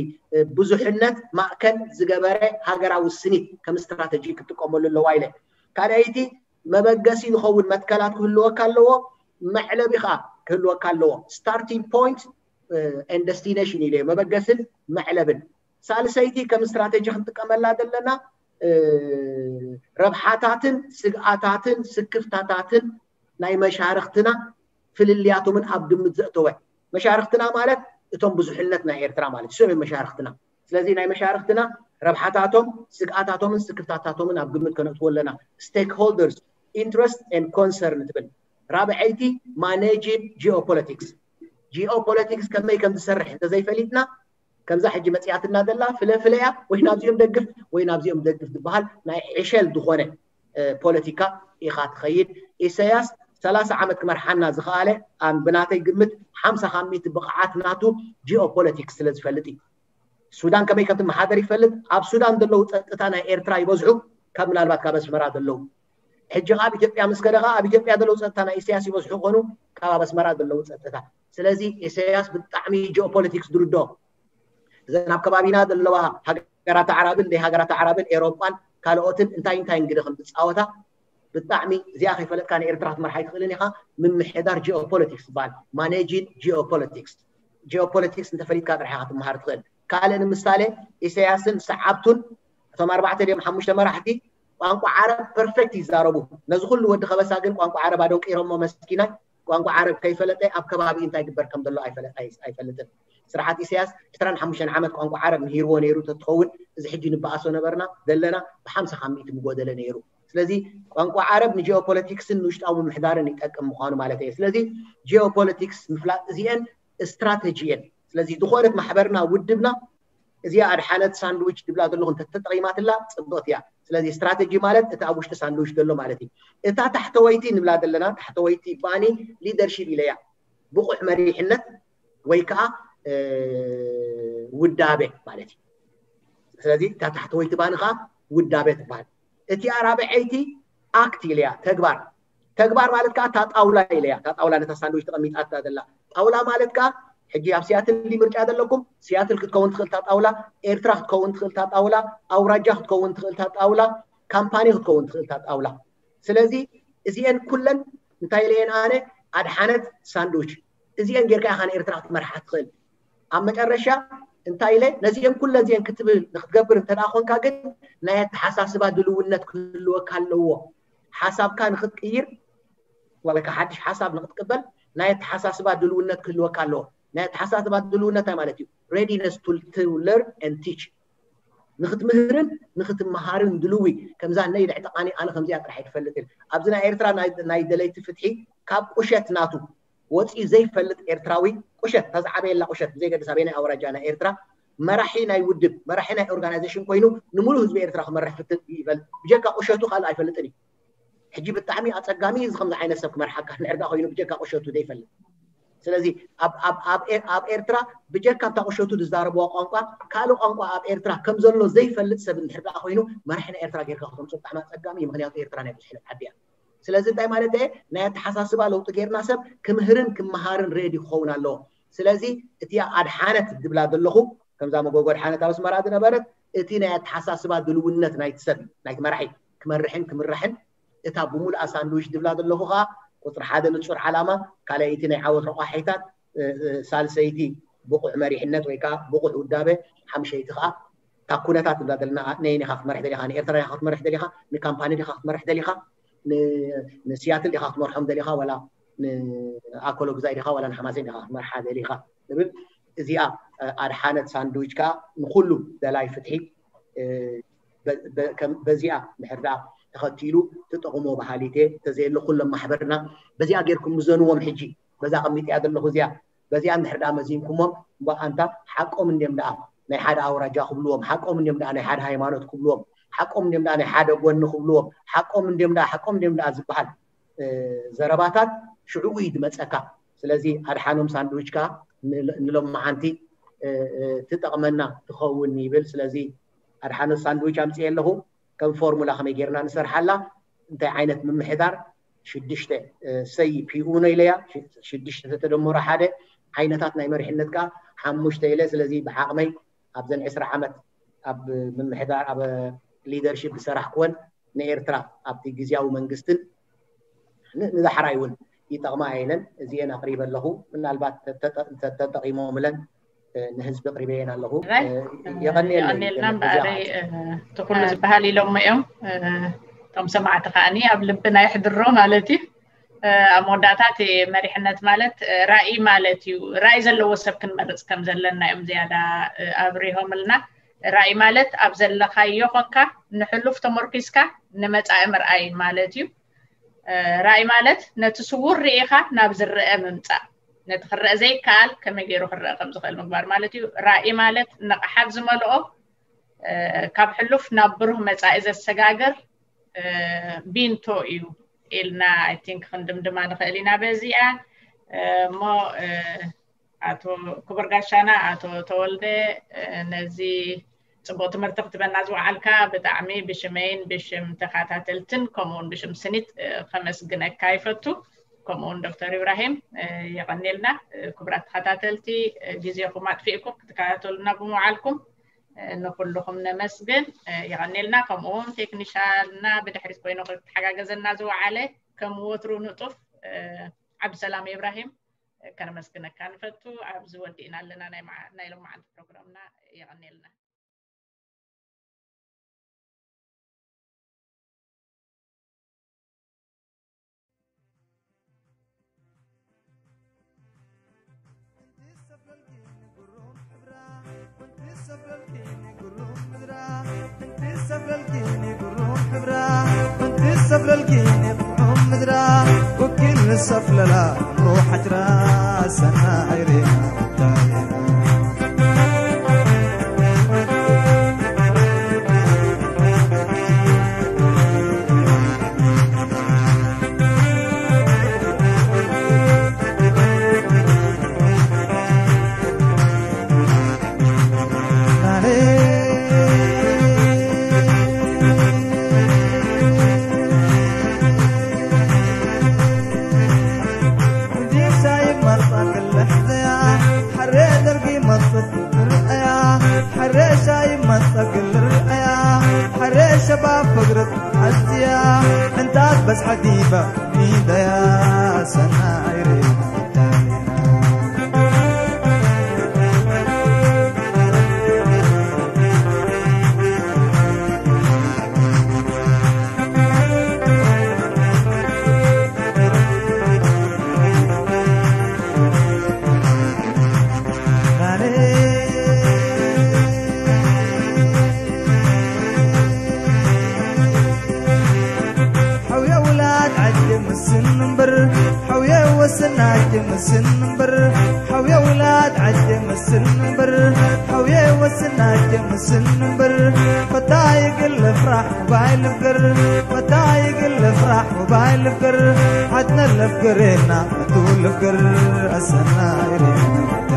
ብዙሕነት ማእከል ዝገበረ ሃገራዊ ስኒት ከም ስትራተጂ ክትጥቀመሉ ኣለዋ ኢለ። ካልኣይቲ መበገሲ ዝኸውን መትከላት ክህልወካ ኣለዎ፣ መዕለቢ ከዓ ክህልወካ ኣለዎ። ስታርቲንግ ፖይንት ኤንድ ደስቲኔሽን ኢለ መበገስን መዕለብን። ሳልሰይቲ ከም ስትራተጂ ክንጥቀመላ ዘለና ረብሓታትን ስግኣታትን ስክፍታታትን ናይ መሻርክትና ፍልልያቶምን ኣብ ግምት ዘእተወ። መሻርክትና ማለት እቶም ብዙሕነት ናይ ኤርትራ ማለት እሶም እዮም መሻርክትና። ስለዚ ናይ መሻርክትና ረብሓታቶም ስግኣታቶምን ስክፍታታቶምን ኣብ ግምት ከነእትዎ ኣለና። ስቴክሆልደርስ ኢንትረስት ኤንድ ኮንሰርን ትብል። ራብዐይቲ ማኔጂን ጂኦፖለቲክስ። ጂኦፖለቲክስ ከመይ ከም ዝሰርሕ እንተዘይፈሊጥና ከምዛ ሕጂ መፅያትና ዘላ ፍለ ፍለ እያ። ወይ ናብዚኦም ደግፍ ወይ ናብዚኦም ደግፍ ዝበሃል ናይ ዕሸል ዝኾነ ፖለቲካ ኢኻ ትኸይድ። ኢሳያስ ሰላሳ ዓመት ክመርሓና ዝኸኣለ ብናተይ ግምት ሓምሳ ካብ ሚእቲ ብቕዓት ናቱ ጂኦፖለቲክስ ስለ ዝፈልጥ እዩ። ሱዳን ከመይ ከም ትመሓደር ይፈልጥ። ኣብ ሱዳን ዘለዉ ፀጥታ ናይ ኤርትራ ይበዝሑ ካብ ምናልባት ካብ ኣስመራ ዘለዉ። ሕጂ ኣብ ኢትዮጵያ ምስ ከደ ኣብ ኢትዮጵያ ዘለዉ ፀጥታ ናይ ኢሳያስ ይበዝሑ ኮኑ ካብ ኣብ ኣስመራ ዘለዉ ፀጥታ። ስለዚ ኢሳያስ ብጣዕሚ ጂኦፖለቲክስ ድርዶ እዘን ኣብ ከባቢና ዘለዋ ሃገራት ኣዕራብን ደይ ሃገራት ኣዕራብን ኤሮጳን ካልኦትን እንታይ እንታይ ግደ ከም ዝፃወታ ብጣዕሚ እዚኣ ከይፈለጥካ ንኤርትራ ክትመርሓ ኣይትኽእልን ኢኻ። ምምሕዳር ጂኦፖለቲክስ ዝበሃል ማኔጂን ጂኦፖለቲክስ ጂኦፖለቲክስ እንተፈሊጥካ ጥራሕ ኢኻ ትመሃር ትኽእል። ካልእ ንምሳሌ ኢሳያስን ሰዓብቱን እቶም ኣርባዕተ ድዮም ሓሙሽተ መራሕቲ ቋንቋ ዓረብ ፐርፌክት ይዛረቡ። ነዚ ኩሉ ወዲ ከበሳ ግን ቋንቋ ዓረብ ኣደንቂሮሞ መስኪናይ ቋንቋ ዓረብ ከይፈለጠ ኣብ ከባቢ እንታይ ግበር ከም ዘሎ ኣይፈልጥን። ስርዓት ኢሳያስ ዕስራን ሓሙሽተን ዓመት ቋንቋ ዓረብ ምሂርዎ ነይሩ ተትኸውን እዚ ሕጂ ንበኣሶ ነበርና ዘለና ብሓምሳ ካብ ሚእቲ ምጎደለ ነይሩ። ስለዚ ቋንቋ ዓረብ ንጂኦፖለቲክስን ንውሽጣዊ ምምሕዳርን ይጠቅም ምዃኑ ማለት እየ። ስለዚ ጂኦፖለቲክስ ምፍላጥ እዚአን ስትራተጂ እየን። ስለዚ ዝኾነት ማሕበርና ውድብና እዚኣ ኣድሓነት ሳንድዊች ድብላ ዘለኹ እንተተጠቒማትላ ጽብቕቲ እያ። ስለዚ ስትራተጂ ማለት እቲ ኣብ ውሽጢ ሳንድዊች ዘሎ ማለት እዩ። እታ ታሕተወይቲ ንብላ ዘለና ታሕተወይቲ ባኒ ሊደርሺፕ ኢለያ ብቑዕ መሪሕነት ወይ ከዓ ውዳበ ማለት እዩ። ስለዚ እታ ታሕተወይቲ ባኒ ከዓ ውዳበ ትበሃል። እቲኣ ራብዐይቲ ኣክት ኢለያ ተግባር። ተግባር ማለት ከዓ እታ ጣውላ ኢለያ እታ ጣውላ ነታ ሳንድዊች ተቐሚጣታ ዘላ ጣውላ ማለት ከዓ ሕጂ ኣብ ሲያትል ምርጫ ዘለኩም ሲያትል ክትከውን ትኽእል እታ ጣውላ፣ ኤርትራ ክትከውን ትኽእል እታ ጣውላ፣ ኣውራጃ ክትከውን ትኽእል እታ ጣውላ፣ ካምፓኒ ክትከውን ትኽእል እታ ጣውላ። ስለዚ እዚአን ኩለን እንታይ ኢለየን ኣነ ኣድሓነት ሳንድዊች እዚአን ጌርካ ኢኻ ንኤርትራ ክትመርሓ ትኽእል። ኣብ መጨረሻ እንታይ ኢለ ነዚአን ኩለን እዚአን ክትብል ንክትገብር እንተ ኮንካ ግን ናይ ኣተሓሳስባ ድልውነት ክህልወካ ኣለዎ። ሓሳብካ ንክትቅይር ወይ ከዓ ሓድሽ ሓሳብ ንክትቅበል ናይ ኣተሓሳስባ ድልውነት ክህልወካ ኣለዎ። ናይ ኣተሓሳስባ ድልውነት እንታይ ማለት እዩ? Readiness to learn and teach። ንክትምህርን ንክትመሃርን ድልዊ ከምዛ ነይ ድዕጠቃኒ ኣነ ከምዚኣ ጥራሕ ኣይትፈልጥን። ኣብዚ ናይ ኤርትራ ናይ ደለይቲ ፍትሒ ካብ ቁሸት ናቱ ወፂኡ ዘይፈልጥ ኤርትራዊ ቁሸት እታ ዝዓበየላ ቁሸት ብዘይገድስ ኣበየናይ ኣውራጃ ናይ ኤርትራ መራሒ ናይ ውድብ፣ መራሒ ናይ ኦርጋናይዜሽን ኮይኑ ንምሉእ ህዝቢ ኤርትራ ክመርሕ ፍትን ይበል። ብጀካ ቁሸቱ ካልእ ኣይፈልጥን እዩ። ሕጂ ብጣዕሚ ኣጸጋሚ እዩ፣ እዚ ከምዚ ዓይነት ሰብ ክመርሓካ ንዕዳ ኮይኑ ብጀካ ቁሸቱ ዘይፈልጥ። ስለዚ ኣብ ኣብ ኣብ ኤ- ኣብ ኤርትራ ብጀካ ኣብታ ቁሸቱ ዝዛረብዋ ቋንቋ ካልእ ቋንቋ ኣብ ኤርትራ ከም ዘሎ ዘይፈልጥ ሰብ እንድሕር ደኣ ኮይኑ መራሒ ናይ ኤርትራ ጌርካ ክተምጽኦ ብጣዕሚ ኣጸጋሚ እዩ። ምክንያቱ ኤርትራ ናይ ብዙሕነት ዓዲ እያ። ስለዚ እንታይ ማለት እየ? ናይ ኣተሓሳስባ ለውጢ ጌርና ሰብ ክምህርን ክመሃርን ሬዲ ክኸውን ኣለዎ። ስለዚ እቲኣ ኣድሓነት ዝብላ ዘለኹ ከምዛ መጎጎ ኣድሓነት ኣብ ኣስመራ ዝነበረት እቲ ናይ ኣተሓሳስባ ድልውነት ናይቲ ሰብ ናይቲ መራሒ ክመርሕን ክምራሕን እታ ብሙሉኣ ሳንድዊች ድብላ ዘለኹ ከዓ ቁፅሪ ሓደ ንፁር ዓላማ ካልኣይቲ ናይ ዓወት ረቋሒታት ሳልሰይቲ ብቑዕ መሪሕነት ወይ ከዓ ብቑዕ ውዳበ ሓምሸይቲ ከዓ እታ ኩነታት ንብላ ዘለና ነየን ኢኻ ክትመርሕ ደሊኻ ንኤርትራ ኢኻ ክትመርሕ ደሊኻ ንካምፓኒ ዲኻ ክትመርሕ ደሊኻ ንሲያትል ዲኻ ክትመርሖም ደሊኻ ዋላ ንኣኮሎ ግዛይ ዲኻ ዋላ ንሓማሴን ዲኻ ክትመርሓ ደሊኻ ትብል እዚኣ ኣድሓነት ሳንድዊች ከዓ ንኩሉ ደላይ ፍትሒ በዚኣ ምሕርዳ ተኸቲሉ ትጠቕሞ በሃሊት እየ ተዘየለ ኩሎም ማሕበርና በዚኣ ጌርኩም ምዘንዎም ሕጂ በዛ ቀሚጥያ ዘለኹ እዚኣ በዚኣ እንድሕር ደኣ መዚንኩሞም እሞ ኣንታ ሓቆም እንድዮም ደኣ ናይ ሓደ ኣውራጃ ክብልዎም ሓቆም እንድዮም ደኣ ናይ ሓደ ሃይማኖት ክብልዎም ሓቆም እንድዮም ደኣ ናይ ሓደ ጎኒ ክብልዎም ሓቆም እንድዮም ደኣ ሓቆም እንድዮም ደኣ ዝበሃል ዘረባታት ሽዑ እዩ ዝመፀካ ስለዚ ኣድሓኖም ሳንድዊች ከኣ ንሎማዓንቲ ትጠቕመና ትኸውን ይብል ስለዚ ኣድሓኖ ሳንድዊች ኣምፅየ ኣለኹ ከም ፎርሙላ ከመይ ጌርና ንሰርሓላ እንታይ ዓይነት ምምሕዳር ሽዱሽተ ሰይ ፒኡ ኡኖ ኢለያ ሽዱሽተ ተተደመሮ ሓደ ዓይነታት ናይ መሪሕነት ከዓ ሓሙሽተ ኢለ ስለዚ ብዓቕመይ ኣብዘን ዕስራ ዓመት ኣብ ምምሕዳር ኣብ ሊደርሽፕ ዝሰራሕኩወን ንኤርትራ ኣብቲ ግዝያዊ መንግስትን ንዳሕራይ እውን ይጠቕማ ኢለን እዚኤን ኣቕሪበ ኣለኹ ምናልባት ተጠቒሞምለን ንህዝቢ ኣቕሪበየን ኣለኹ የቐንየልና እምበኣረይ እቲ ኩሉ ዝበሃል ኢሎሞ እዮም እቶም ሰማዕቲ ከዓኒ ኣብ ልብና የሕድሮ ማለት እዩ ኣብ መወዳእታ እቲ መሪሕነት ማለት ራእይ ማለት እዩ ራእይ ዘለዎ ሰብ ክንመርፅ ከም ዘለና እዮም ዝያዳ ኣብሪሆምልና ራእይ ማለት ኣብ ዘለኻዮ ኮንካ ንሕሉፍ ተመርኪስካ ንመፃኢ ምርኣይ ማለት እዩ ራእይ ማለት ነቲ ስውር ርኢኻ ናብ ዝረአ ምምፃእ ነቲ ክረአ ዘይከኣል ከመይ ገይሩ ክረአ ከም ዝኽእል ምግባር ማለት እዩ ራእይ ማለት ንቕሓት ዝመልኦ ካብ ሕሉፍ ናብ ብሩህ መፃኢ ዘሰጋግር ቢንቶ እዩ ኢልና I think ክንድምድማ ንኽእል ኢና በዚኣ እሞ ኣቶ ክቡር ጋሻና ኣቶ ተወልደ ነዚ ፅቡቅ ትምህርቲ ክትበና ዝወዓልካ ብጣዕሚ ብሽመይን ብሽም ተኸታተልትን ከምኡውን ብሽም ስኒት ከመስግነካ ይፈቱ ከምኡውን ዶክተር ኢብራሂም የቐኒልና ክቡራት ተኸታተልቲ ግዜኹም ኣጥፊእኩም ክትከታተሉና ብምውዓልኩም ንኩልኹም ነመስግን የቐኒልና ከምኡውን ቴክኒሻልና ብድሕሪት ኮይኑ ክትሓጋገዘና ዝወዓለ ከም ወትሩ ንጡፍ ዓብዲ ሰላም ኢብራሂም ከነመስግነካ ንፈቱ ኣብዚ ወዲእና ኣለና ናይ ሎማዓንቲ ፕሮግራምና የቐኒልና ሰፍለልኪ ንጉሩም ምድራ ወኪል ሰፍለላ ሩሓትራ ሰናይሬ እምበር ሓውየ ውላድ ዓጀ መስል እምበር ሓውየ ወስን ዓጀ መስል እምበር ፈታይ ግል ፍራሕ ባይ ልፍገር ፈታይ ግል ፍራሕ ባይ ልፍገር ሓትነ ለፍገሬና መቱ ልፍገር ኣሰና ይሬና